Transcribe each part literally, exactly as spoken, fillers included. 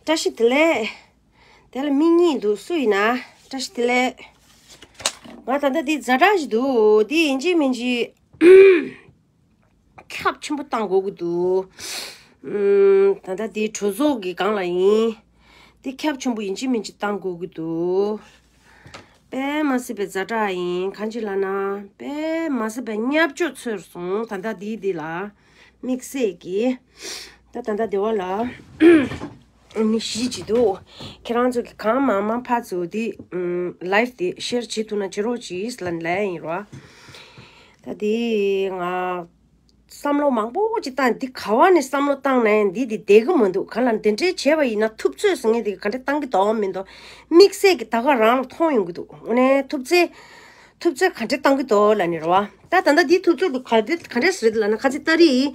བཀྲ་ཤིས་བདེ་ལེགས། དེ་ལ་མི་གཉིས་འདུག་སུ་ཡིན་ན། བཀྲ་ཤིས་བདེ་ལེགས། ང་ད་ལྟ་འདི་ཛ་དྲག་ཞིག་འདུག་འདི་ཡིན་གཅིག་མིན་གཅིག་ཁྱབ་ཆེན་པོ་བཏང་དགོས་ཀྱི་འདུག་ཨུམ། ད་ལྟ་འདི་གྲོས་ཚོགས་ཀྱི་སྒང་ལ་ཡིན། འདི་ཁྱབ་ཆེན་པོ་ཡིན་གཅིག་མིན་གཅིག་བཏང་དགོས་ཀྱི་འདུག་དཔེ་མ་སྲིད་པའི་ཛ་དྲག་ཡིན། གང་ཅི་ལབ་ན། དཔེ་མ་སྲིད་པའི་བརྙས་བཅོས་ཚོར་སོང་། ད་ལྟ་འདི་འདི་ལ་དམིགས་བསལ་གྱིས། ད་ད་ལྟ་འདི་བ་ལ་མི་བཞི་ཅིག་འདུག་ཁྱེད་རང་ཚོ་གི་གང་མང་མང་ཕར་ཚུར་འདི་ཨུམ། ལའེབ་འདི་ཤེར་བྱེད་ཐུབ་ན་བྱེད་རོགས་གྱིས་ལབ་ལབ་ཡིན་རོ། ད་འདི་ང་བསམ་བློ་མང་པོ་ཅིག་བཏང་། འདི་ག་བ་ནས་བསམ་བློ་བཏང་ནའི་འདི་འདི་བསྡད་གི་མི་འདུག་གང་ལ་འདི་འདྲའི་བྱས་པ་ཡིན་ན་ཐུབ་ཚོད་ཟེར་མཁན་འདི་ག་འདྲ་བཏང་གི་འདུག་མི་འདུག་དམིགས་བསལ་གྱི་ད་ག་རང་ལ་མཐོང་ཡོང་གི་འདུག་དངོས་གནས་ཐུབ་ཚོད། ཐུབ་ཚོད་ག་འདྲ་བཏང་གི་འདུག་ལབ་ནི་རེད་བ། ད་ད་ལྟ་འདི་ཐུབ་ཚོད་འདི་ག་འདྲ་ག་འདྲ་ཟེར་ལབ་ན། ཁ་ཚིག་ཏ་རིག་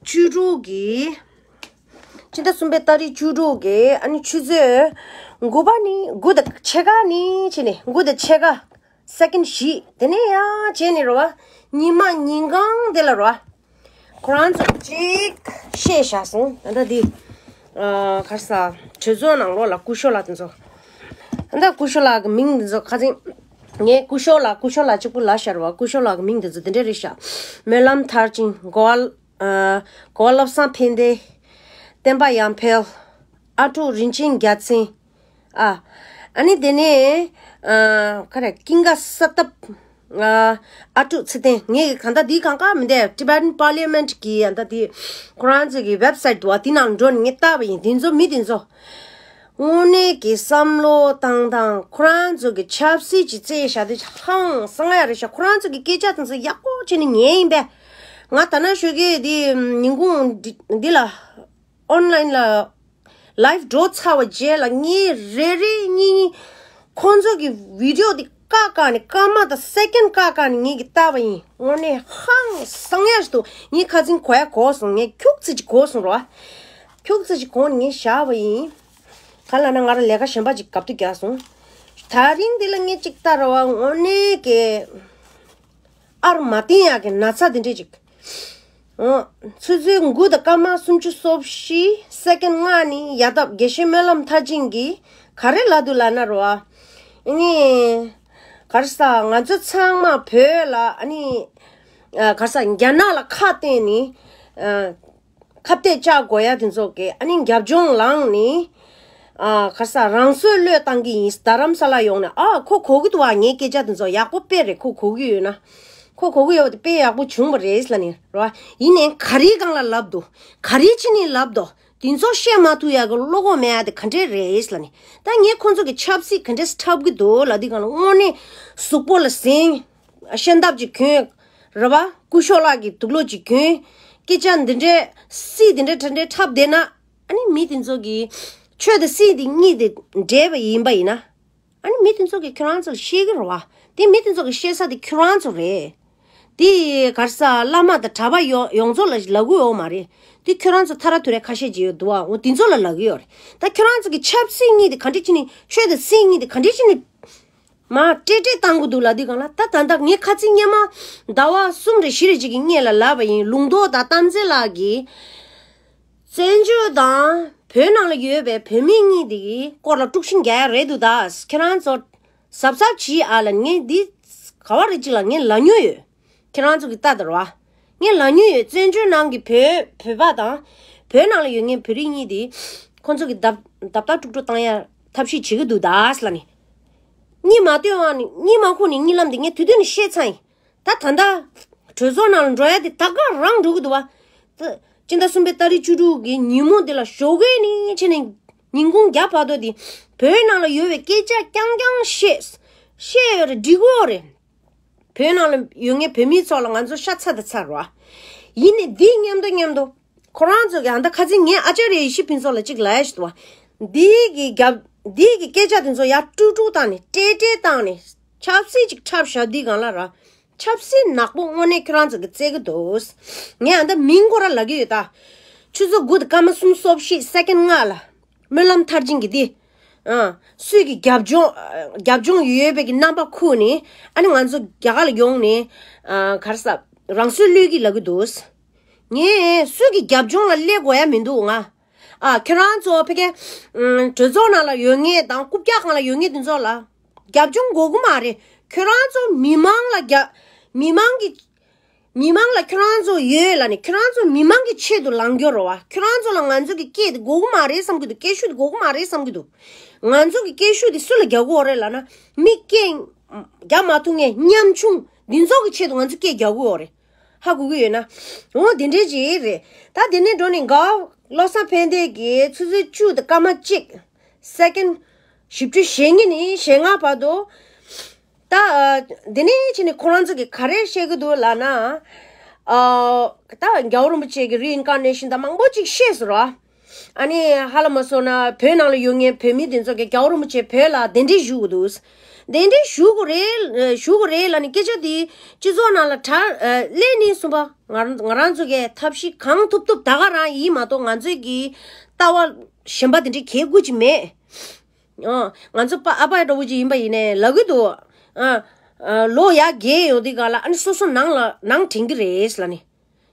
བཅུ་དྲུག་གི། ཕྱི་ཟླ་གསུམ་པའི་ཏ་རིག་བཅུ་དྲུག་གི་ཨ་ནི་ཆུ་ཚོད་དགུ་པ་ནི་དགུ་དང་ཕྱེད་ཀ་ནི་བྱས་ནས། དགུ་དང་ཕྱེད་ཀ་སེ་ཀེན་བཞི། དེ་ནས་ཡང་བྱས་ནས་རེད་བ། ཉི་མ་ཉིན་གང་དེ་ལ་རེད་བ། ཁོ་རང་ཚོ་གཅིག་བཤད་བཞག་སོང་། ད་ལྟ་འདི་ཨ་ག་རེ་ཟ། གྲོས་ཚོགས་ནང་ལོགས་ལ་སྐུ་ཞབས་ལགས་དེ་ཚོ། ད་ལྟ་སྐུ་ཞབས་ལགས་ཀྱི་མིང་དེ་ཚོ་ཁ་སང་ངས་སྐུ་ཞབས་ལགས་སྐུ་ཞབས་ལགས་གཅིག་པུ་ལབ་བཞག་རེད་བ། སྐུ་ཞབས་ལགས་ཀྱི་མིང་དེ་ཚོ་དེ་འདྲ་རེད་ཤག་སྨོན་ལམ་མཐར་ཕྱིན། གོ་བ། ཨ། གོ་བ་བློ་བཟང་ཕན་བདེ། བསྟན་པ་ཡར་འཕེལ། ཨ་ཕྲུག་རིན་ཆེན་རྒྱལ་མཚན། ཨ། ཨ་ནི་དེ་ནས་ཨ་ག་རེ། ཀིང་ཀ་ས་ཏབ། ཨ། ཨ་ཕྲུག་ཚེ་བརྟན། ངས་གང་ལྟར་འདི་གང་ག་མི་འདུག Tibetan Parliament གི་ཨ་ད་དེ་ཁོ་རང་ཚོ་གི་ཝེབ་སའིཊ་འདུག་བ། དེ་ནང་འགྲོ་ནས་ངས་བལྟས་པ་ཡིན། དེ་ཚོ་མི་དེ་ཚོ་དངོས་གནས་ཀྱི་བསམ་བློ་བཏང་སྟངས། ཁོ་རང་ཚོ་གི་ཆབ་སྲིད་ཀྱི་རྩེད་བཞག་དུས་ཧང་སང་ཡ་རེད་ཤག་ཁོ་རང་ཚོ་གི་སྐད་ཆ་དེ་ཚོ་ཡག་པོ་བྱས་ནས་ཉན་ཡིན་པས། ང་ད་ན་ཞོགས་ཀས་འདི་ཉིན་གུང་འདི་འདི་ལ་ཨོན་ལན་ལ་ལའེབ་འགྲོ་ཚར་བ་རྗེས་ལ་ངས་རེ་རེ་གཉིས་གཉིས་ཁོང་ཚོ་གི་བི་ཌི་ཡོ་འདི་བཀག་བཀག་ནས། སྐར་མ་དང་སེ་ཀེན་བཀག་བཀག་ནས་ངས་གི་བལྟས་པ་ཡིན། དངོས་གནས་ཧང་སང་ཡ་ཞིག་འདུག་ངས་ཁ་སང་གོ་ཡ་གོ་སོང་། ངས་ཁྱུག་ཙམ་ཅིག་གོ་སོང་རོ། ཁྱུག་ཙམ་ཅིག་གོ་ནས་ངས་བཞག་པ་ཡིན། ག་ལབ་ན་ང་རང་ལས་ཀ་གཞན་པ་ཅིག་གབ་ཏུ་རྒྱག་སོང་། དེ་རིང་འདི་ལ་ངས་ཅིག་ལྟ་ར་བ། དངོས་གནས་ཀྱི་ཨར་མ་བསྟན་ཡག་གི་ན་ཚ་འདི་འདྲས་ཅིག་འོ། ཆུ་ཚོད་དགུ་དང་སྐར་མ་སུམ་ཅུ་སོ་བཞི་སེ་ཀེན་ལྔ་ནི་ཡ་ཐབས་དགེ་བཤེས་སྨོན་ལམ་མཐར་ཕྱིན་གྱིས་ག་རེ་ལབ་འདུག་ལབ་ན་རོ། ཨ་ནི་ག་རེ་ཟ། ང་ཚོ་ཚང་མ་བོད་ལ་ཨ་ནི་ཨ་ག་རེ་ཟ། རྒྱ་ནག་ལ་ཁ་གཏད་ནི་ཨ་ཁ་གཏད་བཅག་དགོས་ཡ་དེ་ཚོ་གི་ཨ་ནི་རྒྱབ་ལྗོངས་ལངས་ནི། ཨ་ག་རེ་ཟ། རང་སྲོག་བློས་བཏང་གི་ཡིན། རྡ་རམ་ས་ལ་ཡོང་ནས། ཨ་ཁོ་གོ་གི་འདུག་བ། ངའི་སྐད་ཆ་དེ་ཚོ་ཡག་པོ་དཔེ་རེད། ཁོ་གོ་གི་ཡོད་ན། ཁོ་གོ་གི་ཡོད་པ་དེ་དཔེ་ཡག་པོ་བྱུང་བ་རེད་ལབ་ནས་རོ། ཡིན་ནའི་ག་རེའི་སྒང་ལ་ལབ་འདུག་ག་རེ་བྱས་ནས་ལབ་འདུག་དེ་ཚོ་བཤད་མ་ཐུབ་ཡག་གི་བློ་ཁོག་མེད་ཡག་དེ་ག་འདྲས་རེད་ལབ་ནས། ད་ངས་ཁོང་ཚོ་གི་ཆབ་སྲིད་ག་འདྲས་འཁྲབ་གི་འདུག་ལབ་དུས་སྒང་ལ་དངོས་གནས་གཟུགས་པོ་ལ་ཟིན། ཤམ་ཐབས་ཅིག་གྱོན། རེད་བ། སྐུ་ཞབས་ལགས་ཀྱི་དུག་ལོག་ཅིག་གྱོན། སྐད་ཆ་འདི་འདྲའི་སྲིད་འདི་འདྲའི་དྲ་འདྲའི་འཁྲབ་བསྡད་ན། ཨ་ནི་མི་དེ་ཚོ་གིས་ཆོས་དང་སྲིད་དེ་གཉིས་དེ་འདྲེས་པ་ཡིན་པ་ཡིན་ན། ཨ་ནི་མི་དེ་ཚོ་གིས་ཁྱོད་རང་ཚོར་བཤད་ཀྱི་རེད་བ། དེ་མི་དེ་ཚོ་གིས་བཤད་ས་དེ་ཁྱོད་རང་ཚོ་རེད། དེ་ག་རེ་ཟ། བླ་མ་དང་གྲྭ་པ་ཡོ་ཡོངས་རྫོགས་ལ་ལབ་ཀྱི་ཡོད་མ་རེད། དེ་ཁྱོད་རང་ཚོ་ཐ་ར་ཐུ་ར་ཁ་ཤས་ཅིག་ཡོད་འདུག་བ། འོ་དེ་ཚོ་ལ་ལབ་ཀྱི་ཡོད་རེད། ད་ཁྱོད་རང་ཚོ་གི་ཆབ་སྲིད་གཉིས་དེ་ག་འདྲ་བྱས་ནས། ཆོས་དང་སྲིད་གཉིས་དེ་ག་འདྲ་བྱས་ནས། མ་ཏྲེ་ཏྲེ་བཏང་གི་འདུག་ལབ་དུས་སྒང་ལ། ད་ད་ལྟ་ངས་ཁ་ཚིག་སྔོན་མ་ཟླ་བ་གསུམ་རེ་བཞི་རེ་ཅིག་གི་སྔོན་ལ་ལབ་པ་ཡིན། ལུང་རྟོགས་དང་གཏམ་ཚེ་ལགས་ཀྱིས་བཙན་བྱོལ་དང་བོད་ནང་ལ་ཡོད་པའི་བོད་མི་གཉིས་དེ་གི་སྐོར་ལ་དཀྲུག་ཤིང་རྒྱག་ཡ་རེད་འདུག་ད་ཁྱེད་རང་ཚོ་གཟབ་གཟབ་བྱེད་ཨ་ལབ། ངས་འདི་ག་བ་རེ་ཅིག་ལ་ངས་ལབ་མྱོང་ཡོད། ཁྱེད་རང་ཚོ་གི་ལྟ་དང་ར། ངས་ལབ་མྱོང་ཡོད། བཙན་བྱོལ་ནང་གི་བོད་བོད་པ་དང་བོད་ནང་ལ་ཡོད་མཁན་བོད་རིགས་གཉིས་དེ་ཁོང་ཚོ་གི་རྡབ་རྡབ་རྡབ་དཀྲུག་དཀྲུག་བཏང་ཡ་ཐབས་ཤེས་བྱེད་ཀྱི་འདུག་ད་ལབ་ནས། གཉིད་མ་ཐོན་བ་ནི། གཉིད་མ་ཁུག་ནས་གཉིད་ལམ་དེ་ངས་དུས་དུས་ནས་བཤད་ཚར་ཡིན། ད་ད་ལྟ་གྲོས་ཚོགས་ནང་ལ་འགྲོ་ཡ་དེ་ད་ག་རང་འགྲོ་གི་འདུག་བ། ད་སྤྱི་ཟླ་གསུམ་པའི་ཏ་རིག་བཅུ་དྲུག་གི་ཉིན་མོ་དེ་ལ་ཞོགས་ཀས་ནས་བྱས་ནས་ཉིན་གུང་རྒྱབ་བར་དུ་དེ་བོད་ནང་ལ་ཡོད་པའི་སྐད་ཆ་རྐྱང་རྐྱང་བཤད། བཤད་ཡོད་རེད། འགྲིག་གི་ཡོད་རེད། བོད་ནང་ལ་ཡོད་མཁན་བོད་མིའི་ཚོགས་ལ་ང་ཚོ་ཤ་ཚ་དང་ཚ་རོ། ཡིན་ནའི་འདི་མཉམ་དུ་མཉམ་དུ་ཁོ་རང་ཚོ་གི་ཨ་ད་ཁ་སང་ངས་ཨ་ཅཱརྱ་ཡེ་ཤེས་ཕུན་ཚོགས་ལ་གཅིག་ལབ་ཡ་ཞིག་འདུག་བ། འདི་གི་རྒྱབ་འདི་གི་སྐད་ཆ་དེ་ཚོ་ཡར་དཀྲུག་དཀྲུག་བཏང་ནས་ཏྲེ་ཏྲེ་བཏང་ནས་ཆབ་སྲིད་ཅིག་འཁྲབ་བཞག་དུས་སྒང་ལ་ར། ཆབ་སྲིད་ནག་པོ་དངོས་གནས་ཁྱོད་རང་ཚོ་གི་རྩེད་གི་འདུག་ངས་ཨ་ད་མིང་ཁོ་ར་ལབ་ཀྱི་ཡོད་ད། ཆུ་ཚོད་དགུ་དང་སྐར་མ་སུམ་ཅུ་སོ་བཞི་སེ་ཀེན་ལྔ་ལ། སྨོན་ལམ་མཐར་ཕྱིན་གྱི་འདི། ཨ། སུས་ཀྱི་རྒྱབ་ལྗོངས། རྒྱབ་ལྗོངས་ཡོད་པའི་གི་རྣམ་པ་ཁུག་ནས། ཨ་ནི་ང་ཚོ་རྒྱ་གར་ལ་ཡོང་ནས། ཨ། ག་རེ་ཟ། རང་སྲོག་བློས་ཀྱི་ལབ་ཀྱི་འདུག་ངས་སུས་ཀྱི་རྒྱབ་ལྗོངས་ལ་སླེབས་དགོས་ཡ་མི་འདུག་ང་། ཨ་ཁྱོད་རང་ཚོ་ཕ་གི་ཨམ་གྲོས་ཚོགས་ནང་ལ་ཡོད་མཁན་དང་རྐུབ་བཀྱག་སྒང་ལ་ཡོད་མཁན་དེ་ཚོ་ལ་རྒྱབ་ལྗོངས་དགོས་ཀྱི་མ་རེད། ཁྱོད་རང་ཚོ་མི་མང་ལ་རྒྱ་མི་མང་གི་མི་མང་ལ་ཁྱོད་རང་ཚོ་ཡོད་ལབ་ནས་ཁྱོད་རང་ཚོ་མི་མང་གི་ཆེད་དུ་ལངས་རྒྱུ་རེད་བ། ཁྱོད་རང་ཚོ་ལ་ང་ཚོ་གི་སྐད་དེ་དགོས་ཀྱི་མ་རེད་བསམ་གྱི་འདུག་སྐད་ཤུགས་དེ་དགོས་ཀྱི་མ་རེད་བསམ་གྱི་འདུག་ང་ཚོ་གི་སྐད་ཤུགས་དེ་སུ་ལ་རྒྱག་དགོས་རེད་ལབ་ན། མི་སྐད་རྒྱག་མ་ཐུབ་མཁན་ཉམ་ཆུང་འདི་ཚོ་གི་ཆེད་དུ་ང་ཚོ་སྐད་རྒྱག་དགོས་རེད། ཧ་གོ་གི་ཡོད་ན། འོ་དེ་འདྲས་ཅིག་རེད། ད་དེ་ནས་འགྲོ་ནས་དགའ་བ་བློ་བཟང་ཕན་བདེ་གིས་ཆུ་ཚོད་བཅུ་དང་སྐར་མ་གཅིག་སེ་ཀེན་བཞི་བཅུ་ཞེ་གཉིས་ནས་ཞེ་ལྔ་བར་དུ། ད་ཨ་དེ་ནས་ཕྱིན་ནས་ཁོ་རང་ཚོ་གིས་ག་རེ་བཤད་ཀྱི་འདུག་ལབ་ན། ཨ་ད་རྒྱལ་བ་རིན་པོ་ཆེ་གི་རི་ཨིན་ཀར་ནེ་ཤན་དང་མང་པོ་ཅིག་བཤད་སོང་ར། ཨ་ནི་ཧ་ལམ་མ་སོང་ན་བོད་ནང་ལ་ཡོད་མཁན་བོད་མི་དེ་ཚོ་གིས་རྒྱལ་བ་རིན་པོ་ཆེ་བོད་ལ་གདན་འདྲེན་ཞུ་དགོས་འདུག་གདན་འདྲེན་ཞུ་དགོས་རེད། ཞུ་དགོས་རེད་ལབ་ནས་སྐད་ཆ་དེ་སྤྱི་ཚོགས་ནང་ལ་དྲ་ཨ་སླེབས་ནས་གསུངས་པ། ང་ང་རང་ཚོ་གིས་ཐབས་ཤེས་གང་ཐུབ་ཐུབ་ད་ག་རང་ཡིན་མ་གཏོགས་ང་ཚོའི་གི་ལྟ་བ་གཞན་པ་དེ་འདྲའི་གལ་དགུ་ཅིག་མེད། ཨ་ང་ཚོ་པ་ཨ་ཕ་འདྲ་བོ་ཅིག་ཡིན་པ་ཡིན་ནའི་ལབ་གི་འདུག་ཨ་ཨ་ལོ་ཡར་རྒས་ཡོང་དུས་སྒང་ལ་ཨ་ནི་སོ་སོ་ནང་ལ་ནང་དྲན་གི་རེད་ལབ་ནས།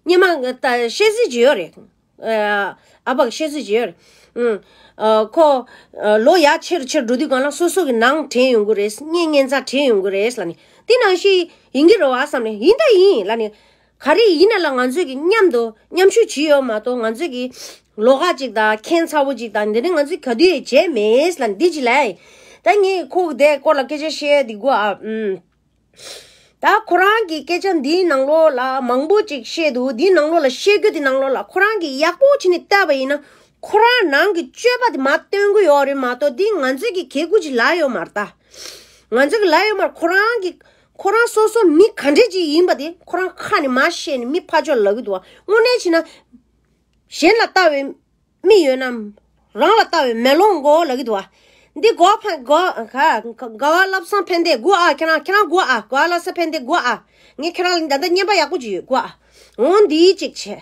སྙེ་མ་ད་བཤད་སྲིད་ཅིག་ཡོད་རེད། ཨ་ཨ་ཕ་གི་བཤད་སྲིད་ཅིག་ཡོད་རེད། ཨུམ། ཨ་ཁོ་ཨ་ལོ་ཡར་ཆེར་ཆེར་འགྲོ་དུས་སྒང་ལ་སོ་སོ་གི་ནང་དྲན་ཡོང་གི་རེད། གཉེན་ཉེ་ཚ་དྲན་ཡོང་གི་རེད་ལབ་ནས། དེ་ནང་བཞིན་ཡིན་གི་རེད་བ་བསམ་ནས། ཡིན་ད་ཡིན་ལབ་ནས། ག་རེ་ཡིན་ན་ལ་ང་ཚོས་ཀྱི་མཉམ་དུ་མཉམ་ཞུགས་བྱེད་ཡོད་མ་གཏོགས་ང་ཚོས་ཀྱི་ལོགས་ཀ་ཅིག་དང་ཁྱད་མཚར་པོ་ཅིག་དང་འདི་ནི་ང་ཚོས་ག་དུས་ཡང་བྱས་མེད་ལབ་འདི་ཅི་ལས། ད་ངས་ཁོ་གི་དེ་སྐོར་ལ་སྐད་ཆ་བཤད་འདི་དགོས་ཨ། ཨུམ། ད་ཁོ་རང་གི་སྐད་ཆ་འདིའི་ནང་ལོགས་ལ་མང་པོ་ཅིག་བཤད་འདུག་འདིའི་ནང་ལོགས་ལ་བཤད་རྒྱུ་དེ་ནང་ལོགས་ལ་ཁོ་རང་གི་ཡག་པོ་བྱས་ནས་བལྟས་པ་ཡིན་ན་ཁོ་རང་ནང་གི་སྤྱོད་པ་དེ་མར་སྟོན་གི་ཡོད་རེད་མ་གཏོགས་འདི་ང་ཚོས་ཀྱི་གལ་དགུ་ཅིག་ལབ་ཡོད་མ་རེད་ད། ང་ཚོས་ཀྱི་ལབ་ཡོད་མ་རེད། ཁོ་རང་གི་ཁོ་རང་སོ་སོ་མི་ག་འདྲས་ཅིག་ཡིན་པ་དེ་ཁོ་རང་ཁ་ནས་མར་བཤད་ནས་མི་ཕར་ཕྱོགས་ལབ་གི་འདུག་བ། དངོས་གནས་བྱས་ན་གཞན་ལ་ལྟ་བའི་མི་ཡོད་ན་རང་ལ་ལྟ་བའི་མེ་ལོང་མགོ་ལབ་གི་འདུག་བ། འདི་གོ་ཕ་གོ་ག་ག་ག་བ་བློ་བཟང་ཕན་བདེ་དགོས་ཨ། ཁྱེད་རང་ཁྱེད་རང་དགོས་ཨ། ག་བ་བློ་བཟང་ཕན་བདེ་དགོས་ཨ། ངས་ཁྱེད་རང་ལ་ད་ལྟ་རྔན་པ་ཡག་པོ་ཅིག་ཡོད་དགོས་ཨ། འོ་འདི་གཅིག་བྱས།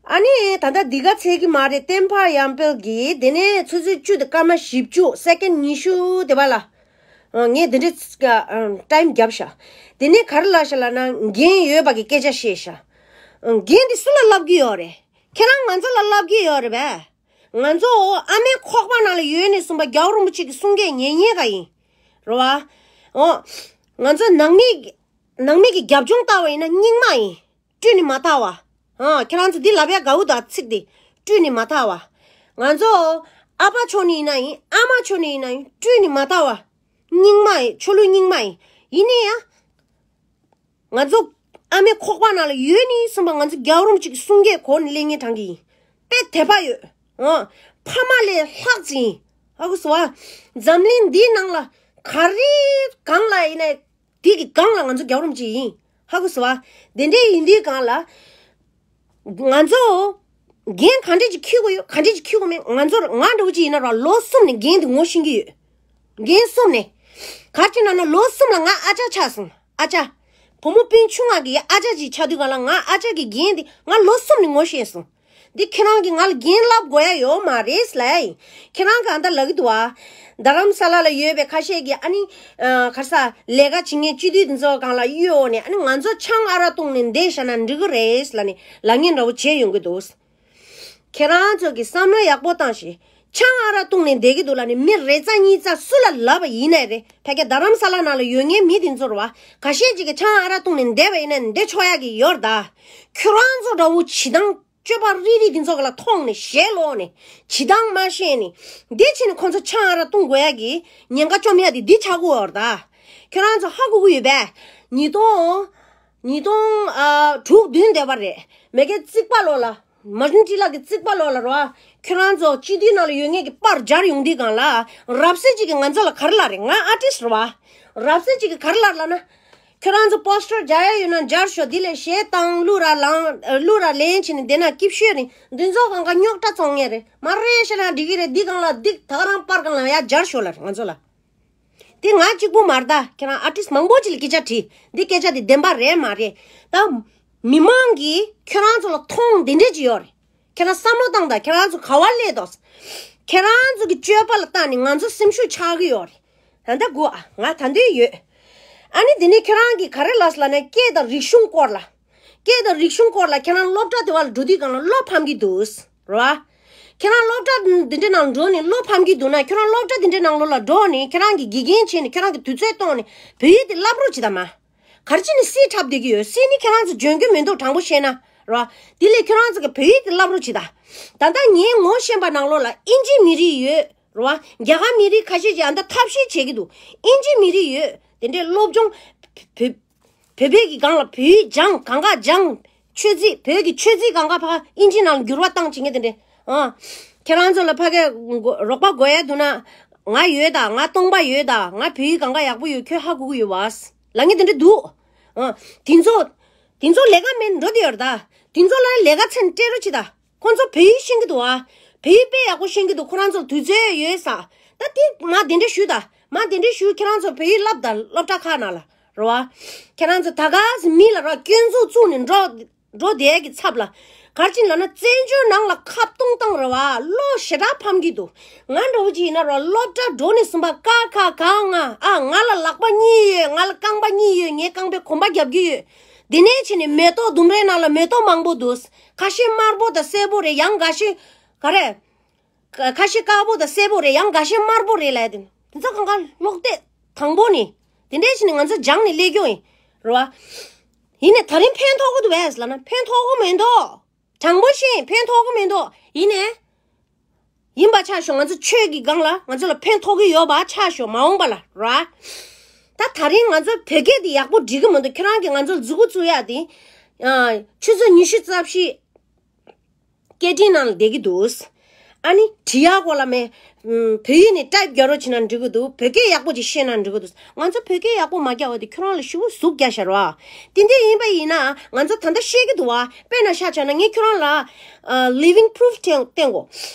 ཨ་ནི་ད་ལྟ་འདི་ག་ཚད་ཀྱི་མ་རེད། བསྟན་འཕགས་ཡང་དཔལ་གྱིས་དེ་ནས་ཆུ་ཚོད་བཅུ་དང་སྐར་མ་བཞི་བཅུ་སེ་ཀེན་ཉི་ཤུ་དེ་བ་ལ། ཨ་ངས་འདི་འདྲའི་ཨ་ཊའིམ་བརྒྱབ་ཤག་དེ་ནས་ག་རེ་ལབ་ཤག་ལབ་ན་འགན་ཡོད་པ་གི་སྐད་ཆ་བཤད་ཤག་ཨ་འགན་འདི་སུ་ལ་ལབ་ཀྱི་ཡོད་རེད། ཁྱེད་རང་ང་ཚོ་ལ་ལབ་ཀྱི་ཡོད་རེད་པས། ང་ཚོ་ཨ་མའི་ཁོག་པ་ནང་ལ་ཡོད་ནས་བཟུང་པ་རྒྱལ་བ་རིན་པོ་ཆེ་གི་གསུང་སྐད་ཉན་ཉན་ག་ཡིན། རེད་བ། ཨོ། ང་ཚོ་ནང་མི་ནང་མི་གི་རྒྱབ་ལྗོངས་ལྟ་བ་ཡིན་ན་རྙིང་མ་ཡིན། བསྐྲུན་ནས་མ་ཐར་བ། ཨ་ཁྱེད་རང་ཚོ་འདི་ལབ་ཡ་དགའ་བོ་དང་ཚིག་འདི་བསྐྲུན་ནས་མ་ཐར་བ། ང་ཚོ་ཨ་ཕ་ཕྱོགས་ནས་ཡིན་ན་ཡིན། ཨ་མ་ཕྱོགས་ནས་ཡིན་ན་ཡིན། བསྐྲུན་ནས་མ་ཐར་བ། རྙིང་མ་ཡིན། ཆོས་ལུགས་རྙིང་མ་ཡིན། ཡིན་ནའི་ཡང་། ང་ཚོ་ཨ་མའི་ཁོག་པ་ནང་ལ་ཡོད་ནས་བཟུང་པ་ང་ཚོ་རྒྱལ་བ་རིན་པོ་ཆེ་གི་གསུང་སྐད་གོ་ནས་སླེབས་མཁན་གྲས་ཀྱི་ཡིན། དཔེ་དད་པ་ཡོད། ཨོ། ཕ་མ་ལས་ལྷག་ཅིག་ཡིན། ཧ་གོ་སོང་བ། འཛམ་གླིང་འདིའི་ནང་ལ་ག་རེ་གང་ལ་ཡིན་ནའི་དེ་གི་སྒང་ལ་ང་ཚོ་རྒྱལ་བ་རིན་པོ་ཆེ་ཡིན། ཧ་གོ་སོང་བ། དེ་འདྲའི་ཡིན་དུས་སྒང་ལ། ང་ཚོ་འགན་ག་འདྲས་ཅིག་འཁྱེར་དགོས་ཡོད། ག་འདྲས་ཅིག་འཁྱེར་དགོས་མེད། ང་ཚོར་ང་འདྲ་བོ་ཅིག་ཡིན་ན་ར་ལོ་གསུམ་ནས་འགན་དེ་ངོ་ཤེས་ཀྱི་ཡོད། འགན་གསུམ་ནས། ག་ཅི་ན་ན་ལོ་གསུམ་ལ་ང་ཨ་ཅག་ཆགས་སོང་། ཨ་ཅག་བུ་མོ་སྤུན་ཆུང་ང་གི་ཨ་ཅག་ཅིག་ཆགས་དུས་ག་ལ་ང་ཨ་ཅག་གི་འགན་དེ་ང་ལོ་གསུམ་ནས་ངོ་ཤེས་སོང་། འདི་ཁྱེད་རང་གིས་ང་ལ་འགན་བསླབ་དགོས་ཡ་ཡོད་མ་རེད་ལ། ཁྱེད་རང་གིས་ཨ་མདའ་ལབ་ཀྱི་འདུག་བ། རྡ་རམ་ས་ལ་ལ་ཡོད་པའི་ཁ་ཤས་ཀྱིས་ཨ་ནི། ཨ་ག་རེ་ཟ། ལས་ཀ་བྱེད་མཁན་སྤྱི་འཐུས་འདི་ཚོ་སྒང་ལ་གཡོལ་ནས་ཨ་ནི་ང་ཚོ་ཆང་ཨ་རག་བཏུང་ནས་བསྡད་བཞག་ན་འགྲིག་གི་རེད་ལབ་ནས་ལབ་མཁན་འདྲ་བོ་བྱས་ཡོང་གི་འདུག་ཁྱེད་རང་ཚོ་གིས་བསམ་བློ་ཡག་པོ་བཏང་ཞིག་ཆང་ཨ་རག་བཏུང་ནས་བསྡད་ཀྱི་འདུག་ལབ་ནས་མི་རེ་ཙམ་གཉིས་ཙམ་སུ་ལ་ལབ་པ་ཡིན་ནའི་རེད། ཕ་གི་རྡ་རམ་ས་ལ་ནང་ལ་ཡོད་མཁན་མི་དེ་ཚོ་རེད་བ། ཁ་ཤས་ཅིག་གིས་ཆང་ཨ་རག་བཏུང་ནས་བསྡད་པ་ཡིན་ན་བསྡད་ཆོག་ཡག་གི་ཡོད་རེད་ད། ཁྱོད་རང་ཚོ་འདྲ་བོ་བྱེད་སྟངས། སྤྱོད་པ་རིག་རིག་འདི་ཚོ་ག་ལ་མཐོང་ནས་ཞལ་ལོག་ནས་བྱེད་སྟངས་མ་ཤེས་ནས་འདི་བྱས་ནས་ཁོང་ཚོ་ཆང་ཨ་རག་བཏུང་དགོས་ཡ་གི་ཉེན་ཁ་བཅོམ་ཡ་དེ་འདི་ཆགས་ཀྱི་ཡོད་རེད་ད། ཁྱོད་རང་ཚོ་ཧ་གོ་གི་ཡོད་པས། ཉིས་སྟོང་ཉིས་སྟོང་ཨ་དྲུག་བདུན་འདས་པ་རེད། མ་གི་རྩིག་པ་ལོགས་ལ་མར་ཊིན་ཊི་ལགས་ཀྱི་རྩིག་པ་ལོགས་ལ་རོ། ཁྱོད་རང་ཚོ་སྤྱི་འཐུས་ནང་ལ་ཡོད་མཁན་གྱི་པར་སྦྱར་ཡོང་དུས་སྒང་ལ་རབ་གསལ་ཅིག་གིས་ང་ཚོ་ལ་ག་རེ་ལབ་རེད། ང་ཨར་ཊིསཊ་རེད་བ། རབ་གསལ་ཅིག་གིས་ག་རེ་ལབ་ལབ་ན། ཁྱོད་རང་ཚོ་པོ་སི་ཊར་སྦྱར་ཡ་ཡོད་ན་སྦྱར་ཤོག་འདི་ལས་གཞས་བཏང་གླུ་ར་ལངས་གླུ་ར་ལེན་བྱས་ནས་བསྡད་ན་སྐྱིད་ཤོས་རེད། འདི་ཚོ་གང་ག་རྙོག་དྲ་བཙོང་མཁན་རེད། མ་རེད་བཤད་ན་འགྲིག་གི་རེད། འདི་སྒང་ལ་འདི་ད་ག་རང་པར་སྒང་ལ་ཡ་སྦྱར་ཤོག་ལབ་རེད་ང་ཚོ་ལ། དེ་ང་གཅིག་པུ་མ་རེད་ད། ཁྱེད་རང་ཨར་ཊིསཊ་མང་པོ་ཅིག་ལ་སྐད་ཆ་དྲིས། འདི་སྐད་ཆ་དེ་བདེན་པ་རེད་མ་རེད་ད། མི་མང་གིས་ཁྱོད་རང་ཚོ་ལ་མཐོང་འདི་འདྲས་ཅིག་ཡོད་རེད། ཁྱེད་རང་བསམ་བློ་བཏང་དང་། ཁྱེད་རང་ཚོ་ག་བ་སླེབས་འདུག་ཁྱེད་རང་ཚོ་གི་སྤྱོད་པ་ལ་བལྟས་ནས་ང་ཚོ་སེམས་ཤུགས་ཆག་གི་ཡོད་རེད། ད་ལྟ་སྒུག་ཨ། ང་ད་འདོད་ཡོད། ཨ་ནི་དེ་ནས་ཁྱེད་རང་གིས་ག་རེ་ལབ་ལབ་ན་སྐད་དང་རིག་གཞུང་སྐོར་ལ། སྐད་དང་རིག་གཞུང་སྐོར་ལ་ཁྱེད་རང་སློབ་གྲྭ་དེ་བ་ལ་འགྲོ་དུས་སྒང་ལ་བློ་ཕམ་གྱི་འདུག་རེད་བ། ཁྱེད་རང་སློབ་གྲྭ་འདི་འདྲའི་ནང་འགྲོ་ནས་བློ་ཕམ་གྱི་འདུག་ན། ཁྱེད་རང་སློབ་གྲྭ་འདི་འདྲའི་ནང་ལོགས་ལ་འགྲོ་ནས་ཁྱེད་རང་གི་དགེ་རྒན་བྱས་ནས་ཁྱེད་རང་གི་དུས་ཚོད་གཏོང་ནས་བོད་ཡིག་དེ་བསླབ་རོགས་བྱེད་ད་མ། ག་རེ་བྱས་ནས་སྲིད་འཁྲབ་བསྡད་ཀྱི་ཡོད། སྲིད་ནི་ཁྱེད་རང་ཚོ་འཇོན་གྱི་མི་འདུག་དྲང་པོ་བཤད་ན། རོ། དེ་ལས་ཁྱེད་རང་ཚོ་གི་བོད་ཡིག་དེ་བསླབ་རོགས་བྱེད་ད། ད་ལྟ་ངའི་ངོ་ཤེས་པ་ནང་ལོགས་ལ་ཨིན་ཇི་མི་རིགས་ཡོད། རོ། རྒྱ་གར་མི་རིགས་ཁ་ཤས་ཀྱིས་ཨ་འདྲ་ཐབས་ཤེས་བྱེད་ཀྱི་འདུག་ཨིན་ཇི་མི་རིགས་ཡོད། དེ་འདྲའི་སློབ་སྦྱོང་བོད་བོད་པའི་གི་སྒང་ལ་བོད་ཡིག་སྦྱང་གང་ག་སྦྱང་། ཆོས་ཚིག་བོད་ཀྱི་ཆོས་ཚིག་གང་ག་ཕ་ཨིན་ཇི་ནང་འགྱུར་བ་བཏང་བྱེད་མཁན་དེ་འདྲའི། ཨ། ཁྱེད་རང་ཚོ་ལ་ཕ་གི་རོགས་པ་དགོས་ཡ་འདུག་ན། ང་ཡོད་ད། ང་སྟོང་པ་ཡོད་ད། ང་བོད་ཡིག་གང་ག་ཡག་པོ་ཡོད། ཁྱོད་ཧ་གོ་གི་ཡོད་བ། ལབ་མཁན་དེ་འདྲ་འདུག་ཨ། དེ་ཚོ་དེ་ཚོ་ལས་ཀ་མེད་འགྲོ་དེ་ཡོད་ད། དེ་ཚོ་ལ་ལས་ཀ་ཚན་སྤྲད་རོགས་བྱེད་ད། ཁོང་ཚོ་བོད་ཡིག་ཤེས་ཀྱི་འདུག་ཨ། བོད་ཡིག་དཔེ་ཡག་པོ་ཤེས་ཀྱི་འདུག་ཁོ་རང་ཚོ་དུས་ཚོད་ཡོད་ས། ད་དེ་མ་དེ་འདྲ་ཞུས་ད། མ་དེ་འདྲ་ཞུས། ཁྱེད་རང་ཚོ་བོད་ཡིག་བསླབ་ད། སློབ་གྲྭ་ཁག་ནང་ལ་རེད་བ། ཁྱེད་རང་ཚོ་ད་ག་སེ་མི་ལ་རོ་སྐྱོན་འཛུགས་བཙུགས་ནས་འགྲོ་འགྲོ་བསྡད་ཀྱི་ཚབ་ལ། ག་རེ་བྱས་ནས་ལབ་ན་བཙན་བྱོལ་ནང་ལ་ཁ་བརྡུང་བཏང་རེད་བ། བློ་ཞེ་དྲག་ཕམ་གྱི་འདུག་ང་འདྲ་བོ་ཅིག་ཡིན་ན་རོ་སློབ་གྲྭ་འགྲོ་ནས་གསུམ་པ་ཀ་ཁ་ག་ང་ཨ། ང་ལ་ལག་པ་གཉིས་ཡོད། ང་ལ་རྐང་པ་གཉིས་ཡོད། ངས་རྐང་པའི་གོམ་པ་རྒྱབ་ཀྱི་ཡོད། དེ་ནས་བྱས་ནས་མེ་ཏོག་ལྡུམ་རའི་ནང་ལ་མེ་ཏོག་མང་པོ་འདུག་ཁ་ཤས་དམར་པོ་དང་སེར་པོ་རེད། ཡང་འགའ་ཤས་ག་རེ། ཁ་ཤས་དཀར་པོ་དང་སེར་པོ་རེད། ཡང་འགའ་ཤས་དམར་པོ་རེད་ལབ་ཡ་དེ། དེ་ཚོ་གང་ག་ལོག་སྟེ་དང་པོ་ནི། དེ་འདྲས་བྱས་ནས་ང་ཚོ་སྦྱངས་ནས་སླེབས་རྒྱུ་ཡིན། རེད་བ། ཡིན་ནའི་ད་རིང་ཕན་ཐོགས་ཀྱི་འདུག་བས་ལབ་ན་ཕན་ཐོགས་ཀྱི་མི་འདུག་དྲང་པོ་བཤད། ཕན་ཐོགས་ཀྱི་མི་འདུག་ཡིན་ནའི། ཡིན་པ་ཆ་བཞག་ང་ཚོ་ཆོས་ཀྱི་སྒང་ལ་ང་ཚོ་ལ་ཕན་ཐོགས་ཀྱི་ཡོད་པ་ཆ་བཞག་མ་འོངས་པ་ལ་ར། ད་ད་རིང་ང་ཚོ་བོད་སྐད་འདི་ཡག་པོ་འབྲི་གི་མི་འདུག་ཁྱེད་རང་གིས་ང་ཚོ་མཛུབ་གུ་བཙུགས་ཡ་དེ། ཨ། ཆུ་ཚོད་ཉི་ཤུ་རྩ་བཞི་སྐད་འཕྲིན་ནང་ལ་བསྡད་ཀྱི་འདུག་ཨ་ནི་བྲིས་ཡག་སྐོར་ལ་མེད། ཨམ། བོད་ཡིག་ནས་ཊའིབ་རྒྱག་རོགས་བྱས་ན་འགྲིག་གི་འདུག་བོད་སྐད་ཡག་པོ་ཅིག་ཤེས་ན་འགྲིག་གི་འདུག་ང་ཚོ་བོད་སྐད་ཡག་པོ་མ་རྒྱག་པ་དེ་ཁྱོད་རང་ལ་ཞེ་པོ་ཟུག་རྒྱག་ཤར་བ། དེ་འདྲ་ཡིན་པ་ཡིན་ན་ང་ཚོ་ད་ལྟ་ཤེས་ཀྱི་འདུག་བ། དཔེར་ན་ཆ་བཞག་ན་ངས་ཁྱོད་རང་ལ་ཨ། ལི་ཝིང་པུ་རུབ་བསྟན་བསྟན་གོ་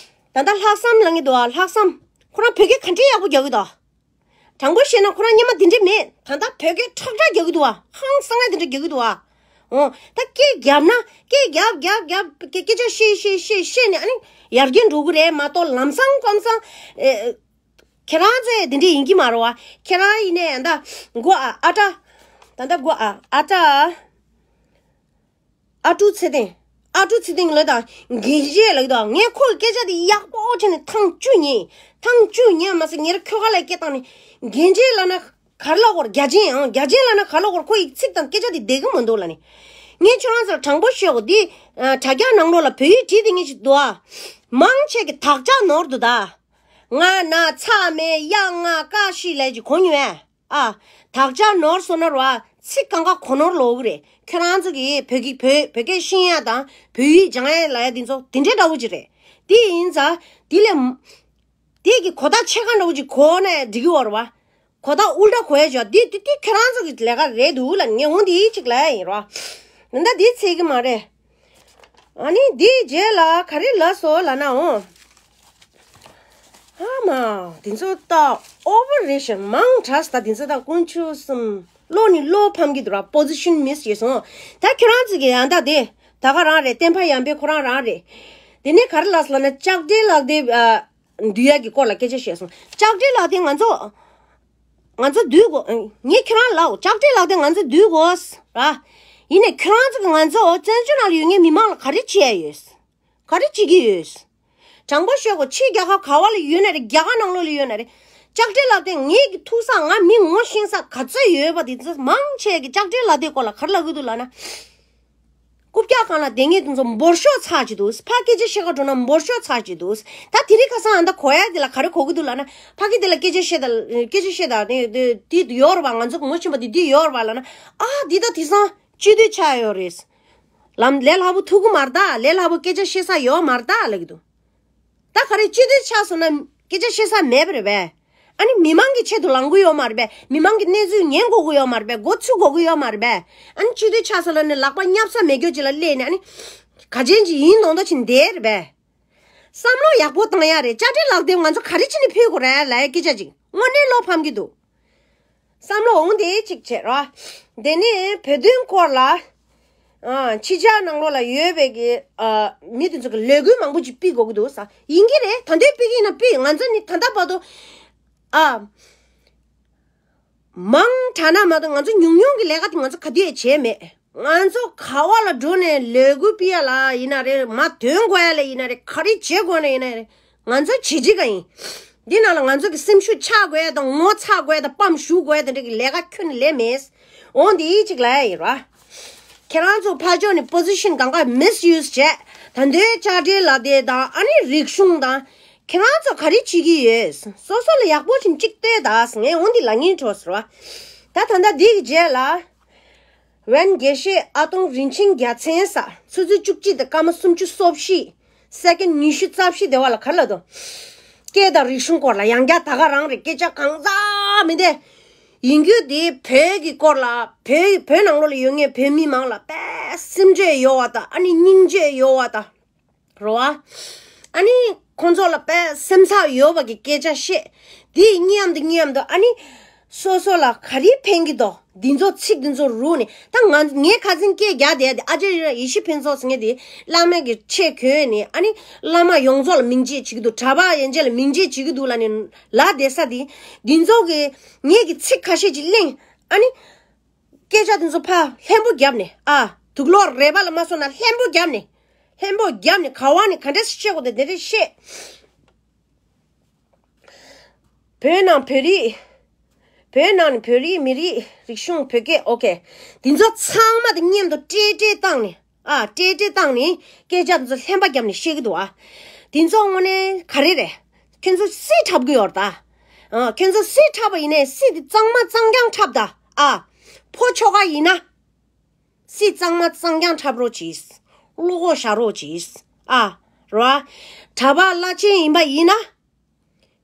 ད་ལྟ་ལྷག་བསམ་ལབ་ཀྱི་འདུག་བ། ལྷག་བསམ། ཁོ་རང་བོད་སྐད་ག་འདྲ་ཡག་པོ་རྒྱག་གི་འདུག་དྲང་པོ་བཤད་ན་ཁོ་རང་སྔོན་མ་དེ་འདྲ་མེད། ད་ལྟ་བོད་སྐད་ཁྲག་ཁྲག་རྒྱག་གི་འདུག་བ། ཧང་སང་ང་དེ་འདྲ་རྒྱག་གི་འདུག་བ། འོ། ད་སྐད་རྒྱབ་ན་སྐད་རྒྱབ་རྒྱབ་རྒྱབ་སྐད་སྐད་ཆ་བཤད་བཤད་བཤད་བཤད་ནས་ཨ་ནི་ཡར་རྒྱས་འགྲོ་གི་རེད་མ་གཏོགས་ལམ་སང་ཀམ་སང་། ཨེ། ཁྱེད་རང་ཚོས་དེ་འདྲ་ཡིན་གྱི་མ་རེད་བ། ཁྱེད་རང་ཡིན་ནའི་ད་མགོ་ཨ་ཨ་ཏྲ། ད་ལྟ་མགོ་ཨ་ཨ་ཏྲ། ཨ་ཀྲུག་ཚེ་བརྟན། ཨ་ཀྲུག་ཚེ་བརྟན་ལབ་དང་རྒན་གཞས་ལབ་དང་། ངས་ཁོ་གི་སྐད་ཆ་དེ་ཡག་པོ་བྱས་ནས་ཐེངས་བཅུ་ཉན། ཐེངས་བཅུ་ཉན་མ་ཟད་ངས་ཁྱོ་ག་ལ་སྐད་བཏང་ནས་རྒན་གཞས་ལབ་ན་ག་རེ་ལབ་དགོས་རེད། རྒྱ་ཆེན་ཨང་། རྒྱ་ཆེན་ལབ་ན་ག་རེ་ལབ་དགོས་རེད། ཁོ་ཡི་ཚིག་དང་སྐད་ཆ་དེ་བསྡད་གི་མི་འདུག་ལབ་ནས། ངས་ཁྱོད་རང་ཚོར་དྲང་པོ་བཤད་གོ་འདི། ཨ། དྲ་རྒྱ་ནང་ལོགས་ལ་བོད་ཡིག་བྲིས་དེ་ངས་ཅིག་འདུག་ཨ། མང་ཆེ་གི་དག་ཆ་ནོར་འདུག་ད། ང་ན་ཚ་མེད་ཡ་ང་ཀ་ཤི་ལབ་ཅིག་གོ་མྱོང་ཨེ། ཨ། དག་ཆ་ནོར་སོང་ན་ར་ཚིག་གང་ག་གོ་ནོར་ལོག་གི་རེད། ཁྱོད་རང་ཚོ་གིས་བོད་ཀྱི་བོད་བོད་སྐད་ཤེས་ཡ་དང་བོད་ཡིག་སྦྱང་ཡ་ལབ་ཡ་འདི་ཚོ་དེ་འདྲའི་འདྲ་བོ་ཅིག་རེད། དེ་ཡིན་ཙང་དེ་ལས་དེ་གི་གོ་བརྡ་ཕྱེད་ཀ་འདྲ་བོ་ཅིག་གོ་ན་འགྲིག་གི་ཡོད་རེད་བ། གོ་བརྡ་ཨུལ་ཊ་གོ་ཡ་ཅིག་དེ་དེ་དེ་ཁྱོད་རང་ཚོ་གི་ལས་ཀ་རེད་འདུག་ལབ་ངས་འོང་དེ་ཅིག་ལབ་ཡ་ཡིན་ར། ད་འདི་ཚད་གི་མ་རེད། ཨ་ནི་འདིའི་རྗེས་ལ་ག་རེ་ལབ་སོང་ལབ་ན་འོང་། ཨ་མ། དེ་ཚོ་ད་ཨོ་བར་རེད་ཤག་མང་དྲགས་ད། དེ་ཚོ་ད་དཀོན་མཆོག་གསུམ། བློ་ནི་བློ་ཕམ་གྱི་འདུག་ར། པོ་ཟི་ཤན་མིས་བྱས་སོང་། ད་ཁྱོད་རང་ཚོ་གི་ཡང་ད་དེ་ད་ག་རང་རེད། བསྟན་པ་ཡར་འཕེལ་ཁོ་རང་རང་རེད། དེ་ནས་ག་རེ་ལབ་སོང་ལབ་ན་ལྕགས་སྤྲེལ་ལག་དེབ་ཨ། འདུལ་ཡག་གི་སྐོར་ལ་སྐད་ཆ་བཤད་སོང་། ལྕགས་སྤྲེལ་ལག་དེབ་ང་ཚོ་ང་ཚོ་འདུལ་དགོས། ངས་ཁྱོད་རང་ལབ། ལྕགས་སྤྲེལ་ལག་དེབ་ང་ཚོ་འདུལ་དགོས་ར། ཡིན་ནའི་ཁྱོད་རང་ཚོ་གིས་ང་ཚོ་བཙན་བྱོལ་ནང་ལ་ཡོད་མཁན་མི་མང་ལ་ག་རེ་བྱེད་ཡ་ཡོད། ག་རེ་བྱེད་ཀྱི་ཡོད། དྲང་པོ་ཤོད་དགོས། ཕྱི་རྒྱལ་ཁབ་ག་བ་ལ་ཡོད་ན་རེད། རྒྱ་གར་ནང་ལོགས་ལ་ཡོད་ན་རེད། ལྕགས་སྤྲེལ་ལག་དེབ་ངེད་ཀྱི་ཐུག་ས་ང་མི་ངོ་ཤེས་ས་ག་ཚོད་ཡོད་པ་དེ་ཚོ་མང་ཆེ་གི་ལྕགས་སྤྲེལ་ལག་དེབ་སྐོར་ལ་ག་རེ་ལབ་གི་འདུག་ལབ་ན། རྐུབ་བཀྱག་སྒང་ལ་བསྡད་མཁན་དེ་ཚོ་འབོར་ཤོག་ཚར་གྱི་འདུག་ཕ་སྐད་ཆ་བཤད་ག་འགྲོ་ན་འབོར་ཤོག་ཚར་གྱི་འདུག་ད་དེ་རིང་ཁ་སང་ཨ་ད་གོ་ཡ་དེ་ལ་ག་རེ་གོ་གི་འདུག་ལབ་ན། ཕ་གི་དེ་ལ་སྐད་ཆ་བཤད་ད་སྐད་ཆ་བཤད་ད་དེ་དེ་ཡོད་རེད་པ། ང་ཚོ་ངོ་ཤེས་པ་དེ་དེ་ཡོད་རེད་པ་ལབ་ན། ཨ་འདི་ད་དེང་སང་སྤྱི་འཐུས་ཆགས་ཡོད་རེད། ལམ་ལས་སླ་པོ་ཐུག་གི་མ་རེད་ད། ལས་སླ་པོ་སྐད་ཆ་བཤད་ས་ཡོད་མ་རེད་ད་ལབ་གི་འདུག་ད་ག་རེ་སྤྱི་འཐུས་ཆགས་སོང་ན་སྐད་ཆ་བཤད་ས་མེད་པ་རེད་པས། ཨ་ནི་མི་མང་གི་ཆེད་དུ་ལངས་གི་ཡོད་མ་རེད་པས། མི་མང་གི་གནས་ཚུལ་ཉན་དགོས་གི་ཡོད་མ་རེད་པས། མགོ་ཚོས་དགོས་གི་ཡོད་མ་རེད་པས། ཨ་ནི་སྤྱི་འཐུས་ཆགས་སོང་ལབ་ནས་ལག་པ་བརྙབ་ས་མེད་རྒྱུ་ཅིག་ལ་སླེབས་ནས་ཨ་ནི་ག་ཅན་ཅིག་ཡིན་མདོག་མདོག་བྱས་ནས་བསྡད་རེད་པས། བསམ་བློ་ཡག་པོ་བཏང་ཡ་རེད། ལྕགས་སྤྲེལ་ལག་དེབ་ང་ཚོ་ག་རེ་བྱས་ནས་ཕུལ་དགོས་རེད་ལབ་ཡ་སྐད་ཆ་ཅིག་དངོས་གནས་བློ་ཕམ་གྱི་འདུག་བསམ་བློ་འོང་དེ་གཅིག་བྱེད་རོགས། དེ་ནས་བོད་དོན་སྐོར་ལ། ཨ། ཕྱི་རྒྱལ་ནང་ལོགས་ལ་ཡོད་པའི་གི་ཨ། མི་དེ་ཚོ་གི་ལས་འགུལ་མང་པོ་ཅིག་སྤེལ་དགོས་ཀྱི་འདུག་ས། ཡིན་གྱི་རེད། ད་དུང་སྤེལ་གྱི་ཡིན་ན་སྤེལ། ང་ཚོ་ནི་ད་ལྟ་བར་དུ་ཨ། མང་དྲགས་ན་མ་གཏོགས་ང་ཚོ་ཉུང་ཉུང་གི་ལས་ཀ་དེ་ང་ཚོ་ག་དུས་ཡང་བྱས་མེད། ང་ཚོ་ག་བ་ལ་འགྲོ་ནས་ལས་འགུལ་སྤེལ་ཡ་ལ་ཡིན་ན་རེད། མ་དོན་དགོས་ཡ་ལ་ཡིན་ན་རེད། ག་རེ་བྱེད་དགོས་ན་ཡིན་ན་རེད། ང་ཚོ་བྱེད་ཀྱི་ག་ཡིན། འདི་ནང་ལ་ང་ཚོ་གི་སེམས་ཤུགས་ཆག་དགོས་ཡ་དང་ངོ་ཚ་དགོས་ཡ་དང་པམ་བཞུ་དགོས་ཡ་དང་འདྲ་གི་ལས་ཀ་ཁྱོན་ནས་ལས་མེད། འོ་འདི་ཅིག་ལ་ཡ་ཡིན་ར། ཁྱེད་རང་ཚོ་ཕར་ཕྱོགས་ནས་པོ་ཟི་ཤན་གང་ག་མིས་ཡུ་སི་བྱས། ད་འདོད་ཅག་འདྲེ་ལ་དེ་དང་ཨ་ནི་རིག་གཞུང་དང་། ཁྱེད་རང་ཚོ་ག་རེ་བྱེད་ཀྱི་ཡོད། སོ་སོ་ལ་ཡག་པོ་ཞིག་གཅིག་ལྟོས་ད་ཟེར། ངས་འོ་འདི་ལ་ངའི་གྲོགས་ཟེར་བ། ད་ད་ལྟ་འདི་གི་རྗེས་ལ། ཝན་དགེ་བཤེས་ཨ་སྟོང་རིན་ཆེན་རྒྱལ་མཚན་ས་ཆུ་ཚོད་བཅུ་གཅིག་དང་སྐར་མ་སུམ་ཅུ་སོ་བཞི། སེ་ཀེན་ཉི་ཤུ་རྩ་བཞི་དེ་བ་ལ་ག་རེ་ལབ་འདུག་སྐད་དང་རིག་གཞུང་སྐོར་ལ་ཡང་བསྐྱར་ད་ག་རང་རེད། སྐད་ཆ་གང་ཟག་མི་འདི། ཡིན་རྒྱུ་དེ་བོད་ཀྱི་སྐོར་ལ་བོད་བོད་ནང་ལོགས་ལ་ཡོད་མཁན་བོད་མི་མང་ལ་དཔེ་སེམས་ཁྲལ་ཡོད་བ་དང་ཨ་ནི་སྙིང་རྗེ་ཡོད་བ་དང་། རོ་ཨ། ཨ་ནི་ཁོང་ཚོ་ལ་དཔེ་སེམས་ཚགས་ཡོད་པ་གི་སྐད་ཆ་བཤད། དེ་སྙམ་དུ་སྙམ་དུ་ཨ་ནི་སོ་སོ་ལ་ག་རེ་ཕན་གི་འདུག་འདི་ཚོ་ཚིག་འདི་ཚོ་རུག་ནས་ད་ང་ངའི་ཁ་སང་སྐད་རྒྱག་བསྡད་དེ་ཨ་ཅེ་ཡེ་ཤེས་ཕུན་ཚོགས་ཟེར་མཁན་དེ་བླ་མ་གི་ཆས་གོན་ནས་ཨ་ནི་བླ་མ་ཡོངས་རྫོགས་ལ་མིང་ཆད་བྱེད་ཀྱི་འདུག་གྲྭ་པ་ཡན་ཆད་ལ་མིང་ཆད་བྱེད་ཀྱི་འདུག་ལབ་ནས་ལབ་བསྡད་ས་དེ། འདི་ཚོ་གི་ངེད་ཀྱི་ཚིག་ཁ་ཤས་ཅིག་གླེང་ཨ་ནི། སྐད་ཆ་དེ་ཚོ་ཕར་ལྷན་པོ་བརྒྱབ་ནས་ཨ། དུག་ལོག་རལ་པ་ལ་མ་སོང་ན་ལྷན་པོ་བརྒྱབ་ནས། ལྷན་པོ་བརྒྱབ་ནས་ག་བ་ནས་ག་འདྲས་བཤད་དགོས་དེ་དེ་འདྲས་བཤད། བོད་ནང་བོད་རིགས། བོད་ནང་ནས་བོད་རིགས་མི་རིགས་རིག་གཞུང་བོད་སྐད་ཨོ་ཁེ། དེ་ཚོ་ཚང་མ་དང་མཉམ་དུ་ཏྲེ་ཏྲེ་བཏང་ནས་ཨ་ཏྲེ་ཏྲེ་བཏང་ནས་སྐད་ཆ་དེ་ཚོ་ལྷན་པ་བརྒྱབ་ནས་བཤད་ཀྱི་འདུག་ཨ། དེ་ཚོ་དངོས་གནས་ག་རེ་རེད། ཁྱོད་ཚོ་སྲིད་འཁྲབ་གི་ཡོད་རེད་ད། ཨ་ཁྱོད་ཚོ་སྲིད་འཁྲབ་པ་ཡིན་ནའི་སྲིད་དེ་གཙང་མ་གཙང་རྐྱང་འཁྲབ་ད་ཨ། ཕོ་ཆོ་ག་ཡིན་ན། སྲིད་གཙང་མ་གཙང་རྐྱང་འཁྲབ་རོགས་གྱིས། བློ་ཁོག་བཞག་རོགས་གྱིས། ཨ། རོ། གྲྭ་པ་བླ་ཆེན་ཡིན་པ་ཡིན་ན།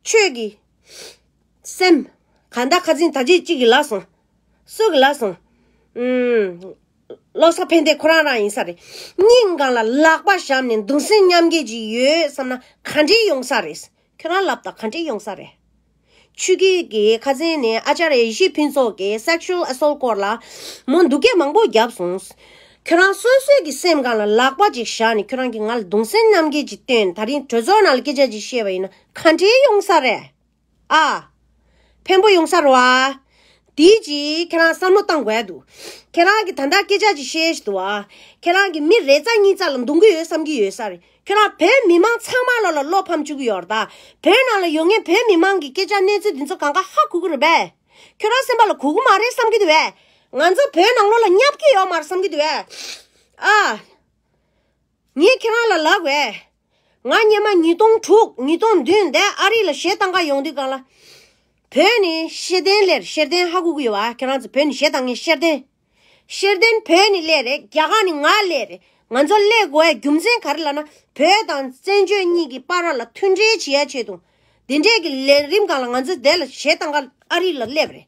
ཆོས་ཀྱི། སེམས། ག་འདྲ་ཁ་འཛིན་ད་ཅིག་གཅིག་གིས་ལབ་སོང་། སུ་གིས་ལབ་སོང་། ཨུམ། བློ་གསལ་ཕན་བདེ་ཁོ་རང་རང་ཡིན་ས་རེད། སྙིང་གང་ལ་ལག་པ་བཞག་ནས་གདུང་སེམས་མཉམ་སྐྱེད་ཅིག་ཡོད་བསམ་ན་ག་འདྲས་ཡོང་ས་རེད། ཁྱོད་རང་ལབ་དང་ག་འདྲས་ཡོང་ས་རེད། ཆོས་སྐྱིད་ཀྱི་ཁ་སང་ནས་ཨ་ཅར་ཡེ་ཤེས་ཕུན་ཚོགས་ཀྱིས་sexual assault སྐོར་ལ་མོ་འདུག་སྐད་མང་པོ་བརྒྱབ་སོང་། ཁྱོད་རང་སོ་སོའི་གི་སེམས་སྒང་ལ་ལག་པ་ཅིག་བཞག་ནས་ཁྱོད་རང་གིས་ང་ལ་གདུང་སེམས་མཉམ་སྐྱེད་ཅིག་སྟོན། ད་རིང་གྲོས་ཚོགས་ནང་ལ་སྐད་ཆ་ཅིག་བཤད་པ་ཡིན་ན་ག་འདྲས་ཡོང་ས་རེད། ཨ། ཕན་པོ་ཡོང་ས་རེད་བ། དེའི་ཅིག་ཁྱེད་རང་བསམ་བློ་བཏང་དགོས་འདུག་ཁྱེད་རང་གིས་ད་ལྟ་སྐད་ཆ་ཅིག་བཤད་བཞིན་འདུག་བ། ཁྱེད་རང་གིས་མི་རེ་ཙམ་གཉིས་ཙམ་ལ་འདོང་གི་ཡོད་བསམ་གྱི་ཡོད་ས་རེད། ཁྱོད་རང་བོད་མི་མང་ཚང་མ་ལོ་ལ་བློ་ཕམ་བཅུག་གི་ཡོད་རེད་ད། བོད་ནང་ལ་ཡོད་མཁན་བོད་མི་མང་གི་སྐད་ཆ་གནས་ཚུལ་འདི་ཚོ་གང་ག་ཧ་གོ་གི་རེད་པས། ཁྱོད་རང་སེམས་པ་ལ་གོ་གི་མ་རེད་བསམ་གྱི་འདུག་བས། ང་ཚོ་བོད་ནང་ལོགས་ལ་བསྙབ་ཀྱི་ཡོད་མ་རེད་བསམ་གྱི་འདུག་བས། ཨ། ངས་ཁྱེད་རང་ལ་ལབ་དགོས། ང་སྔོན་མ་ཉིས་སྟོང་དྲུག་ཉིས་སྟོང་བདུན་དེ་ཨ་རི་ལ་གཞས་བཏང་ག་ཡོང་དུས་སྒང་ལ། བོད་ནས་ཤེར་ལྡན་སླེབས། ཤེར་ལྡན་ཧ་གོ་གི་ཡོད་བ། ཁྱེད་རང་ཚོ་བོད་ནས་གཞས་བཏང་མཁན་ཤེར་ལྡན། ཤེར་ལྡན་བོད་ནས་སླེབས་རེད། རྒྱ་གར་ནས་ང་སླེབས་རེད། ང་ཚོ་སླེབས་དགོས་ཡ་རྒྱུ་མཚན་ག་རེ་ལབ་ན་བོད་དང་བཙན་བྱོལ་གཉིས་ཀྱི་བར་ལ་མཐུན་འབྲེལ་བྱེད་ཡ་ཆེད་དུ། འདི་འདྲས་ཀྱི་ལས་རིམ་སྒང་ལ་ང་ཚོ་དེ་ལ་གཞས་བཏང་ག་ཨ་རི་ལ་སླེབས་རེད།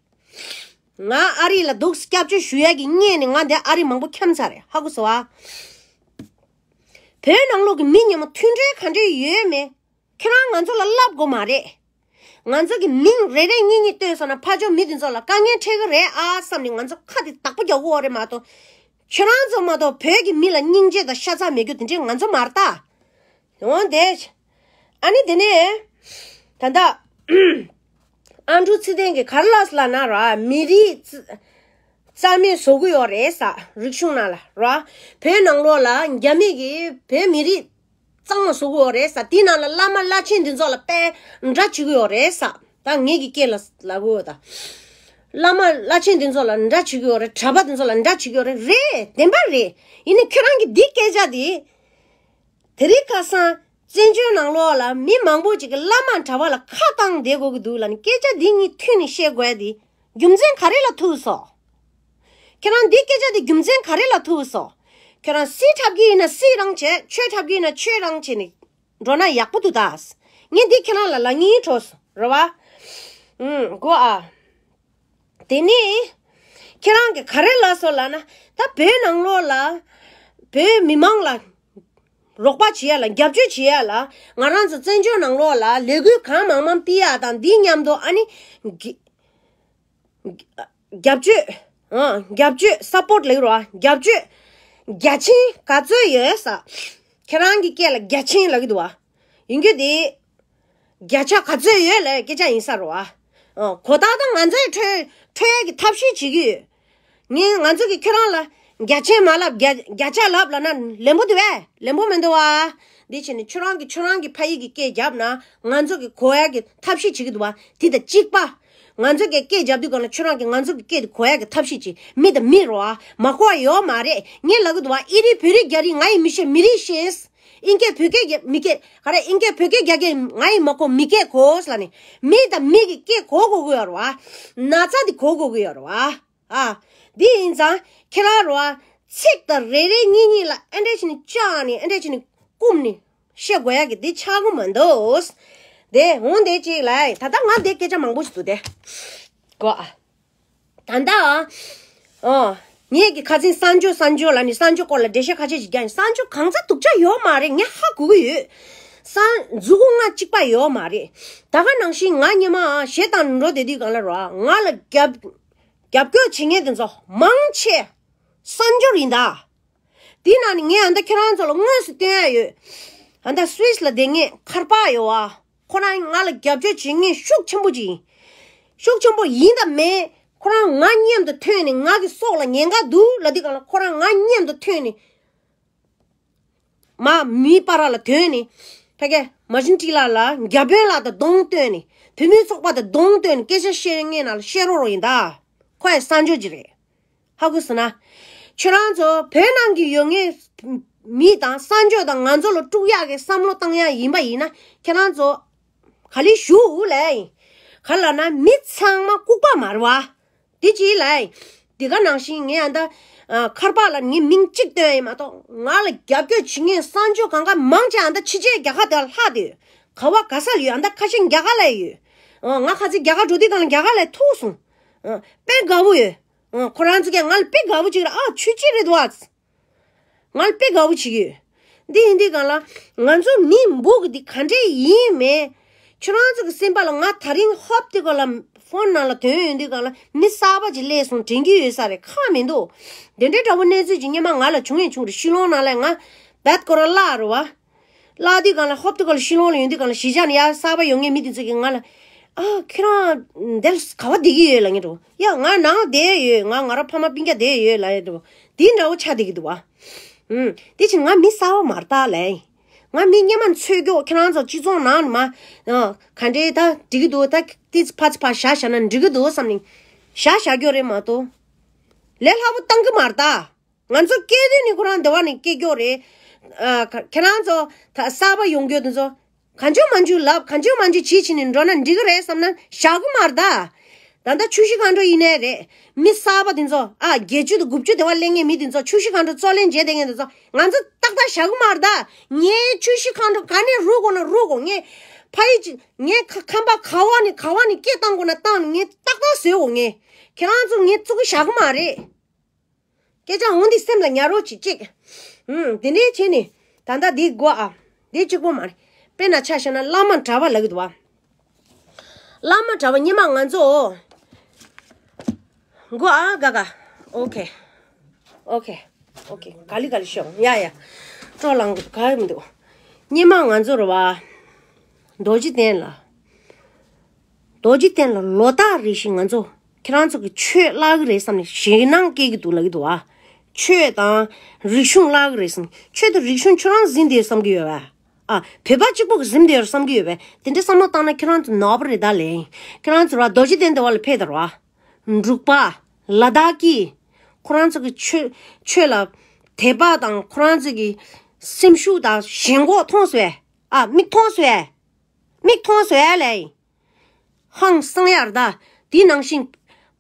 ང་ཨ་རི་ལ་འདུག་སྐྱབས་བཅོལ་ཞུ་ཡ་གི་སྔོན་ནས་ང་འདི་ཨ་རི་མང་པོ་འཁྱམས་ཚར་རེད། ཧ་གོ་སོང་ཨ། བོད་ནང་ལོགས་ཀྱི་མི་མཉམ་པོ་མཐུན་འབྲེལ་ག་འདྲས་ཡོད་མེད། ཁྱེད་རང་ང་ཚོ་ལ་ལབ་དགོས་མ་རེད། ང་ཚོ་གི་མིང་རེ་རེ་གཉིས་གཉིས་བཏོན་སོང་ན་ཕར་ཕྱོགས་མི་དེ་ཚོ་ལ་དཀའ་ངལ་འཕྲད་གི་རེད་ཨ་བསམ་ནས་ང་ཚོ་ཁ་དེ་དག་པོ་རྒྱག་དགོས་རེད་མ་གཏོགས། ཁྱོད་རང་ཚོ་མ་གཏོགས་བོད་ཀྱི་མི་ལ་སྙིང་རྗེ་དང་ཤ་ཚ་མེད་རྒྱུ་དེ་འདྲས་ང་ཚོ་མ་རེད་ད། འོ་དེ། ཨ་ནི་དེ་ནས། ད་ལྟ། ཨ་འབྲུག་ཚེ་བརྟན་གྱིས་ག་རེ་ལབ་ལབ་ན་ར་མི་རིགས་རྩ་རྩ་མེད་བཟོ་གི་ཡོད་རེད་ས། རིག་གཞུང་ནང་ལ་ར། བོད་ནང་ལོགས་ལ་རྒྱ་མི་གིས་བོད་མི་རིགས་གཙང་མ་བཟོ་གི་ཡོད་རེད་ས། དེ་ནང་ལ་བླ་མ་བླ་ཆེན་འདི་ཚོ་ལ་དཔེ་འདྲ་བྱེད་གི་ཡོད་རེད་ས། ད་ངེད་ཀྱི་སྐད་ལ་ལབ་གི་ཡོད་ད། བླ་མ་བླ་ཆེན་འདི་ཚོ་ལ་འདྲ་བྱེད་གི་ཡོད་རེད། གྲྭ་པ་འདི་ཚོ་ལ་འདྲ་བྱེད་གི་ཡོད་རེད། རེད། བདེན་པ་རེད། ཡིན་ནའི་ཁྱོད་རང་གི་འདི་སྐད་ཆ་འདི། དེ་རིང་ཁ་སང་བཙན་བྱོལ་ནང་ལོགས་ལ་མི་མང་པོ་ཅིག་གིས་བླ་མ་གྲྭ་པ་ལ་ཁ་བཏང་བསྡད་དགོས་ཀྱི་འདུག་ལབ་ནས་སྐད་ཆ་འདི་གཉིས་མཐུད་ནས་བཤད་དགོས་ཡ་འདི་རྒྱུ་མཚན་ག་རེ་ལ་ཐུག་སོང་། ཁྱེད་རང་འདི་སྐད་ཆ་འདི་རྒྱུ་མཚན་ག་རེ་ལ་ཐུག་སོང་། ཁྱེད་རང་སྲིད་འཁྲབ་ཀྱི་ཡིན་ན་སྲིད་རང་བྱེད། ཆོས་འཁྲབ་ཀྱི་ཡིན་ན་ཆོས་རང་བྱེད་ནས་འགྲོ་ན་ཡག་པོ་འདུག་ད། ངས་འདི་ཁྱེད་རང་ལ་ལབ་སྙིང་བྲོ་སོང་རེད་བ། ཨུམ་གོ་ཨ། དེ་ནས་ཁྱེད་རང་གིས་ག་རེ་ལབ་སོང་ལབ་ན་ད་བོད་ནང་ལོགས་ལ་བོད་མི་མང་ལ་རོགས་པ་བྱེད་ཡ་ལ་རྒྱབ་སྐྱོར་བྱེད་ཡ་ལ་ང་རང་ཚོ་བཙན་བྱོལ་ནང་ལོགས་ལ་ལས་འགུལ་གང་མང་མང་སྤེལ་ཡ་དང་འདི་མཉམ་དུ་ཨ་ནི་གི་རྒྱབ་སྐྱོར་ཨང་རྒྱབ་སྐྱོར་སཔོར་ཊི་ལབ་ཀྱི་རེད་བ། རྒྱབ་སྐྱོར་རྒྱ་ཆེན་ག་ཚོད་ཡོད་ས། ཁྱེད་རང་གི་སྐད་ལ་རྒྱ་ཆེན་ལབ་ཀྱི་འདུག་བ། ཡིན་རྒྱུ་དེ། བརྒྱ་ཆ་ག་ཚོད་ཡོད་ལབ་སྐད་ཆ་ཡིན་ས་རེད་བ། ཨ། གོ་བརྡ་དང་ང་ཚོས་འཕྲོད་འཕྲོད་ཡས་ཀྱི་ཐབས་ཤེས་བྱེད་ཀྱི་ཡོད། ངས་ང་ཚོ་གིས་ཁྱོད་རང་ལ་ རྒྱ་ཆེན་མ་ལབ་རྒྱ་རྒྱ་ཆ་ལབ་ལབ་ན་ལན་པོ་འདུག་བས། ལན་པོ་མི་འདུག་བ། འདི་བྱས་ནས་ཁྱོད་རང་གིས་ཁྱོད་རང་གི་ཕ་ཡུལ་གྱི་སྐད་རྒྱབ་ན་ང་ཚོ་གི་གོ་ཡ་གི་ཐབས་ཤེས་བྱེད་ཀྱི་འདུག་བ། དེ་དང་གཅིག་པ། ང་ཚོ་གི་སྐད་རྒྱབ་དུས་གང་ལ་ཁྱོད་རང་གིས་ང་ཚོ་གི་སྐད་དེ་གོ་ཡ་གི་ཐབས་ཤེས་བྱེད། མི་དང་མི་རོ་ཨ། མ་གོ་བ་ཡོད་མ་རེད། ངས་ལབ་གི་འདུག་བ། ཨི་རི་བོད་རིགས་རྒྱ་རིགས་ང་ཡི་མི་ཤེས། མི་རིགས་ཤེས། ཨིན་སྐད་བོད་སྐད་རྒྱ་མི་སྐད་ག་རེ། ཨིན་སྐད་བོད་སྐད་རྒྱ་སྐད་ང་ཡི་མ་གོ། མི་སྐད་གོ་ལབ་ནས། མི་དང་མི་གི་སྐད་གོ་དགོས་ཀྱི་ཡོད་རེད་བ། ན་ཚ་དེ་གོ་དགོས་ཀྱི་ཡོད་རེད་བ། ཨ། འདི་ཡིན་ཙང་ཁྱེད་རང་རོ་ཨ། ཚིག་དང་རེ་རེ་གཉིས་གཉིས་ལ་ཨེ་འདྲ་བྱས་ནས་བཅག་ནས་ཨེ་འདྲ་བྱས་ནས་བསྐུམ་ནས་བཤད་དགོས་ཡ་གི་འདི་ཆགས་ཀྱི་མི་འདུག། དེ་འོང་དེ་གཅིག་ལ་ད་ལྟ་ང་འདི་སྐད་ཆ་མང་པོ་ཞིག་འདུག་དེ། གོ་ཨ། ད་ལྟ་ཨ། ཨོ། ངས་ཀྱི་ཁ་སང་གསར་འགྱུར་གསར་འགྱུར་ལ་ནི་གསར་འགྱུར་སྐོར་ལ་འགྲེལ་བཤད་ཁ་ཤས་ཤིག་རྒྱག་ཡིན། གསར་འགྱུར་གང་ཚ་སྡུག་ཅག་ཡོད་མ་རེད། ངས་ཧ་གོ་གི་ཡོད། གསར་མཛུ་གུ་ལྔ་གཅིག་པ་ཡོད་མ་རེད། ད་ག་ནང་བཞིན་ང་སྔོན་མ་ཨ་གཞས་བཏང་འགྲོ་བསྡད་དུས་གང་ལ་རོ་ཨ། ང་ལ་རྒྱབ་རྒྱབ་སྐྱོར་བྱེད་མཁན་དེ་ཚོ་མང་ཆེ་གསར་འགྱུར་ཡིན་ད། དེ་ནང་ནས་ངས་ཨ་མདའ་ཁྱེད་རང་ཚོ་ལ་དངོས་སུ་སྟོན་ཡ་ཡོད། ཨ་མདའ་སུད་སི་ལ་བསྡད་མཁན་ཁར་པ་ཡོད་ཨ། ཁོ་རང་ང་ལ་རྒྱབ་སྐྱོར་བྱེད་མཁན་ཤུགས་ཆེན་པོ་ཅིག་ཡིན། ཤུགས་ཆེན་པོ་ཡིན་དང་མིན། ཁོ་རང་ང་མཉམ་དུ་ཐོན་ནས་ང་གི་སྲོག་ལ་ཉེན་ཁ་འདུག་ལབ་དུས་གང་ལ་ཁོ་རང་ང་མཉམ་དུ་ཐོན་ནས། མ་མི་བར་ལ་ཐོན་ནས། ཕ་གི་མ་ཤིན་ཏི་ལ་ལ་རྒྱ་དཔོན་ལ་དང་གདོང་སྟོན་ནས། བུད་མེད་ཚོགས་པ་དང་གདོང་སྟོན་ནས་སྐད་ཆ་བཤད་མཁན་ནང་ལ་བཤད་རོགས་རོགས་ཡིན་ད། ཁོ་ཡང་གསར་འགྱུར་ཅིག་རེད། ཧ་གོ་སོང་ན། ཁྱེད་རང་ཚོ་བོད་ནང་གི་ཡོད་མཁན་མི་དང་གསར་འགྱུར་དང་ང་ཚོ་ལ་དཀྲུག་ཡག་གི་བསམ་བློ་བཏང་ཡག་ཡིན་པ་ཡིན་ན་ཁྱེད་རང་ཚོ་ག་ལེ་ཞུ་ལས་ཡིན། ག་ལ་ན་མི་ཚང་མ་ལྐུགས་པ་མ་རེད་བ། དེ་ཅི་ལས་ཡིན། དེ་ག་ནང་བཞིན་ངས་ཨ་མདའ་ཁར་པ་ལ་ངའི་མིང་གཅིག་བཏོན་ཡིན་མ་གཏོགས་ང་ལ་རྒྱབ་སྐྱོར་བྱེད་མཁན་གསར་འགྱུར་གང་ག་མང་ཆེ་ཨ་མདའ་ཕྱི་རྒྱལ་རྒྱ་གར་དེ་ལ་ལྷག་བསྡད་ཡོད། ག་བ་ག་ས་ལ་ཡོད། ཨ་མདའ་ཁ་ཤས་རྒྱ་གར་ལ་ཡོད། ཨ་ང་ཁ་ཚིག་རྒྱ་གར་འགྲོ་དུས་གང་ལ་རྒྱ་གར་ལ་ཐུག་སོང་། ཨ་དཔེ་དགའ་བོ་ཡོད། ཨ་ཁོ་རང་ཚོ་གས་ང་ལ་དཔེ་དགའ་བོ་ཅིག་ར། ཨ་ཆོས་ཅི་རེད་འདུག་ཨ། ང་ལ་དཔེ་དགའ་བོ་བྱེད་ཀྱི་ཡོད། འདི་ཡིན་དུས་གང་ལ་ང་ཚོ་མི་འབུག་གི་འདི་ག་འདྲས་ཡིན་མེད། ཁྱོད་རང་ཚོ་གི་སེམས་པ་ལ་ང་ད་རིང་ཧོབ་དེ་ག་ལ་ཕོན་ནང་ལ་ཐོན་ཡོང་དུས་གང་ལ་མི་གསར་པ་ཅིག་སླེབས་སོང་དྲན་གྱི་ཡོད་ས་རེད། ཁག་མི་འདུག་དེ་འདྲའི་འདྲ་བོ་གནས་ཚུལ་ཅིག་སྔོན་མ་ང་ལ་བྱུང་ཡིན་བྱུང་རེད། ཤི་ལོང་ནང་ལ་ང་བད་ཀོ་ར་བརླག་རེད་བ། བརླག་དུས་གང་ལ་ཧོབ་དེ་ག་ལ་ཤི་ལོང་ལ་ཡོང་དུས་གང་ལ་གཞིས་ཆགས་ནས་ཡར་གསར་པ་ཡོང་མཁན་མི་དེ་ཚོ་གིས་ང་ལ་ཨ་ཁྱེད་རང་འདིར་ག་བ་བསྡད་ཀྱི་ཡོད་ལབ་མཁན་འདྲ་བོ། ཡ་ང་ནང་བསྡད་ཡོད། ང་ང་རང་ཕ་མ་སྤུན་ཀྱག་བསྡད་ཡོད་ལབ་མཁན་འདྲ་བོ། དེ་འདྲ་བོ་ཆགས་བསྡད་ཀྱི་འདུག་བ། ཨུམ། དེ་ཕྱིར་ང་མི་གསར་པ་མ་རེད་ད་ལབ་ཡིན། ང་མི་སྔོན་མ་འཚོལ་མགྱོགས་ཁྱེད་རང་ཚོ་སྤྱི་ཚོགས་ནང་ནས་མ། ཨ། ག་འདྲས་ད་འགྲིག་གི་འདུག་ད་ཏི་ཙི་ཕ་ཙི་ཕ་བཞག་བཞག་ན་འགྲིག་གི་འདུག་བསམ་ནས་བཞག་བཞག་མགྱོགས་རེད་མ་གཏོགས། ལས་སླ་པོ་བཏང་གི་མ་རེད་ད། ང་ཚོ་སྐད་དོད་ནི་ཁོ་རང་འདི་བ་ནས་སྐད་མགྱོགས་རེད། ཨ། ཁ་ཁྱེད་རང་ཚོ་ད་གསར་པ་ཡོང་རྒྱུ་འདི་ཚོ། གང་བྱུང་མང་བྱུང་ལབ། གང་བྱུང་མང་བྱུང་བྱེད་བྱེད་ནས་འགྲོ་ན་འགྲིག་གི་རེད་བསམ་ན་བཞག་གི་མ་རེད་ད། ད་ལྟ་ཆུ་བཞི་སྒང་དྲུག་ཡིན་ནའི་རེད། མི་གསར་པ་དེ་ཚོ་ཨ་བརྒྱད་ཅུ་དང་དགུ་བཅུ་དེ་བ་སླེབས་མཁན་མི་དེ་ཚོ་ཆུ་བཞི་སྒང་དྲུག་རྩོད་ལེན་བྱེད་བསྡད་མཁན་དེ་ཚོ་ང་ཚོ་ཏག་ཏག་བཞག་གི་མ་རེད་ད། ངས་ཆུ་བཞི་སྒང་དྲུག་ག་ནས་རུག་དགོས་ན་རུག་དགོས། ངས་ཕ་ཡི་ཅི་ངས་ཁ་ཁམས་པ་ག་བ་ནས་ག་བ་ནས་སྐད་བཏང་དགོས་ན་བཏང་། ངས་ཏག་ཏག་བཟོས་དགོས། ངས་ཁྱེད་རང་ཚོ་ངས་བཙུགས་གི་བཞག་གི་མ་རེད། སྐད་ཆ་འོང་འདི་སེམས་ལ་ཉར་རོགས་གྱིས་གཅིག་ཨུམ། དེ་འདྲའི་བྱས་ནས་ད་ལྟ་འདི་དགོས་ཨ། འདི་གཅིག་པོ་མ་རེད། དཔེར་ན་ཆ་བཞག་ན་བླ་མ་གྲྭ་པ་ལབ་ཀྱི་འདུག་བ། བླ་མ་གྲྭ་པ་སྔོན་མ་ང་ཚོ། དགོས་ཨ་ག་ག་ཨོ་ཁེ། ཨོ་ཁེ། ཨོ་ཁེ། ག་ལི་ག་ལི་ཤོག་ཡ་ཡ། སྤྲོ་ལངས་ག་མི་འདུག་སྔོན་མ་ང་ཚོ་རེད་བ། རྡོ་རྗེ་གདན་ལ། རྡོ་རྗེ་གདན་ལ་ལོ་ལྟར་རེ་བཞིན་ང་ཚོ་ཁྱེད་རང་ཚོ་གི་ཆོས་བརླག་གི་རེད་བསམ་ནས་ཞེད་སྣང་སྐྱེ་གི་འདུག་ལབ་ཀྱི་འདུག་ཨ། ཆོས་དང་རིག་གཞུང་བརླག་གི་རེད་བསམ། ཆོས་དང་རིག་གཞུང་ཁྱོད་རང་འཛིན་བསྡད་བསམ་གྱི་ཡོད་པས། ཨ། བོད་པ་གཅིག་པོ་གི་འཛིན་བསྡད་ཡོད་བསམ་གྱི་ཡོད་པས། དེ་འདྲ་བསམ་བློ་བཏང་ན་ཁྱེད་རང་ཚོ་ནོར་བ་རེད་ད་ལེ། ཁྱེད་རང་ཚོ་ར་རྡོ་རྗེ་གདན་དེ་བ་ལ་ཕེབས་དང་ར། འབྲུག་པ། ལ་དྭགས་ཀྱི། ཁོ་རང་ཚོ་གི་ཆོས་ཆོས་ལ་དད་པ་དང་ཁོ་རང་ཚོ་གི་སེམས་ཤུགས་དང་ཞེན་ཁོག་མཐོང་སོང་ཨ། མིག་མཐོང་སོང་། མིག་མཐོང་ཟེར་ཡ་ལས། ཧང་སང་ཡར་ད། དེ་ནང་བཞིན་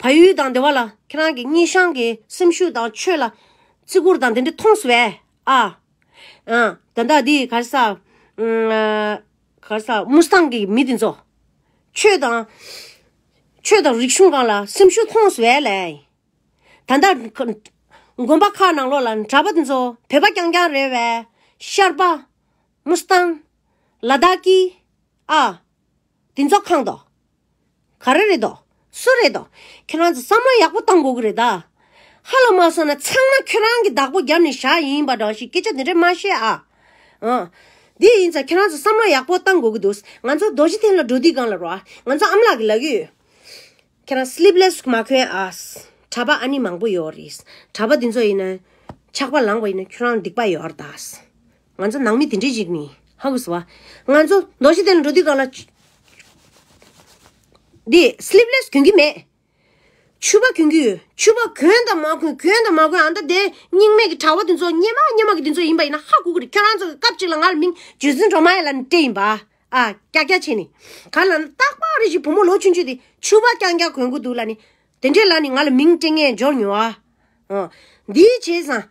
བལ་ཡུལ་དང་དེ་བ་ལ་ཁྱེད་རང་གི་སྙེ་ཤང་གི་སེམས་ཤུགས་དང་ཆོས་ལ་བརྩི་བཀུར་དང་དེ་འདྲ་མཐོང་ཟེར་བས་ཨ། ཨ། ད་ལྟ་དེ་ག་རེ་ཟ། ཨ། ག་རེ་ཟ་མུ་སྟང་གི་མི་དེ་ཚོ། ཆོས་དང་། ཆོས་དང་རིག་གཞུང་སྒང་ལ་སེམས་ཤུགས་མཐོང་ཟེར་བས་ལས། ད་ལྟ་དགོན་པ་ཁག་ནང་ལོགས་ལ་གྲྭ་པ་དེ་ཚོ་བོད་པ་རྐྱང་རྐྱང་རེད་བས། ཤར་པ། མུ་སྟང་། ལ་དྭགས་ཀྱི། ཨ། དེ་ཚོ་གང་དོ། ག་རེ་རེད་དོ། སུ་རེད་དོ། ཁྱེད་རང་ཚོ་བསམ་བློ་ཡག་པོ་བཏང་དགོས་ཀྱི་རེད་ད། ཧ་ལམ་མ་སོང་ན་ཚང་མ་ཁྱོད་རང་གི་བདག་པོ་བརྒྱབ་ནས་བཞག་ཡིན་པ་འདྲ་ཞིག་སྐད་ཆ་དེ་འདྲ་མ་བཤད་ཨ། ཨ། འདི་ཡིན་ཙང་ཁྱེད་རང་ཚོ་བསམ་བློ་ཡག་པོ་བཏང་དགོས་ཀྱི་འདུག་ང་ཚོ་རྡོ་རྗེ་གདན་ལ་འགྲོ་དུས་སྒང་ལ་རོ། ང་ཚོ་ཨ་མ་ལགས་ཀྱིས་ལབ་ཀྱི་ཡོད། ཁྱེད་རང་སི་ལིབ་ལེ་སི་མ་གོན་ཨ། གྲྭ་པ་ཨ་ནི་མང་པོ་ཡོད་རེད། གྲྭ་པ་འདི་ཚོ་ཡིན་ན་ཆགས་པ་ལངས་པ་ཡིན་ན་ཁྱོད་རང་སྡིག་པ་ཡོད་རེད་ད། ང་ཚོ་ནང་མི་དེ་འདྲས་ཅིག་ནི་ཧ་གོ་སོང་བ། ང་ཚོ་མདོ་སྟོད་ལ་འགྲོ་དུས་སྒང་ལ་འདི་སི་ལིབ་ལེ་སི་གྱོན་གྱི་མེད། ཕྱུ་པ་གྱོན་གྱི་ཡོད། ཕྱུ་པ་གྱོན་དང་མ་གྱོན་གྱོན་དང་མ་གྱོན། ཨ་ད་དེ་རྙིང་མའི་གི་གྲྭ་པ་དེ་ཚོ་སྔོན་མ་སྔོན་མ་གི་དེ་ཚོ་ཡིན་པ་ཡིན་ན་ཧ་གོ་གི་རེད། ཁྱོད་རང་ཚོ་གི་སྐབས་གཅིག་ལ་ང་ལ་མིང་བརྗོད་ཚུལ་སྒྲོལ་མ་ཡ་ལ་ནི་སྤྲད་ཡིན་པ། ཨ་ཀྱག་ཀྱག་བྱས་ནི། ག་ལ་ནི་རྟག་པར་རེ་ཞིག་བུ་མོ་ལོ་ཆུང་ཆུང་དེ་ཕྱུ་པ་རྐྱང་རྐྱང་གྱོན་གྱི་འདུག་ལ་ནི། དེ་འདྲས་ལ་ནི་ང་ལ་མིང་སྤྲད་མཁན་འབྱོར་མྱོང་ཨ། ཨ། འདིའི་བྱས་ཙང་།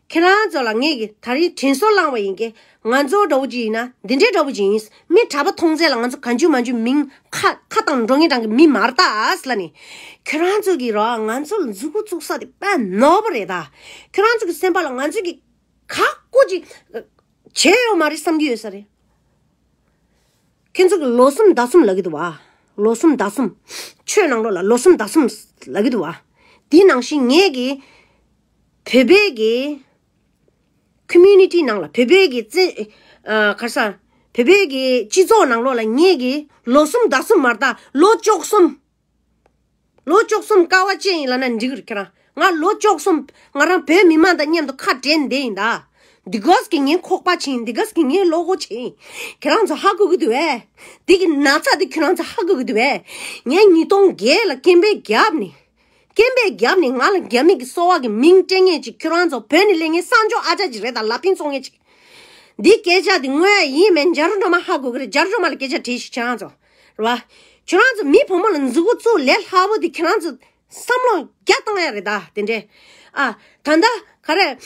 ཁྱེད་རང་ཚོ་ལ་ངས་ཀྱི་ད་རིང་དྲན་གསོ་བསླངས་པ་ཡིན་གྱི། ང་ཚོ་འདྲ་བོ་ཅིག་ཡིན་ན་འདི་འདྲའི་འདྲ་བོ་ཅིག་ཡིན། མི་གྲྭ་པ་མཐོང་ཚད་ལ་ང་ཚོ་གང་བྱུང་མང་བྱུང་མིང་ཁ་ཁ་བཏང་འགྲོ་ངེས་གྲང་གི་མི་མ་རེད་ད་ཨ་ལ་ནི། ཁྱེད་རང་ཚོ་གི་ར་ང་ཚོ་ལ་མཛུ་གུ་བཙུགས་ས་དེ་དཔེ་ནོར་བ་རེད་ད། ཁྱེད་རང་ཚོ་གི་སེམས་པ་ལ་ང་ཚོ་གི་ཁག་པོ་ཅིག་བྱས་ཡོད་མ་རེད་བསམ་གྱི་ཡོད་ས་རེད། ཁྱེད་ཚོ་གི་ལོ་གསུམ་ཟླ་གསུམ་ལབ་ཀྱི་འདུག་བ། ལོ་གསུམ་ཟླ་གསུམ། ཆོས་ནང་ལོགས་ལ་ལོ་གསུམ་ཟླ་གསུམ་ལབ་ཀྱི་འདུག་བ། དེའི་ནང་བཞིན་ངས་ཀྱི་བོད་པའི་གི་ཁོ་མུ་ནི་ཊི་ནང་ལ་བོད་པའི་གི་རྩེ་ཨ་ག་རེ་ཟ། བོད་པའི་གི་སྤྱི་ཚོགས་ནང་ལོགས་ལ་ངས་ཀྱི་ལོ་གསུམ་ཟླ་གསུམ་མ་རེད་ད། ལོ་བཅུ་གསུམ། ལོ་བཅུ་གསུམ་དཀའ་བ་སྤྱད་ཡིན་ལབ་ན་འགྲིག་གི་རེད་ཁྱེད་རང་། ང་ལོ་བཅུ་གསུམ་ང་རང་བོད་མི་མང་དང་མཉམ་དུ་ཁ་བྲལ་བསྡད་ཡིན་ད། འདི་གོས་ཀྱི་ངའི་ཁོག་པ་ཕྱིན། འདི་གོས་ཀྱི་ངའི་བློ་སྒོ་ཕྱིན། ཁྱེད་རང་ཚོ་ཧ་གོ་གི་འདུག་བས། འདི་གི་ན་ཚ་འདི་ཁྱེད་རང་ཚོ་ཧ་གོ་གི་འདུག་བས། ངས་ཉིས་སྟོང་བརྒྱད་ལ་སྐད་འབོད་བརྒྱབ་ནས། སྐད་འབོད་བརྒྱབ་ནས་ང་ལ་རྒྱ་མི་གི་གསོ་བ་གི་མིང་སྤྲད་མཁན་ཅིག་ཁྱེད་རང་ཚོ་བོད་ནས་སླེབས་མཁན་གསར་འབྱོར་ཨ་ཅག་ཅིག་རེད་ད། ལ་ཕིང་བཙོང་མཁན་ཅིག་འདི་སྐད་ཆ་འདི་དངོས་ཡིན་མིན་འཇར་སྒྲོལ་མ་ཧ་གོ་གི་རེད། འཇར་སྒྲོལ་མ་ལ་སྐད་ཆ་དྲིས་ཤིག་ཁྱེད་རང་ཚོ། རེད་བ། ཁྱེད་རང་ཚོ་མི་བུ་མོ་ལ་མཛུ་གུ་བཙུགས་ལས་སླ་པོ་འདི་ཁྱེད་རང་ཚོ་བསམ་བློ་རྒྱག་བཏང་ཡ་རེད་ད་དེ་འདྲས། ཨ། ད་ལྟ་ག་རེ།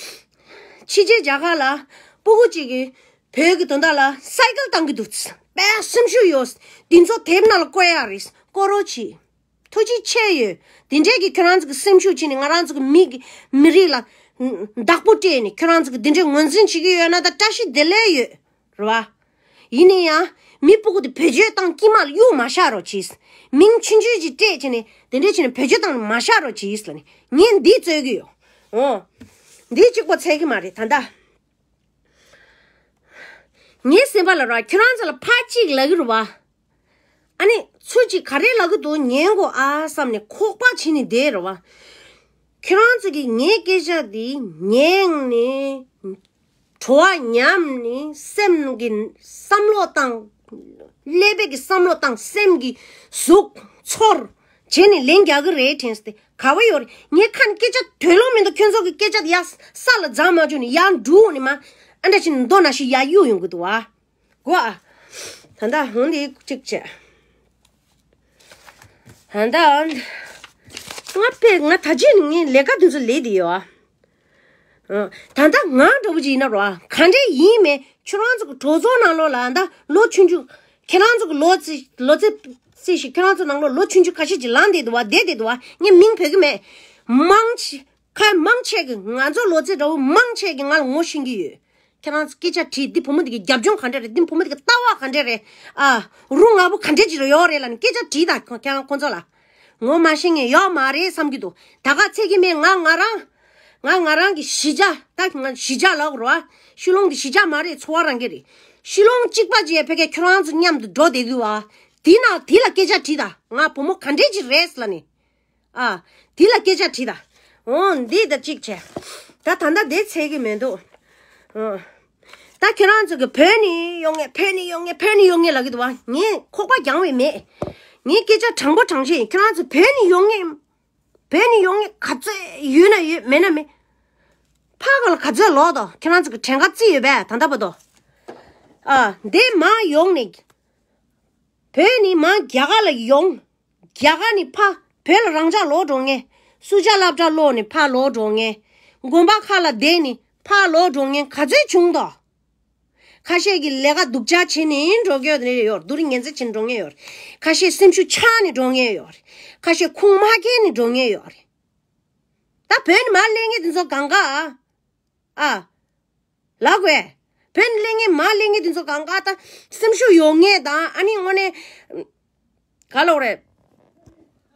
ཕྱི་རྒྱལ་རྒྱ་གར་ལ་སྤུ་གུ་གཅིག་གིས་བོད་ཀྱི་དོན་དག་ལ་སའི་ཀལ་བཏང་གི་འདུག་དཔེ་སེམས་ཤུགས་ཡོད། འདི་ཚོ་དེབ་ནང་ལ་བཀོད་ཡ་རེད། བཀོད་རོགས་གྱིས། ཐུགས་རྗེ་ཆེ་ཡོད། དེ་འདྲས་ཀྱི་ཁྱོད་རང་ཚོ་གི་སེམས་ཤུགས་བྱས་ནས་ང་རང་ཚོ་གི་མི་གི་མི་རིགས་ལ་བདག་པོ་སྤྲད་ནས་ཁྱོད་རང་ཚོ་གི་དེ་འདྲས་ངོས་འཛིན་བྱེད་ཀྱི་ཡོད་ན་ད་བཀྲ་ཤིས་བདེ་ལེགས་ཡོད། རེད་བ། ཡིན་ན་ཡང་མི་སྤུ་གུ་དེ་བེད་སྤྱོད་བཏང་དཀྱིལ་མ་ལ་གཡུག་མ་བཞག་རོགས་གྱིས། མིང་ཆུང་ཆུང་ཅིག་སྤྲད་བྱས་ནས་དེ་འདྲས་བྱས་ནས་བེད་སྤྱོད་བཏང་ནས་མ་བཞག་རོགས་གྱིས་ལ་ནི་ངས་འདི་རྩོད་ཀྱི་ཡོད། འོ། འདི་གཅིག་པོ་ཚད་ཀྱི་མ་རེད་ད་ལྟ། ངའི་སེམས་པ་ལ་ར་ཁྱོད་རང་ཚོ་ལ་ཕར་གཅིག་ལབ་ཀྱི་རེད་བ། ཨ་ནི་ཚུར་གཅིག་ག་རེ་ལབ་ཀྱི་འདུག་ཉན་དགོས་ཨ་བསམ་ནས་ཁོག་པ་ཕྱིན་ནས་བསྡད་རེད་བ། ཁྱོད་རང་ཚོ་གིས་ངའི་སྐད་ཆ་འདི་ཉན་ནས་བྲོ་བ་ཉམས་ནས་སེམས་ཀྱི་བསམ་བློ་བཏང་། ཀླད་པའི་གི་བསམ་བློ་བཏང་སེམས་ཀྱི་ཟུག་ཚོར་བྱས་ནས་ལན་རྒྱག་གི་རེད་དྲན་སྟེ་ག་བ་ཡོད་རེད། ངས་ཁ་ནས་སྐད་ཆ་ཐོས་ལོང་མི་འདུག་ཁྱོད་ཚོ་གི་སྐད་ཆ་དེ་ཡར་ས་ལ་འཛག་མ་བཅུག་ནས་ཡར་འགྲོ་ནས་མ་ཨ་འདྲ་བྱས་ནས་མདོ་ན་ཞིག་ཡར་གཡུག་ཡོང་གི་འདུག་ཨ། གོ་ཨ། ད་ལྟ་འོང་འདི་གཅིག་བྱས། ད་ལྟ་ང་དཔེ་ང་ད་ཅི་ནས་ངའི་ལས་ཀ་དེ་ཚོ་ལས་དེ་ཡོད་ཨ། ད་ལྟ་ང་འདྲ་བོ་ཅིག་ཡིན་ན་རོ་ཨ། ག་འདྲས་ཡིན་མེད་ཁྱོད་རང་ཚོ་གི་གྲོས་ཚོགས་ནང་ལོགས་ལ་ད་ལོ་ཆུང་ཆུང་། ཁྱེད་རང་ཚོ་གི་ལོ་ཙི་ལོ་ཙི་ཙི་ཞིག་ཁྱེད་རང་ཚོ་ནང་ལོགས་ལོ་ཆུང་ཆུང་ཁ་ཤས་ཅིག་ལངས་བསྡད་འདུག་བ་བསྡད་བསྡད་འདུག་བ། ངས་མིང་བོས་གི་མེད། མང་ཆེ་ཁ་མང་ཆེ་གི་ང་ཚོ་ལོ་ཙི་འདྲ་བོ་མང་ཆེ་གི་ང་ལ་ངོ་ཤེས་ཀྱི་ཡོད། ཁྱེད་རང་ཚོ་སྐད་ཆ་དྲིས་འདི་བུ་མོ་འདི་གི་རྒྱབ་ལྗོངས་ག་འདྲ་རེད། འདི་བུ་མོ་འདི་གི་ལྟ་བ་ག་འདྲ་རེད། ཨ། རུ་ང་བོ་ག་འདྲ་ཅིག་ཡོད་རེད་ལབ་ནས་སྐད་ཆ་དྲིས་དང་ཁྱེད་རང་ཁོང་ཚོ་ལ། ངོ་མ་ཤེས་མཁན་ཡོད་མ་རེད་བསམ་གྱི་འདུག་ད་ག་ཚད་ཀྱི་མེད་ང་ང་རང་། ང་ང་རང་གི་གཞིས་ཆགས་ད་ང་གཞིས་ཆགས་ལབ་དགོས་རེད་བ། ཤི་ལོང་འདི་གཞིས་ཆགས་མ་རེད་འཚོ་བ་རང་གི་རེད། ཤི་ལོང་གཅིག་པ་ཅིག་ཕ་གིར་ཁྱོད་རང་ཚོ་མཉམ་དུ་འགྲོ་བསྡད་དགོས་བ། དེ་ན་དེ་ལ་སྐད་ཆ་དྲིས་དང་ང་བུ་མོ་ག་འདྲས་ཅིག་རེད་ལབ་ནས། ཨ། དེ་ལ་སྐད་ཆ་དྲིས་དང་། འོ་འདི་ད་གཅིག་བྱས། ད་ད་ལྟ་དེ་ཚད་ཀྱི་མི་འདུག་ཨ། ད་ཁྱེད་རང་ཚོ་གི་བོད་ནས་ཡོང་ངེས་བོད་ནས་ཡོང་ངེས་བོད་ནས་ཡོང་ངེས་ལབ་ཀྱི་འདུག་བ། ངས་ཁོག་པ་རྒྱང་བའི་མེད། ངས་སྐད་ཆ་དྲང་པོ་དྲང་བཤད་ཡིན། ཁྱེད་རང་ཚོ་བོད་ནས་ཡོང་ངེས། བོད་ནས་ཡོང་ངེས་ག་ཚོད་ཡོད་ན་ཡོད་མེད་ན་མེད། ཕ་ག་ལ་ག་ཚོད་ལོག་དོ་ཁྱེད་རང་ཚོ་གི་དྲན་ག་རྩིས་ཡོད་པས་ད་ལྟ་བར་དུ། ཨ། འདི་མ་ཡོང་ནས། བོད་ནས་མ་རྒྱ་གར་ལ་ཡོང་། རྒྱ་གར་ནས་ཕ་བོད་ལ་རང་ཅག་ལོག་འགྲོ་ངེས། སུ་ཇ་སློབ་གྲྭ་ལོག་ནས་ཕ་ལོག་འགྲོ་ངེས། དགོན་པ་ཁག་ལ་བསྡད་ནས་ཕ་ལོག་འགྲོ་ངེས་ག་ཚོད་བྱུང་དོ། ཁ་ཤས་ཀྱིས་ལས་ཀ་སྡུག་ཅག་བྱས་ནས་འགྲོ་གི་ཡོད་རེད། ཡོད་སྡུག་རུ་ངན་ཚད་བྱས་ནས་འགྲོ་ངེས་ཡོད་རེད། ཁ་ཤས་སེམས་ཤུགས་ཆག་ནས་འགྲོ་ངེས་ཡོད་རེད། ཁ་ཤས་ཁུངས་མ་འཁྱེར་ནས་འགྲོ་ངེས་ཡོད་རེད། ད་བོད་ནས་མར་སླེབས་མཁན་དེ་ཚོ་གང་ག་ཨ། ཨ། ལབ་དགོས། བོད་ནས་སླེབས་མཁན་མར་སླེབས་མཁན་དེ་ཚོ་གང་ག་ད་སེམས་ཤུགས་ཡོད་མཁན་དང་ཨ་ནི་དངོས་གནས། ག་ལབ་རེད།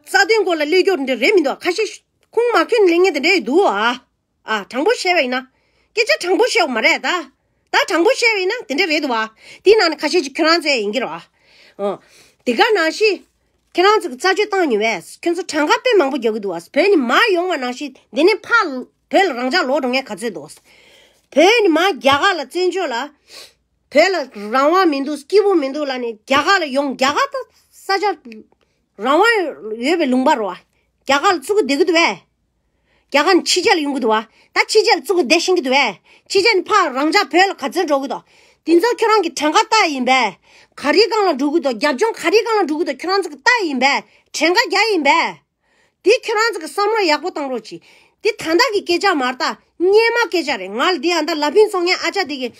རྩ་དོན་སྐོར་ལ་སླེབས་རྒྱུ་འདི་རེད་མི་འདུག་ཁ་ཤས་ཁུངས་མ་འཁྱེར་ནས་སླེབས་མཁན་དེ་འདྲ་ཡོད་འདུག་ཨ། ཨ། དྲང་པོ་བཤད་པ་ཡིན་ན། སྐད་ཆ་དྲང་པོ་བཤད་དགོས་མ་རེད་ད། ད་དྲང་པོ་བཤད་པ་ཡིན་ན་དེ་འདྲ་རེད་འདུག་བ། དེའི་ནང་ནས་ཁ་ཤས་ཅིག་ཁྱོད་རང་ཚོ་ཡིན་གྱི་རེད་བ། ཨོ། དེ་ག་ནང་བཞིན། ཁྱེད་རང་ཚོ་གི་རྩད་གཅོད་བཏང་མྱོང་བས། ཁྱོད་ཚོ་གྲངས་ཀ་དཔེ་མང་པོ་རྒྱག་གི་འདུག་བ། བོད་ནས་མར་ཡོང་བ་ནང་བཞིན་འདི་ནས་ཕར་བོད་ལ་རང་འཇགས་ལོག་འགྲོ་མཁན་ག་ཚོད་འདུག་བ། བོད་ནས་མར་རྒྱ་གར་ལ་བཙན་བྱོལ་ལ། བོད་ལ་རང་དབང་མི་འདུག་སྐྱིད་པོ་མི་འདུག་ལབ་ནས་རྒྱ་གར་ལ་ཡོང་། རྒྱ་གར་ད་ས་ཆ་རང་དབང་ཡོད་པའི་ལུང་པ་རེད་བ། རྒྱ་གར་ལ་བཙུགས་གི་བསྡད་ཀྱི་འདུག་བས། རྒྱ་གར་ནས་ཕྱི་རྒྱལ་ལ་ཡོང་གི་འདུག་བ། ད་ཕྱི་རྒྱལ་ལ་བཙུགས་གི་བསྡད་ཤེས་ཀྱི་འདུག་བས། ཕྱི་རྒྱལ་ནས་ཕར་རང་འཇགས་བོད་ལ་ག་ཚོད་འགྲོ་གི་འདུག་དེ་ཚོ་ཁྱོད་རང་གི་གྲངས་ཀ་ལྟ་ཡིན་པས། ག་རེའི་སྒང་ལ་འགྲོ་གི་འདུག་རྒྱབ་ལྗོངས་ག་རེའི་སྒང་ལ་འགྲོ་གི་འདུག་ཁྱོད་རང་ཚོ་གི་ལྟ་ཡིན་པས། གྲངས་ཀ་རྒྱག་ཡིན་པས། དེ་ཁྱོད་རང་ཚོ་གི་བསམ་བློ་ཡག་པོ་བཏང་རོགས་གྱིས། དེ་ད་ལྟ་གི་སྐད་ཆ་མ་རེད་ད། སྔོན་མ་སྐད་ཆ་རེད། ང་ལ་དེ་ཡང་ད་ལ་ཕིང་ཚོང་མཁན་ཨ་ཅག་དེ་གིས་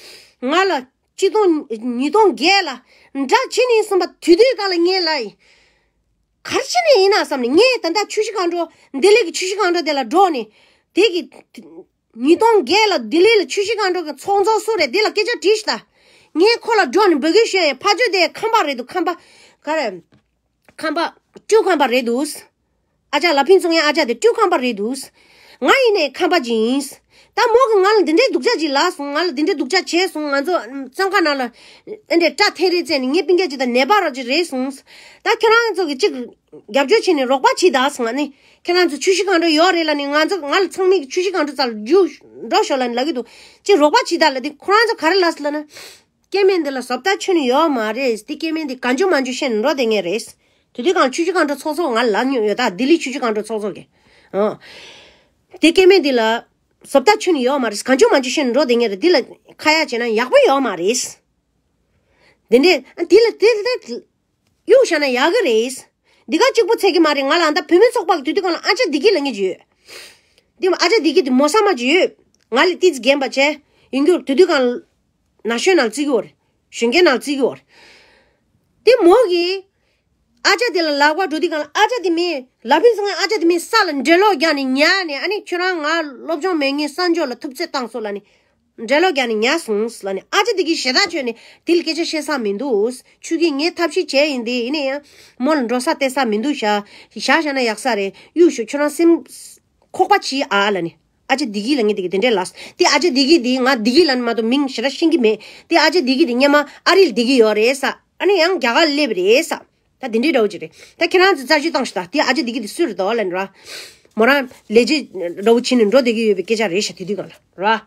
ང་ལ་ཆིག་སྟོང་ཉིས་སྟོང་བརྒྱད་ལ་འདྲ་བྱེད་ནས་གསུངས་པ། དུས་དུས་སྒང་ལ་ངས་ལབ་ཡིན། ག་རེ་བྱས་ནས་ཡིན་ན་བསམ་ནས། ངས་ད་ལྟ་ཆུ་བཞི་སྒང་དྲུག་ལྡི་ལི་གི་ཆུ་བཞི་སྒང་དྲུག་དེ་ལ་འགྲོ་ནས། དེ་གི་ཉིས་སྟོང་བརྒྱད་ལ་ལྡི་ལི་ལ་ཆུ་བཞི་སྒང་དྲུག་གི་ཚོགས་གཙོ་སུ་རེད་དེ་ལ་སྐད་ཆ་དྲིས་ཤག་ད་ངས་ཁོ་ལ་འགྲོ་ནས་འབོད་སྐུལ་ཞུས་ཡ། ཕ་ཆོས་དེ་ཁམས་པ་རེད་འདུག་ཁམས་པ། ག་རེ། ཁམས་པ། སྤྲུལ་ཁམས་པ་རེད་འདུག་ཨ་ཅག་ལ་ཕིང་ཚོང་མཁན་ཨ་ཅག་དེ་སྤྲུལ་ཁམས་པ་རེད་འདུག་ང་ཡིན་ནའི་ཁམས་པ་ཅིག་ཡིན། ད་མོ་གིས་ང་ལ་འདི་འདྲའི་སྡུག་ཅག་ཅིག་ལབ་སོང་། ང་ལ་འདི་འདྲའི་སྡུག་ཅག་བྱས་སོང་། ང་ཚོ་བཙོན་ཁང་ནང་ལ་ཨེ་འདྲའི་སྐྲ་འཐེན་རེས་བྱས་ནས་ངའི་སྤུན་ཀྱག་ཅིག་དང་ནད་པ་ར་ཅིག་རེད་སོང་། ད་ཁྱེད་རང་ཚོ་གིས་ཅིག་རྒྱབ་སྐྱོར་བྱས་ནས་རོགས་པ་བྱེད་ད་སོང་། ང་ནི་ཁྱེད་རང་ཚོ་ཆུ་བཞི་སྒང་དྲུག་ཡོད་རེད་ལབ་ནས། ང་ཚོ་ང་ལ་ཚང་མས་ཆུ་བཞི་སྒང་དྲུག་རྩ་ལ་རྒྱུགས་འགྲོ་ཤོག་ལབ་ནས་ལབ་ཀྱི་འདུག་ཅིག་རོགས་པ་བྱེད་ད་ལབ་དུས་ཁོ་རང་ཚོ་ག་རེ་ལབ་སོང་ལབ་ན། སྐྱེ་དམན་འདི་ལ་བཟོ་ལྟ་ཁྱོན་ནས་ཡོད་མ་རེད། འདི་སྐྱེ་དམན་འདི་གང་བྱུང་མང་བྱུང་བཤད་ནས་འགྲོ་བསྡད་མཁན་རེད། དེ་དུས་སྒང་ཆུ་བཞི་སྒང་དྲུག་ཚོགས་གཙོ་ང་ལ་ལབ་མྱོང་ཡོད་ད། ལྡི་ལི་ཆུ་བཞི་སྒང་དྲུག་ཚོགས་གཙོ་གིས། ཨང་། འདི་སྐྱེ་དམན་འདི་ལ་བཟོ་ལྟ་ཁྱོན་ནས་ཡོད་མ་རེད། གང་བྱུང་མང་བྱུང་བཤད་ནས་འགྲོ་བསྡད་མཁན་རེད། འདི་ལ་ཁ་ཡ་བྱས་ན་ཡག་པོ་ཡོད་མ་རེད། འདི་འདྲས་འདི་ལ་དེ་དེ་གཡུག་བཞག་ན་ཡག་གི་རེད། འདི་ག་གཅིག་པོ་ཚད་ཀྱི་མ་རེད། ང་ལ་ཨ་ད་བུད་མེད་ཚོགས་པ་གི་དུས་དུས་སྒང་ལ་ཨ་ཅག་བདེ་སྐྱིད་ལབ་མཁན་ཅིག་ཡོད། འདི་མོ་ཨ་ཅག་བདེ་སྐྱིད་འདི་མོ་ས་མ་ཅིག་ཡོད། ང་ལས་ཏོག་ཙམ་རྒན་པ་བྱས། ཡིན་རྒྱུར་དུས་དུས་སྒང་ལ་ན་གཞོན་ནང་བརྩི་གི་ཡོད་རེད། གཞོན་སྐྱེས་ནང་བརྩི་གི་ཡོད་རེད། འདི་མོ་གིས་ཨ་ཅག་དེ་ལ་ལག་པ་འགྲོ་དུས་སྒང་ལ་ཨ་ཅག་དེ་མིན་ལ་ཕིང་ཚོང་མཁན་ཨ་ཅག་དེ་མིན་ས་ལ་འགྲེ་ལོག་རྒྱག་ནས་ཉལ་ནས། ཨ་ནི་ཁྱོད་རང་ང་སློབ་སྦྱོང་མེད་མཁན་གསར་འབྱོར་ལ་ཐུབ་ཚོད་བཏང་སོང་ལབ་ནས། འགྲེ་ལོག་རྒྱག་ནས་ཉལ་སོང་ལབ་ནས། ཨ་ཅག་དེ་གིས་ཞེ་དྲག་བྱས་ནས་དེ་ལ་སྐད་ཆ་བཤད་ས་མི་འདུག་ཆུ་གིས་ངས་ཐབས་ཤེས་བྱས་ཡིན། དེ་ཡིན་ན་ཡང་མོ་ལ་འགྲོ་ས་སྟེར་ས་མི་འདུག་ཤག་བཞག་བཞག་ན་ཡག་ས་རེད། གཡུག་ཞོག་ཁྱོད་རང་སེམས་ཁོག་པ་བྱིས་ཨ་ལབ་ནས། ཨ་ཅག་བདེ་སྐྱིད་ལབ་མཁན་དེ་གིས་དེ་འདྲས་ལབ། དེ་ཨ་ཅག་བདེ་སྐྱིད་དེ་ང་བདེ་སྐྱིད་ལབ་ནས་མ་གཏོགས་མིང་ཞེ་དྲག་ཤེས་ཀྱི་མེད། དེ་ཨ་ཅག་བདེ་སྐྱིད་དེ་སྔོན་མ་ཨ་རིར་བསྡད་ཀྱི་ཡོད་རེད་ས། ཨ་ནི་ཡང་རྒྱ་གར་སླེབས་རེད་ས། ད་དེ་འདྲའི་འདྲ་བོ་ཅིག་རེད། ད་ཁྱེད་རང་ཚོས་རྩད་གཅོད་བཏང་ཤོག་ད། དེ་ཨ་ཅག་བདེ་སྐྱིད་དེ་སུ་རེད་དོ་ལབ་ནས་ར། མོ་རང་ལས་བྱེད་འདྲ་བོ་བྱས་ནས་འགྲོ་བསྡད་ཀྱི་ཡོད་པའི་སྐད་ཆ་རེད་ཤག་དེ་དུས་སྒང་ལ་ར།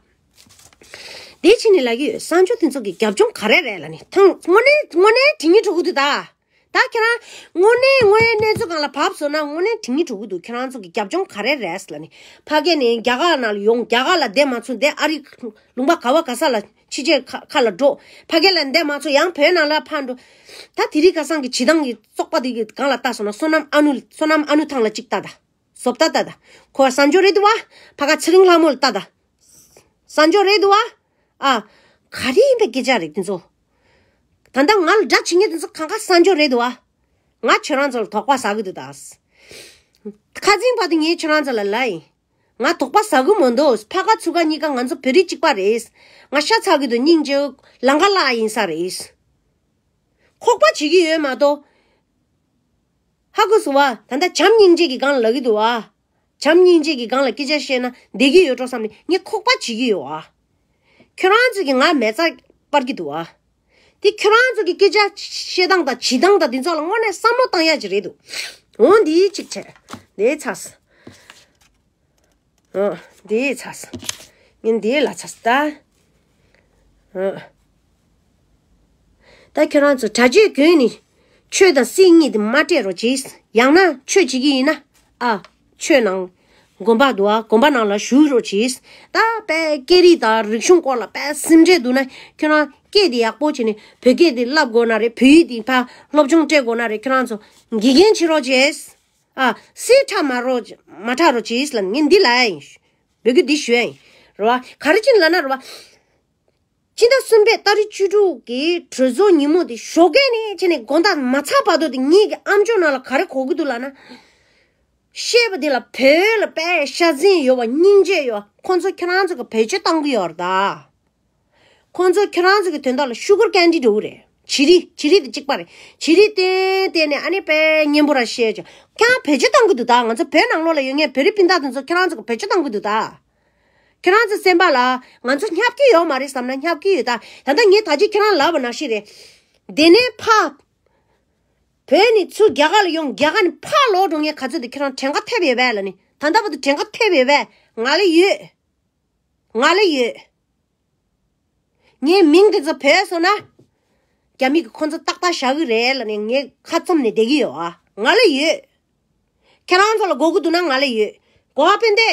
དེ་བྱས་ནས་ལབ་ཀྱི་ཡོད། གསར་འབྱོར་དེ་ཚོ་གི་རྒྱབ་ལྗོངས་ག་རེ་རེད་ལབ་ནས། ཐང་དངོས་གནས་དངོས་གནས་དྲི་ངན་དྲི་གི་འདུག་ད། ད་ཁྱེད་རང་དངོས་གནས་དངོས་ཡོད་གནས་ཚུལ་སྒང་ལ་བབས་སོང་ན་དངོས་གནས་དྲི་ངན་དྲི་གི་འདུག་ཁྱེད་རང་ཚོ་གི་རྒྱབ་ལྗོངས་ག་རེ་རེད་ལབ་ནས། ཕ་གི་ནས་རྒྱ་གར་ནང་ལ་ཡོང་། རྒྱ་གར་ལ་བསྡད་མ་ཚུགས་འདི་ཨ་རི་ལུང་པ་ག་བ་ག་ས་ལ་ཕྱི་རྒྱལ་ཁ་ཁ་ལ་འགྲོ། ཕ་གི་ལ་བསྡད་མ་ཚུགས་ཡང་བོད་ནང་ལ་ཕར་འགྲོ། ད་དེ་རིང་ཁ་སང་གི་བྱེད་སྟངས་ཀྱི་བཙོག་པ་དེ་གི་སྒང་ལ་ལྟ་སོང་ན་བསོད་ནམས་ཨ་ནུ་བསོད་ནམས་ཨ་ནུ་ཐང་ལ་གཅིག་ལྟ་ད། བཟོ་ལྟ་ལྟ་ད། ཁོ་གསར་འབྱོར་རེད་འདུག་བ། ཕ་ག་ཚེ་རིང་ལྷ་མོ་ལ་ལྟ་ད། གསར་འབྱོར་རེད་འདུག་བ། ཨ། ག་རེ་ཡིན་པའི་སྐད་ཆ་རེད་དེ་ཚོ། ད་ལྟ་ང་ལ་དགྲ་བྱེད་མཁན་དེ་ཚོ་གང་ག་གསར་འབྱོར་རེད་འདུག་བ། ང་ཁྱོད་རང་ཚོ་ལ་དོགས་པ་ཟ་གི་འདུག་ད། ཁ་སང་བར་དུ་ངས་ཁྱོད་རང་ཚོ་ལ་ལབ་ཡིན། ང་དོགས་པ་ཟ་གི་མི་འདུག་ཕ་ག་ཚུགས་ཀ་གཉིས་ཀ་ང་ཚོ་བོད་རིགས་གཅིག་པ་རེད། ང་ཤ་ཚ་གི་འདུག་སྙིང་རྗེ། ལང་ཀ་ལ་ཡིན་ས་རེད། ཁོག་པ་བྱེད་ཀྱི་ཡོད་མ་གཏོགས། ཧ་གོ་སོང་བ། ད་ལྟ་བྱམས་སྙིང་རྗེ་གི་སྒང་ལ་ལབ་ཀྱི་འདུག་བ། བྱམས་སྙིང་རྗེ་གི་སྒང་ལ་སྐད་ཆ་བཤད་ན་བདེ་གི་ཡོད་འགྲོ་བསམ་ནས་ངས་ཁོག་པ་བྱེད་ཀྱི་ཡོད་བ། ཁྱོད་རང་ཚོ་གིས་ང་མེ་བཙའ་སྤར་གྱི་འདུག་བ། དེ་ཁྱོད་རང་ཚོ་གི་སྐད་ཆ་བཤད་སྟངས་དང་བྱེད་སྟངས་དང་དེ་ཚོ་ལ་དངོས་གནས་བསམ་བློ་བཏང་ཡ་ཅིག་རེད་འདུག་འོ་འདི་གཅིག་བྱས། འདི་ཚར་སོང་། ཨ། འདི་ཚར་སོང་། ངས་འདི་ལ་ཚར་སོང་ད། ཨ། ད་ཁྱོད་རང་ཚོ་གྲྭ་ཆས་གྱོན་ནས་ཆོས་དང་སྲིད་གཉིས་དེ་མ་སྤྲད་རོགས་གྱིས། ཡང་ན་ཆོས་བྱེད་ཀྱི་ཡིན་ན། ཨ། ཆོས་ནང་དགོན་པ་འདུག་ཨ། དགོན་པ་ནང་ལ་ཞུགས་རོགས་གྱིས། ད་དཔེ་སྐད་རིགས་དང་རིག་གཞུང་སྐོར་ལ་དཔེ་སེམས་ཁྲལ་འདུག་ན་ཁྱོད་རང་སྐད་དེ་ཡག་པོ་བྱས་ནས་བོད་སྐད་དེ་བསླབ་དགོས་ན་རེད། བོད་ཡིག་དེ་ཕར་སློབ་སྦྱོང་སྤྲད་དགོས་ན་རེད། ཁྱོད་རང་ཚོ་དགེ་རྒན་བྱེད་རོགས་གྱིས། ཨ། སེམས་ཁྲལ་མ་རོགས་མ་ཁྲག་རོགས་གྱིས་ལབ་ངས་འདི་ལབ་ཡ་ཡིན། བོད་སྐད་འདི་ཞུ་ཡ་ཡིན། རེད་བ། ག་རེ་བྱས་ནས་ལབ་ན་རེད་བ། སྤྱི་ཟླ་གསུམ་པའི་ཏ་རིག་བཅུ་དྲུག་གི་གྲོས་ཚོགས་ཉིན་མོ་དེ་ཞོགས་ཀས་ནས་བྱས་ནས་དགོང་དག་མ་ཚར་བར་དུ་དེ་ངེད་ཀྱི་ཨམ་ཅོག་ནང་ལ་ག་རེ་གོ་གི་འདུག་ལབ་ན། བཤད་པ་དེ་ལ་བོད་ལ་དཔེ་ཤ་འཛིན་ཡོད་པ་སྙིང་རྗེ་ཡོད་པ་ཁོང་ཚོ་ཁྱེད་རང་ཚོ་གི་བེད་སྤྱོད་བཏང་གི་ཡོད་རེད་ད། ཁོང་ཚོ་ཁྱེད་རང་ཚོ་གི་དོན་དག་ལ་ཤུ་གར་ཀན་ཌི་འདྲ་བོ་རེད། བྱི་རིལ་བྱི་རིལ་དེ་གཅིག་པ་རེད། བྱི་རིལ་བསྟེན་བསྟེན་ནས་ཨ་ནི་དཔེ་སྙན་པོ་ར་བཤད་ཅིག་ཁྱེད་རང་བེད་སྤྱོད་བཏང་གི་འདུག་ད། ང་ཚོ་བོད་ནང་ལོགས་ལ་ཡོད་མཁན་བོད་རིགས་སྤུན་ཟླ་དེ་ཚོ་ཁྱེད་རང་ཚོ་གི་བེད་སྤྱོད་བཏང་གི་འདུག་ད། ཁྱེད་རང་ཚོ་སེམས་པ་ལ་ང་ཚོ་བསྙབ་ཀྱི་ཡོད་མ་རེད་བསམ་ན་བསྙབ་ཀྱི་ཡོད་ད། ད་ལྟ་ངས་ད་ཅི་ཁྱེད་རང་ལབ་པ་ནང་བཞིན་རེད། དེ་ནས་ཕ། བོད་ནས་ཚུར་རྒྱ་གར་ལ་ཡོང་། རྒྱ་གར་ནས་ཕར་ལོག་འགྲོ་མཁན་ག་ཚོད་དེ་ཁྱེད་རང་གྲངས་ཀ་ཐེབས་ཡོད་པས་ལབ་ནི། ད་ལྟ་བར་དུ་གྲངས་ཀ་ཐེབས་ཡོད་པས། ང་ལ་ཡོད། ང་ལ་ཡོད། ངའི་མིང་དེ་ཚོ་བོས་སོང་ན། རྒྱ་མི་གིས་ཁོ་ཚོ་ཏག་ཏག་བཞག་གི་རེད་ལབ་ནས་ངས་ཁ་བཙུམ་ནས་བསྡད་ཀྱི་ཡོད་ཨ། ང་ལ་ཡོད། ཁྱེད་རང་ཚོ་ལ་དགོས་ཀྱི་འདུག་ན་ང་ལ་ཡོད། གོ་བ་ཕན་བདེ།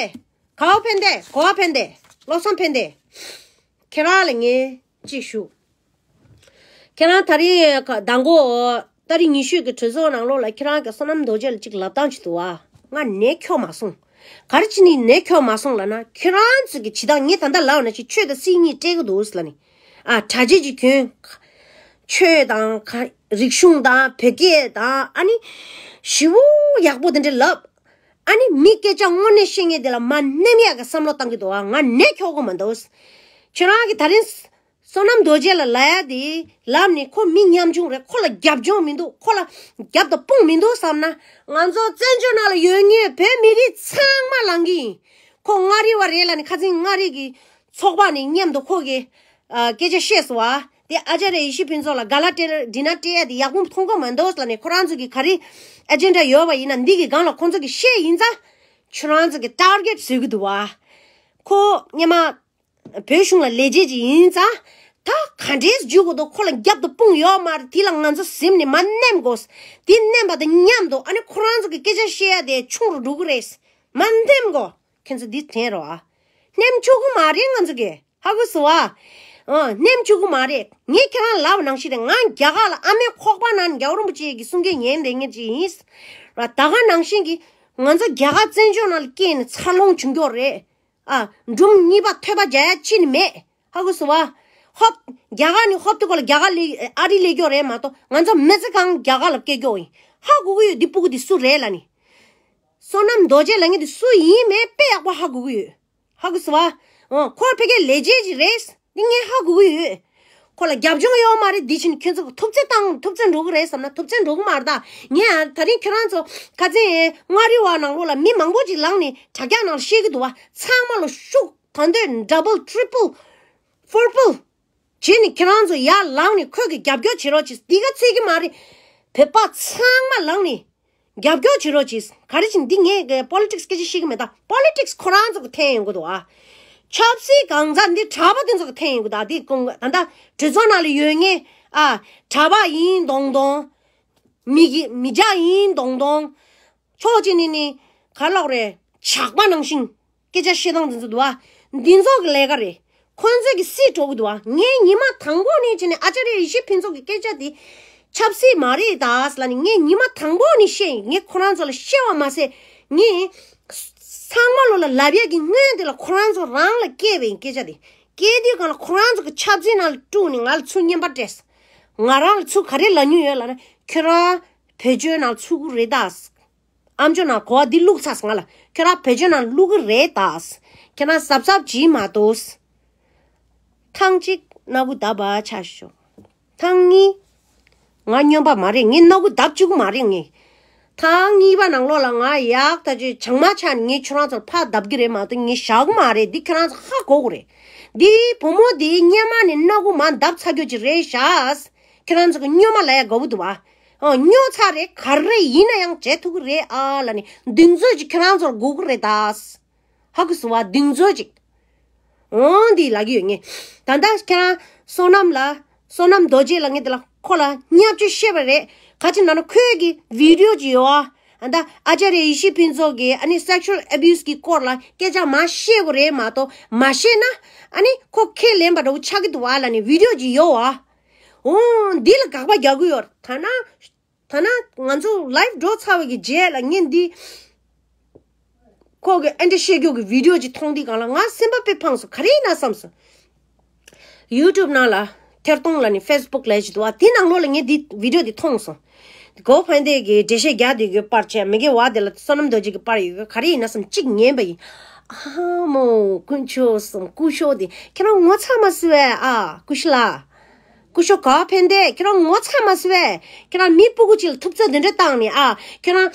གོ་བ་ཕན་བདེ། གོ་བ་ཕན་བདེ། བློ་བཟང་ཕན་བདེ། ཁྱེད་རང་ལ་ངས་ཅིག་ཞུ། ཁྱེད་རང་ད་རིང་ཁ་མདང་དགོང་ཏ་རིག་ཉི་ཤུ་གི་གྲོས་ཚོགས་ནང་ལོགས་ལ་ཁྱེད་རང་གི་བསོད་ནམས་རྡོ་རྗེ་ལ་ཅིག་ལབ་སྟངས་ཅིག་འདུག་ཨ། ང་ནས་འཁྱོག་མ་སོང་། ག་རེ་བྱས་ནས་ནས་འཁྱོག་མ་སོང་ལབ་ན། ཁྱེད་རང་ཚོ་གི་བྱེད་སྟངས་ངས་ད་ལྟ་ལབ་ན་ཅིག་ཆོས་དང་སྲིད་གཉིས་སྤྲད་ཀྱི་འདུག་ལབ་ནི། ཨ། གྲྭ་ཆས་ཅིག་གྱོན། ཆོས་དང་ག་རིག་གཞུང་དང་བོད་སྐད་དང་ཨ་ནི་ཞེ་པོ་ཡག་པོ་དེ་འདྲ་ལབ། ཨ་ནི་མི་སྐད་ཆ་དངོས་གནས་བཤད་མཁན་དེ་ལ་མ་ནེམ་ཡག་གི་བསམ་བློ་བཏང་གི་འདུག་ཨ། ང་ནས་འཁྱོག་གི་མ་འདུག། ཁྱེད་རང་གིས་ད་རིང་བསོད་ནམས་རྡོ་རྗེ་ལ་ལབ་ཡ་དེ་ལབ་ནས་ཁོ་མི་ཉམ་ཆུང་རེད། ཁོ་ལ་རྒྱབ་ལྗོངས་མི་འདུག། ཁོ་ལ་རྒྱབ་དང་དཔུང་མི་འདུག་བསམ་ན། ང་ཚོ་བཙན་བྱོལ་ནང་ལ་ཡོད་མཁན་བོད་མི་རིགས་ཚང་མ་ལངས་ཀྱི་ཡིན། ཁོ་མངའ་རིས་པ་རེད་ལབ་ནས་ཁ་སང་མངའ་རིས་ཀྱི་ཚོགས་པ་ནས་མཉམ་དུ་ཁོ་གི་ཨ་སྐད་ཆ་བཤད་སོང་བ། དེ་ཨ་ཅཱརྱ་ཡེ་ཤེས་ཕུན་ཚོགས་ལ་ག་ལ་སྤྲད་འདྲི་ན་སྤྲད་ཡ་དེ་ཡག་པོ་མཐོང་གི་མ་འདུག་ལབ་ནས། ཁོ་རང་ཚོ་གི་ག་རེ་ཨེ་ཇེན་ཌ་ཡོད་པ་ཡིན་ན་འདི་གི་སྒང་ལ་ཁོང་ཚོ་གི་བཤད་ཡིན་ཙང་། ཁྱོད་རང་ཚོ་གི་ཊར་གེཊ་བཟོ་གི་འདུག་བ། ཁོ་སྔོན་མ་བོད་གཞུང་ལ་ལས་བྱེད་ཅིག་ཡིན་ཙང་། ད་ག་འདྲས་འཇུག་དགོས་འདུག། ཁོ་ལ་རྒྱབ་དང་དཔུང་ཡོད་མ་རེད། དེ་ལ་ང་ཚོ་གཟིམ་ནས་མ་ནེམ་དགོས། དེ་ནེམ་པ་དང་མཉམ་དུ་ཨ་ནི་ཁོ་རང་ཚོ་གི་སྐད་ཆ་བཤད་ཡ་དེ་ཆུང་རུ་འགྲོ་གི་རེད། མ་ནེམ་དགོས། ཁྱེད་ཚོ་འདི་དྲན་རོགས་ཨ། ནེམ་ཆོག་གི་མ་རེད་ང་ཚོ་གི། ཧ་གོ་སོང་བ། ཨ། ནེམ་ཆོག་གི་མ་རེད། ངས་ཁྱེད་རང་ལབ་པ་ནང་བཞིན་རེད། ང་རྒྱ་གར་ལ་ཨ་མའི་ཁོག་པ་ནང་རྒྱལ་བ་རིན་པོ་ཆེ་གི་གསུང་སྐད་ཉན་བསྡད་མཁན་ཅིག་ཡིན། ར་ད་ག་ནང་བཞིན་གྱི་ང་ཚོ་རྒྱ་གར་བཙན་བྱོལ་ནང་ལ་སྐྱེས་ནས་འཚར་ལོངས་བྱུང་མཁན་རེད། ཨ། འབྲུམ་གཉིས་པ་ཐོད་པ་རྒྱག་ཡ་ཅི་ནས་མེད། ཧ་གོ་སོང་བ། ཧོབ། རྒྱ་གར་ནས་ཧོབ་ཏེ་ཁོ་ལ་རྒྱ་གར་ལ་ཨ་རི་སླེབས་མཁན་རེད་མ་གཏོགས། ང་ཚོ་མི་ཚེ་གང་རྒྱ་གར་ལ་སྐྱེལ་མཁན་ཡིན། ཧ་གོ་གི་ཡོད། འདི་ཕྲུ་གུ་འདི་སུ་རེད་ལབ་ནི། བསོད་ནམས་རྡོ་རྗེ་ལབ་མཁན་འདི་སུ་ཡིན་མིན་དཔེ་ཡག་པོ་ཧ་གོ་གི་ཡོད། ཧ་གོ་སོང་བ། ཨོ། ཁོ་ཕ་གིའི་ལས་བྱེད་ཅིག་རེད། འདི་ངས་ཧ་གོ་གི་ཡོད། ཁོ་ལ་རྒྱབ་ལྗོངས་ཡོད་མ་རེད། འདི་ཕྱིན་ཁྱོད་ཚོ་ཐུབ་ཚོད་བཏང་། ཐུབ་ཚོད་འགྲོ་གི་རེད་བསམ་ན་ཐུབ་ཚོད་འགྲོ་གི་མ་རེད་ད། ངས་ཨ་ད་རིང་ཁྱོད་རང་ཚོ་ཁ་སང་མངའ་རིས་པ་ནང་ལོགས་ལ་མི་མང་པོ་ཅིག་ལངས་ནས་དྲ་རྒྱ་ནང་ལ་བཤད་གི་འདུག་བ། ཚང་མ་ལ་ཤུགས་ད་འདོད་double triple fourple བྱས་ནས་ཁྱེད་རང་ཚོ་ཡར་ལངས་ནས་ཁོས་གི་རྒྱབ་སྐྱོར་བྱེད་རོགས་གྱིས། འདི་ག་ཚོད་ཀྱི་མ་རེད། བོད་པ་ཚང་མ་ལངས་ནས་རྒྱབ་སྐྱོར་བྱེད་རོགས་གྱིས། ག་རེ་བྱས་ནས་འདི་ངས་གི་པོ་ལི་ཊིག་སི་སྐད་ཆ་བཤད་གི་མེད་ད། པོ་ལི་ཊིག་སི་ཁོ་རང་ཚོ་གི་འཐེན་ཡོང་གི་འདུག་ཨ། ཆབ་སྲིད་གང་ཟག་འདི་གྲྭ་པ་དེ་ཚོ་གི་འཐེན་ཡོང་གི་འདུག་ཨ། འདི་ཀོང་ད་ལྟ་གྲོས་ཚོགས་ནང་ལ་ཡོད་མཁན་ཨ། གྲྭ་པ་ཡིན་མདོག་མདོག། མི་གི་མི་སྐྱ་ཡིན་མདོག་མདོག། ཕྱོགས་གཅིག་ནས་ནི་ག་ལབ་རེད། ཇག་པ་ནང་བཞིན་སྐད་ཆ་བཤད་སྟངས་འདི་ཚོ་འདུག་བ། འདི་ཚོ་གི་ལས་ཀ་རེད། ཁོང་ཚོས་གི་སྲིད་འགྲོ་གི་འདུག་བ། ངས་ཉི་མ་དང་པོ་ནས་བྱས་ནས་ཨ་ཅཱརྱ་ཡེ་ཤེས་ཕུན་ཚོགས་ཀྱི་སྐད་ཆ་དེ་ཆབ་སྲིད་མ་རེད་ད་ཟེར་ལབ་ནས་ངས་ཉི་མ་དང་པོ་ནས་བཤད་ཡིན། ངས་ཁོ་རང་ཚོ་ལ་བཤད་པ་མ་ཟད་ངས་ཚང་མ་ལོ་ལ་ལབ་ཡ་གི་སྔོན་དེ་ལ་ཁོ་རང་ཚོ་རང་ལ་སྐྱེས་པའི་སྐད་ཆ་དེ། སྐྱེས་དུས་གང་ལ་ཁོ་རང་ཚོ་གི་ཆབ་སྲིད་ནང་ལ་དཀྲུགས་ནས་ང་ལ་ཚུར་རྔན་པ་སྤྲད། ང་རང་ལ་ཚུར་ག་རེ་ལབ་མྱོང་ཡོད་ལབ་ན། ཁྱོད་རང་བོད་བརྒྱུད་ནང་ཚུད་ཀྱི་རེད་ད། ཨ་མཆོག་ནང་གོ་བ་འདི་བླུགས་ཚར་སོང་ང་ལ། ཁྱོད་རང་བོད་བརྒྱུད་ནང་བླུགས་ཀྱི་རེད་ད། ཁྱོད་རང་གཟབ་གཟབ་བྱེད་མ་གཏོགས། ཐེངས་གཅིག་སྣ་ཁུག་བརྡབས་པ་ཆ་ཤོག་ཐེངས་གཉིས། ང་སྨྱོན་པ་མ་རེད། ངས་སྣ་ཁུག་བརྡབ་བཅུག་གི་མ་རེད་ངས། ཐེངས་གཉིས་པ་ནང་ལོགས་ལ་ང་ཡག་ད་ཅིག་བྱང་མ་ཆགས་ནས་ངས་ཁྱོད་རང་ཚོར་ཕར་བརྡབ་གི་རེད་མ་གཏོགས་ངས་བཞག་གི་མ་རེད། འདི་ཁྱོད་རང་ཚོ་ཧ་གོ་གི་རེད། འདི་བུ་མོ་འདི་སྔོན་མ་ནས་སྣ་ཁུག་མར་བརྡབས་ཚར་རྒྱུ་ཅིག་རེད་ཤག་ཁྱོད་རང་ཚོ་གི་སྨྱོན་མ་ལབ་ཡ་དགའ་པོ་འདུག་བ། ཨོ། སྨྱོ་ཚར་རེད། ག་རེ་ཡིན་ན་ཡང་བྱེད་ཐུབ་ཀྱི་རེད་ཨ་ལབ་ནས་གདེང་ཚོད་ཅིག་ཁྱེད་རང་ཚོར་དགོས་ཀྱི་རེད་ད། ཧ་གོ་སོང་བ། གདེང་ཚོད་ཅིག་ཨོ་འདི་ལབ་ཀྱི་ཡོད་ངས། ད་ལྟ་ཁྱེད་རང་བསོད་ནམས་ལ། བསོད་ནམས་རྡོ་རྗེ་ལབ་མཁན་དེ་ལ་ཁོ་ལ་བརྙས་བཅོས་བཤད་པ་རེད། ག་ཅི་ན་ན་ཁོའི་གི་བི་ཌི་ཡོ་ཅིག་ཡོད་ཨ། ད་ལྟ་ཨ་ཅཱརྱ་ཡེ་ཤེས་ཕུན་ཚོགས་ཀྱི་ཨ་ནི་སེག་ཤུ་ཨལ་ཨེ་བིའུ་སི་གི་སྐོར་ལ་སྐད་ཆ་མ་བཤད་དགོས་རེད་མ་གཏོགས། མ་བཤད་ན་ཨ་ནི་ཁོ་ཁས་ལེན་པ་འདྲ་བོ་ཆགས་ཀྱི་འདུག་ཨ་ལབ་ནས་བི་ཌི་ཡོ་ཅིག་ཡོད་ཨ། འོ། འདི་ལ་དགག་པ་རྒྱག་གི་ཡོད། ཐ་ན། ཐ་ན་ང་ཚོ་ལའིབ་འགྲོ་ཚར་བའི་གི་རྗེས་ལ་ངས་འདི་ཁོ་གི་ཨེ་འདྲ་བཤད་རྒྱུ་གི་བི་ཌི་ཡོ་ཅིག་མཐོང་དུས་གང་ལ་ང་སེམས་པ་དཔེ་ཕངས་སོང་། ག་རེ་ཡིན་ན་བསམ་སོང་། ཡུ་ཊུབ་ནང་ལ་ཐེར་གཏོང་ལབ་ནས་ཕེ་སི་བུག་ལབ་ཅིག་འདུག་བ། དེ་ནང་ལོགས་ལ་ངས་འདི་བི་ཌི་ཡོ་འདི་མཐོང་སོང་། གོ་ཕན་བདེ་གི་འགྲེལ་བཤད་རྒྱག་དུས་གི་པར་བྱས། མི་གི་བ་དེ་ལ་བསོད་ནམས་རྡོ་རྗེ་གི་པར་ཡོད་གི། ག་རེ་ཡིན་ན་བསམ་གཅིག་ཉན་པ་ཡིན། ཨ་མོ་དཀོན་མཆོག་གསུམ། སྐུ་ཞབས་དེ་ཁྱེད་རང་ངོ་ཚ་མ་སོང་བས། ཨ། སྐུ་ཞབས་ལགས། སྐུ་ཞབས་གོ་ཕན་བདེ། ཁྱེད་རང་ངོ་ཚ་མ་སོང་བས། ཁྱེད་རང་མི་སྤུ་གུ་ཅིག་ལ་ཐུབ་ཚོད་འདི་འདྲ་བཏང་ནས། ཨ། ཁྱེད་རང་།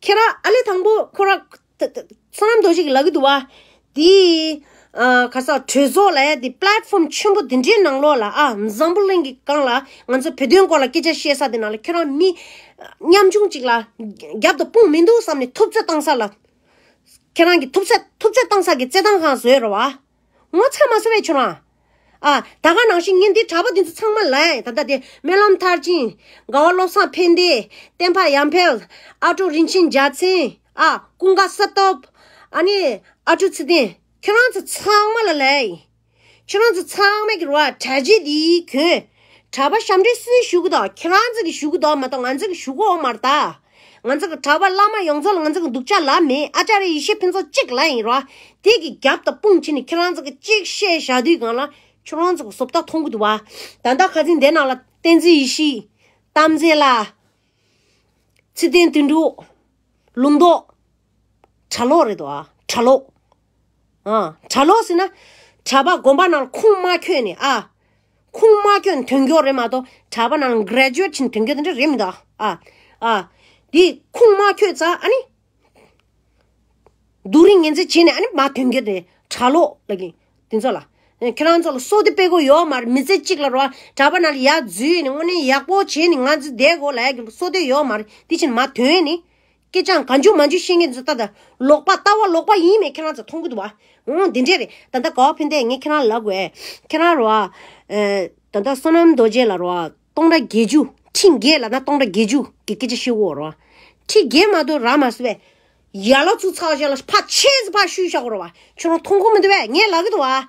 ཁྱེད་རང་ཨ་ལེ་དང་པོ་ཁོ་རང་། ད་ད་བསོད་ནམས་རྡོ་རྗེ་གིས་ལབ་གི་འདུག་བ། དེ། ཨ། ག་ས་གྲོས་ཚོགས་ལབ་ཡ་དེ་པླེ་ཊི་ཕོམ་ཆེན་པོ་དེ་འདྲའི་ནང་ལོགས་ལ། ཨ། འཛམ་བུ་གླིང་གི་སྒང་ལ་ང་ཚོ་བོད་དོན་སྐོར་ལ་སྐད་ཆ་བཤད་ས་དེ་ནང་ལ་ཁྱེད་རང་མི་ ཉམ་ཆུང་གཅིག་ལ་རྒྱབ་ཏུ་དཔུང་མི་འདུག་བསམ་ནས་ཐུབ་ཚོད་བཏང་ས་ལ། ཁྱེད་རང་གི་ཐུབ་ཚོད་ཐུབ་ཚོད་བཏང་ས་གི་རྩེད་ཐང་ཁང་བཟོས་རེད་བ། ངོ་ཚ་མ་ཚ་བས་ཁྱོད་རང་། ཨ་ད་ག་ནང་བཞིན་ངས་འདི་གྲྭ་པ་འདི་ཚོ་ཚང་མ་ལ་ད་ལྟ་དེ་སྨོན་ལམ་མཐར་ཕྱིན། དགའ་བ་བློ་བཟང་ཕན་བདེ། བསྟན་འཕགས་ཡར་འཕེལ། ཨ་ཀྲུག་རིན་ཆེན་རྒྱལ་མཚན། ཨ་ཀུན་དགའ་བསོད་སྟོབས། ཨ་ནི་ཨ་ཀྲུག་ཚེ་བརྟན། ཁྱོད་རང་ཚོ་ཚང་མ་ལ་ལ། ཁྱེད་རང་ཚོ་ཚང་མས་ཀྱི་རོ་གྲྭ་རྗེ་འདིའི་གྱོན། གྲྭ་པ་ཞབས་འདྲེན་སུས་ཞུ་གི་དོ། ཁྱེད་རང་ཚོ་གིས་ཞུ་གི་དོ་མ་གཏོགས་ང་ཚོ་གིས་ཞུ་གི་ཡོད་མ་རེད་ད། ང་ཚོ་གི་གྲྭ་པ་བླ་མ་ཡོངས་རྫོགས་ལ་ང་ཚོ་གི་སྡུག་ཅག་ལབ་མེད། ཨ་ཅཱརྱ་ཡེ་ཤེས་ཕུན་ཚོགས་གཅིག་ལབ་ཡིན་རོ། དེ་གི་རྒྱབ་དང་དཔུང་བྱས་ནས་ཁྱེད་རང་ཚོ་གིས་གཅིག་བཤད་བཞག་དུས་སྒང་ལ་ཁྱེད་རང་ཚོ་གི་བཟོ་ལྟ་མཐོང་གི་འདུག་བ། ད་ལྟ་ཁ་སང་འདི་ནང་ལ་བསྟན་འཛིན་ཡེ་ཤེས། གཏམ་མཛེས་ལགས། ཚེ་བརྟན་དོན་གྲུབ། ལུང་རྟོགས། གྲྭ་ལོག་རེད་དོ་ཨ། གྲྭ་ལོག་ཨ། གྲྭ་ལོག་ཟེར་ན། གྲྭ་པ་དགོན་པ་ནང་ཁུངས་མ་འཁྱོལ་ནས་ཨ། ཁུངས་མ་འཁྱོལ་ནས་ཐོན་མཁན་རེད་མ་གཏོགས་གྲྭ་པ་ནང་གྷ་རེ་ཇུ་ཨེཊ་བྱས་ནས་ཐོན་མཁན་དེ་འདྲ་རེད་མི་འདུག་ཨ། ཨ། འདི་ཁུངས་མ་འཁྱོལ་ཙང་ཨ་ནི། སྡུག་རུས་ངན་ཚད་བྱས་ནས་ཨ་ནི་མ་ཐོན་མཁན་དེ་གྲྭ་ལོག་ལབ་ཀྱི། དེ་ཚོ་ལ། ཁྱེད་རང་ཚོ་ལ་བསོད་བདེ་སྤེལ་དགོས་ཡོད་མ་རེད། མི་ཚེ་གཅིག་ལ་རོ། གྲྭ་པ་ནང་ལ་ཡར་འཛུལ་ནས་དངོས་གནས་ཡག་པོ་བྱས་ནས་ང་ཚོ་བསྡད་དགོས་ལབ་ཀྱི་བསོད་བདེ་ཡོད་མ་རེད། དེ་བྱས་ནས་མ་ཐོན་ནས། སྐད་ཆ་གང་བྱུང་མང་བྱུང་བཤད་མཁན་ཚོ་ལྟ་ད། ལོག་པ་ལྟ་བ་ལོག་པ་ཡིན་མེད་ཁྱེད་རང་ཚོ་མཐོང་གི་འདུག་བ། འོང་འདི་འདྲས་རེད། ད་ལྟ་ག་བ་ཕན་བདེ་ངས་ཁྱེད་རང་ལབ་དགོས། ཁྱེད་རང་རོ། ཨ། ད་ལྟ་བསོད་ནམས་རྡོ་རྗེ་ལ་རོ། སྟོང་ཕྲག་བརྒྱད་ཅུ། ཁྲི་བརྒྱད་ལབ་ན་སྟོང་ཕྲག་བརྒྱད་ཅུ་གི་སྐད་ཆ་བཤད་དགོས་རོ། ཁྲི་བརྒྱད་མ་གཏོགས་རག་མ་སོང་བས། ཡར་ལོ་ཚུགས་ཚར་བཞག་ལ་ཕར་ཆེ་ཙི་ཕར་བཤུས་བཞག་དགོས་རོ་བ། ཁྱོད་རང་མཐོང་གི་མི་འདུག་བས། ངས་ལབ་གི་འདུག་བ།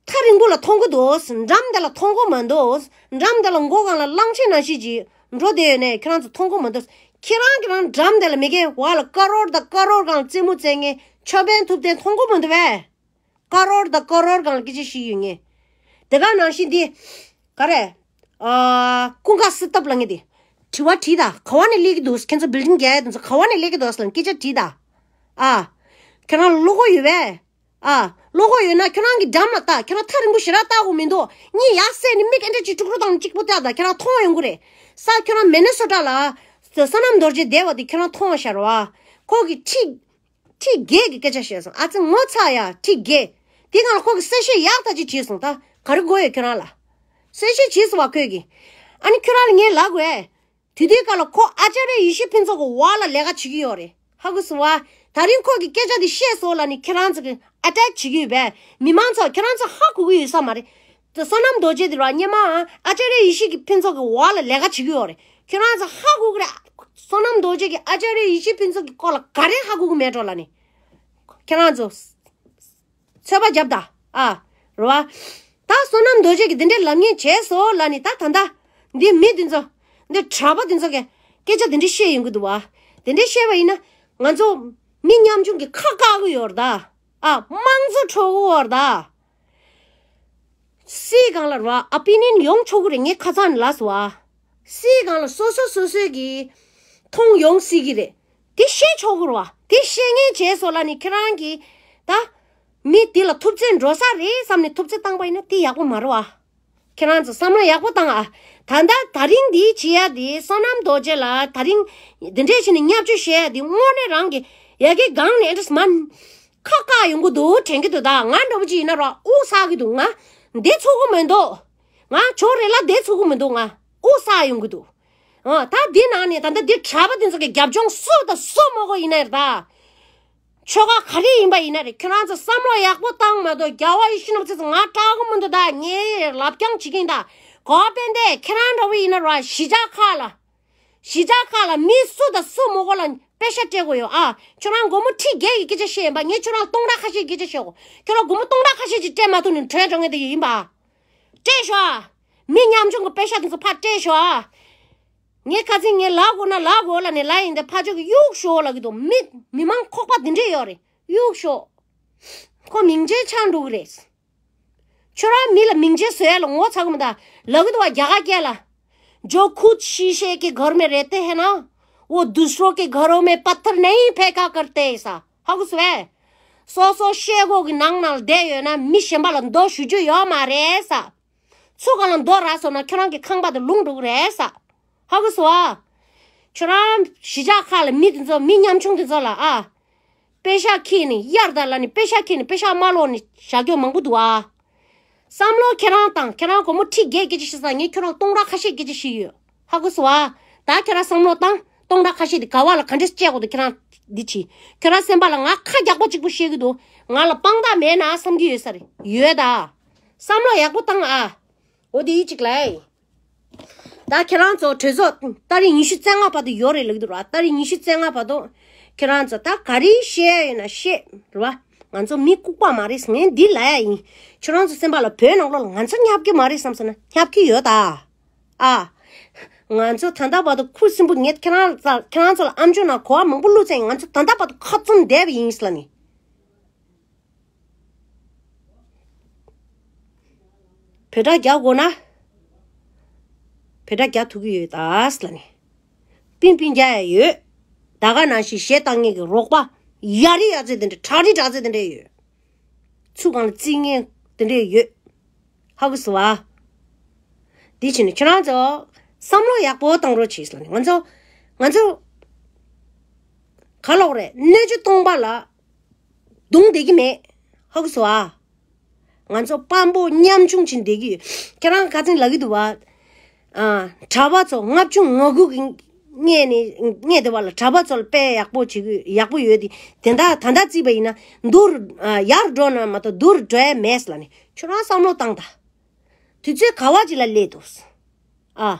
ཐག་རིང་པོ་ལ་མཐོང་གི་འདུག་འགྲམ་དེ་ལ་མཐོང་གི་མི་འདུག་འགྲམ་དེ་ལ་མགོ་སྒང་ལ་གླང་ཆེན་ནང་བཞིན་གྱི་འགྲོ་བསྡད་ཡོད་ནས་ཁྱེད་རང་ཚོ་མཐོང་གི་མི་འདུག་ཁྱེད་རང་ཁྱེད་རང་འགྲམ་དེ་ལ་མི་དགེ་བ་ལ་ཀ་རོར་དང་ཀ་རོར་སྒང་ལ་རྩེད་མོ་རྩེ་མཁན་ཆོས་དཔོན་ཐུབ་བསྟན་མཐོང་གི་མི་འདུག་བས། ཀ་རོར་དང་ཀ་རོར་སྒང་ལ་སྐད་ཆ་བཤད་ཡོད་ངས། དེ་ག་ནང་བཞིན་འདི། ག་རེ། ཨ། ཀུན་དགའ་བསོད་སྟོབས་ལབ་མཁན་དེ། དྲི་བ་དྲིས་ད། ག་བ་ནས་སླེབས་ཀྱི་འདུག་ཁྱེད་ཚོ་བིལ་ཌིང་རྒྱག་ཡ་དེ་ཚོ་ག་བ་ནས་སླེབས་ཀྱི་འདུག་ཟེར་ལབ་སྐད་ཆ་དྲིས་ད། ཨ། ཁྱེད་རང་བློ་ཁོག་ཡོད་པས། ཨ། བློ་ཁོག་ཡོད་ན་ཁྱེད་རང་གི་འགྲམ་ལ་ལྟ། ཁྱེད་རང་ཐག་རིང་པོ་ཞེ་དྲག་ལྟ་དགོས་མི་འདུག་གཉིད་ཡར་སད་ནས་མིག་ཨེ་འདྲ་ཅིག་དཀྲུག་དཀྲུག་དང་གཅིག་པུ་ལྟ་ད་ཁྱེད་རང་མཐོང་ཡོང་གི་རེད། ས་ཁྱེད་རང་མི་ནི་སོ་ཊ་ལ། བསོད་ནམས་རྡོ་རྗེ་བསྡད་པ་དེ་ཁྱེད་རང་མཐོང་བ་ཤར་བ། ཁོ་གི་ཁྲི། ཁྲི་བརྒྱད་ཀྱི་སྐད་ཆ་བཤད་སོང་། ཨ་ཙི་ངོ་ཚ་ཡ་ཁྲི་བརྒྱད། དེ་སྒང་ལ་ཁོ་གི་གསལ་བཤད་ཡག་ཐག་ཅིག་བྱས་སོང་། ད་ག་རེ་དགོས་ཡོད་ཁྱོད་རང་ལ། གསལ་བཤད་བྱས་སོང་བ་ཁོས་གི། ཨ་ནི་ཁྱོད་རང་ལ་ངས་ལབ་དགོས། དེ་དུས་སྐབས་ལ་ཁོ་ཨ་ཅཱརྱ་ཡེ་ཤེས་ཕུན་ཚོགས་ཀྱི་འོག་ལ་ལས་ཀ་བྱེད་ཀྱི་ཡོད་རེད། ཧ་གོ་སོང་བ། ད་རིང་ཁོ་གི་སྐད་ཆ་དེ་བཤད་སོང་ལབ་ནས་ཁྱེད་རང་ཚོ་གི་ཨ་ཊེག་བྱེད་ཀྱི་ཡོད་པས། མི་མང་ཚོ་ཁྱེད་རང་ཚོ་ཧ་གོ་གི་ཡོད་ས་མ་རེད། དེ་བསོད་ནམས་རྡོ་རྗེ་དེ་ར་སྔོན་མ་ཨ་ཅཱརྱ་ཡེ་ཤེས་ཀྱི་ཕུན་ཚོགས་ཀྱི་འོག་ལ་ལས་ཀ་བྱེད་ཀྱི་ཡོད་རེད། ཁྱེད་རང་ཚོ་ཧ་གོ་གི་རེད། བསོད་ནམས་རྡོ་རྗེ་གིས་ཨ་ཅཱརྱ་ཡེ་ཤེས་ཕུན་ཚོགས་ཀྱི་སྐོར་ལ་ག་རེ་ཧ་གོ་གི་མེད་འགྲོ་ལབ་ནས། ཁྱེད་རང་ཚོ་ཚོད་པ་རྒྱབ་ད། ཨ། རེད་བ། ད་བསོད་ནམས་རྡོ་རྗེ་གིས་འདི་འདྲའི་ལབ་མཁན་བྱས་སོང་ལབ་ནས། ད་ད་ད་འདི་མི་འདི་ཚོ། འདི་གྲྭ་པ་འདི་ཚོ་གིས་སྐད་ཆ་འདི་འདྲ་བཤད་ཡོང་གི་འདུག་བ། འདི་འདྲ་བཤད་པ་ཡིན་ན་ང་ཚོ་མི་ཉམ་ཆུང་གི་ཁ་བཀག་གི་ཡོད་རེད་ད། ཨ། དམངས་གཙོ་འཕྲོག་གི་ཡོད་རེད་ད། སྲིད་སྒང་ལ་ར་ཨོ་པི་ནི་ཡན་ཡོང་ཆོག་གི་རེད། ངས་ཁ་སང་ནས་ལབ་སོང་བ། སྲིད་སྒང་ལ་སོ་སོ་སོ་སོས་ཀྱི་མཐོང་ཡོང་སྲིད་ཀྱི་རེད། དེ་བཤད་ཆོག་གི་རེད་བ། དེ་བཤད་མཁན་བྱས་སོང་ལབ་ནས་ཁྱེད་རང་གིས་ད་མི་དེ་ལ་ཐུབ་ཚོད་འགྲོ་ས་རེད་བསམ་ནས་ཐུབ་ཚོད་བཏང་པ་ཡིན་ན་དེ་ཡག་པོ་མ་རེད་བ། ཁྱེད་རང་ཚོ་བསམ་བློ་ཡག་པོ་བཏང་ཨ། ད་ལྟ་ད་རིང་འདི་བྱེད་ཡ་དེ་བསོད་ནམས་རྡོ་རྗེ་ལ་ད་རིང་འདི་འདྲས་བྱས་ནས་བརྙས་བཅོས་བྱེད་ཡ་དེ་དངོས་གནས་རང་གི་ཡ་གི་སྒང་ནས་ཨེ་འདྲས་མ། ཁ་བཀག་ཡོང་གི་འདུག་དྲན་གྱི་འདུག་ད་ང་འདྲ་པོ་ཅིག་ཡིན་ན་ར་དབུགས་བསགས་ཀྱི་འདུག་ང་འདི་ཚུགས་ཀྱི་མི་འདུག་ང་ཇོ་རེ་ལ་འདི་ཚུགས་ཀྱི་མི་འདུག་ང་དབུགས་བསགས་ཡོང་གི་འདུག་ཨ། ད་འདི་ནང་ནས་ད་ལྟ་འདི་གྲྭ་པ་འདི་ཚོ་གི་རྒྱབ་ལྗོངས་སུ་དང་སུ་མོ་གོ་ཡིན་ན་རེད་ད། ཆོལ་ཁ་ག་རེ་ཡིན་པ་ཡིན་ན་རེད། ཁྱེད་རང་ཚོ་བསམ་བློ་ཡག་པོ་བཏང་མ་གཏོགས་རྒྱལ་བ་ཡིད་བཞིན་ནོར་བུ་ཚེ་ང་སྐྲག་གི་མི་འདུག་ད་ངས་ལབ་རྐྱང་བྱེད་ཀྱིན་ད། གོ་བ་དཔེ་འདས་ཁྱེད་རང་འདྲ་པོ་ཡིན་ན་ར་གཞིས་ཆགས་ཁག་ལ། གཞིས་ཆགས་ཁག་ལ་མི་སུ་དང་སུ་མོ་གོ་ལ་པེ་ཤ་སྤྲད་དགོས་ཡོད་ཨ། ཁྱོད་རང་སྒོར་མོ་ཁྲི་བརྒྱད་ཀྱི་སྐད་ཆ་བཤད་ཡིན་པ། ངས་ཁྱོད་རང་སྟོང་ཕྲག་ཁ་ཤས་ཀྱི་སྐད་ཆ་བཤད་གོ། ཁྱོད་རང་སྒོར་མོ་སྟོང་ཕྲག་ཁ་ཤས་ཀྱི་སྤྲད་མ་ཐུབ་ནས་བྲོས་འགྲོ་མཁན་དེ་ཡིན་པ། སྤྲད་ཤོག་ཨ། མི་ཉམ་ཆུང་གི་པེ་ཤ་དེ་ཚོ་ཕར་སྤྲད་ཤོག་ཨ། ངས་ཁ་སང་ངས་ལབ་དགོས་ན་ལབ་དགོས་ལབ་ནས་ལབ་ཡིན་ཏེ་ཕར་ཕྱོགས་ཀྱི་གཡུག་ཤོག་ལབ་ཀྱི་འདུག་མི་མི་མང་ཁོག་པ་འདི་འདྲས་ཡོད་རེད། གཡུག་ཤོག་ཁོ་མིང་ཆད་ཆགས་འགྲོ་གི་རེད། ཁྱོད་རང་མི་ལ་མིང་ཆད་བཟོ་ཡ་ལ་ངོ་ཚ་གི་མི་འདུག་ལབ་ཀྱི་འདུག་བ་རྒྱ་གར་སྐད་ལ། जो खुद शीशे के घर में रहते हैं ना, वो दूसरों के घरों में पत्थर नहीं फेंका करते ऐसा. ཧ་གོ་སོང་ངས། སོ་སོ་ཤེལ་སྒོ་གི་ནང་ན་བསྡད་ཡོད་ན་མི་གཞན་པ་ལ་རྡོ་གཞུ་རྒྱུ་ཡོད་མ་རེད་ས། ཚུར་སྒང་ལ་རྡོ་རག་སོང་ན་ཁྱོད་རང་གི་ཁང་པ་དེ་ལུང་འགྲོ་གི་རེད་ས། ཧ་གོ་སོང་ཨ། ཁྱོད་རང་གཞིས་ཆགས་ཁག་ལ་མི་དེ་ཚོ་མི་ཉམ་ཆུང་དེ་ཚོ་ལ་ཨ། པེ་ཤག་ཁྱེར་ནས་གཡར་དང་ལབ་ནས་པེ་ཤག་ཁྱེར་ནས་པེ་ཤག་མ་ལོག་ནས་བཞག་རྒྱུ་མང་པོ་འདུག་ཨ། བསམ་བློ་ཁྱེད་རང་བཏང་། ཁྱེད་རང་སྒོར་མོ་ཁྲི་བརྒྱད་སྐད་ཆ་བཤད་ས་ངས་ཁྱོད་རང་སྟོང་ཕྲག་ཁ་ཤས་སྐད་ཆ་བཤད་ཡོད། ཧ་གོ་སོང་ཨ། ད་ཁྱེད་རང་བསམ་བློ་བཏང་ སྟོང་ཕྲག་ཁ་ཤས་དེ་ག་བ་ལ་ག་འདྲས་སྤྱད་དགོས་འདུག་ཁྱེད་རང་འདི་བྱེད། ཁྱེད་རང་སེམས་པ་ལ་ང་ཁ་རྒྱག་པ་གཅིག་པུ་བཤད་གི་འདུག་ང་ལ་དཔང་རྟགས་མེད་ན་བསམ་གི་ཡོད་ས་རེད། ཡོད་ད། བསམ་བློ་ཡག་པོ་བཏང་ཨ། འོ་དེ་ཡིད་གཅིག་ལ། ད་ཁྱེད་རང་ཚོ་གྲོས་ཚོགས་ཏ་རིག་ཉི་ཤུ་རྩ་ལྔ་བར་དུ་ཡོད་རེད་ལབ་ཀྱི་འདུག་ར། ཏ་རིག་ཉི་ཤུ་རྩ་ལྔ་བར་དུ་ཁྱེད་རང་ཚོ་ད་ག་རེ་བཤད་ཡོད་ན་བཤད་རེད་བ། ང་ཚོ་མི་ལྐུགས་པ་མ་རེད། ངས་འདི་ལབ་ཡ་ཡིན། ཁྱེད་རང་ཚོ་སེམས་པ་ལ་བོད་ནང་ལོགས་ལ་ང་ཚོ་བསྙབ་ཀྱི་མ་རེད་བསམ་སོང་ན་བསྙབ་ཀྱི་ཡོད་ད། ཨ། ང་ཚོ་ད་ལྟ་བར་དུ་ཁུ་སིམ་པོ་ངས་ཁྱེད་རང་ཚོ་ཁྱེད་རང་ཚོ་ལ་ཨམ་ཅོག་ནང་གོ་བ་མང་པོ་བླུགས་ཚེ་ང་ཚོ་ད་ལྟ་བར་དུ་ཁ་བཙུམ་བསྡད་པ་ཡིན་ལབ་ནི། བོད་སྒྲ་རྒྱག་དགོས་ན། བོད་སྒྲ་རྒྱག་ཐུབ་ཀྱི་ཡོད་ད་ལབ་ནི། པིན་པིན་རྒྱག་ཡ་ཡོད། ད་ག་ནང་བཞིན་གཞས་བཏང་མཁན་གྱི་རོགས་པ། ཡ་རི་ཡ་ཚེ་དེ་འདྲ་དྲག་རི་དྲག་ཚེ་དེ་འདྲ་ཡོད། ཚུར་སྒང་ལ་རྩིས་མཁན་དེ་འདྲ་ཡོད། ཧ་གོ་སོང་བ། དེ་བྱས་ནས་ཁྱེད་རང་ཚོ་བསམ་བློ་ཡག་པོ་བཏང་རོགས་བྱེད་ཟེར་ནས་ང་ཚོ་ང་ཚོ་ག་ལོག་རེད། སྣོད་བཅུད་སྟོང་པ་ལ་རྡུང་བསྡད་ཀྱི་མེད། ཧ་གོ་སོང་བ། ང་ཚོ་དཔང་པོ་མཉམ་ཆུང་བྱེད་བསྡད་ཀྱི་ཡོད། ཁྱེད་རང་ཁ་སང་ལབ་ཀྱི་འདུག་བ། ཨ། གྲྭ་པ་ཚོ་ལྔ་བཅུ་ང་དགུ་གི་སྔས་ནས་སྔས་དེ་བ་ལ་གྲྭ་པ་ཚོ་ལ་དཔེ་ཡག་པོ་བྱེད་ཀྱི་ཡག་པོ་ཡོད་དེ། དེ་འདྲ་ད་ལྟ་བརྩིས་པ་ཡིན་ན་མདོར་ཨ་ཡར་འགྲོ་ན་མ་གཏོགས་མདོར་འགྲོ་ཡ་མེད་ལབ་ནས་ཁྱོད་རང་བསམ་བློ་བཏང་ད། དུས་ཚོད་ག་བ་ཅིག་ལ་སླེབས་འདུག་ཨ།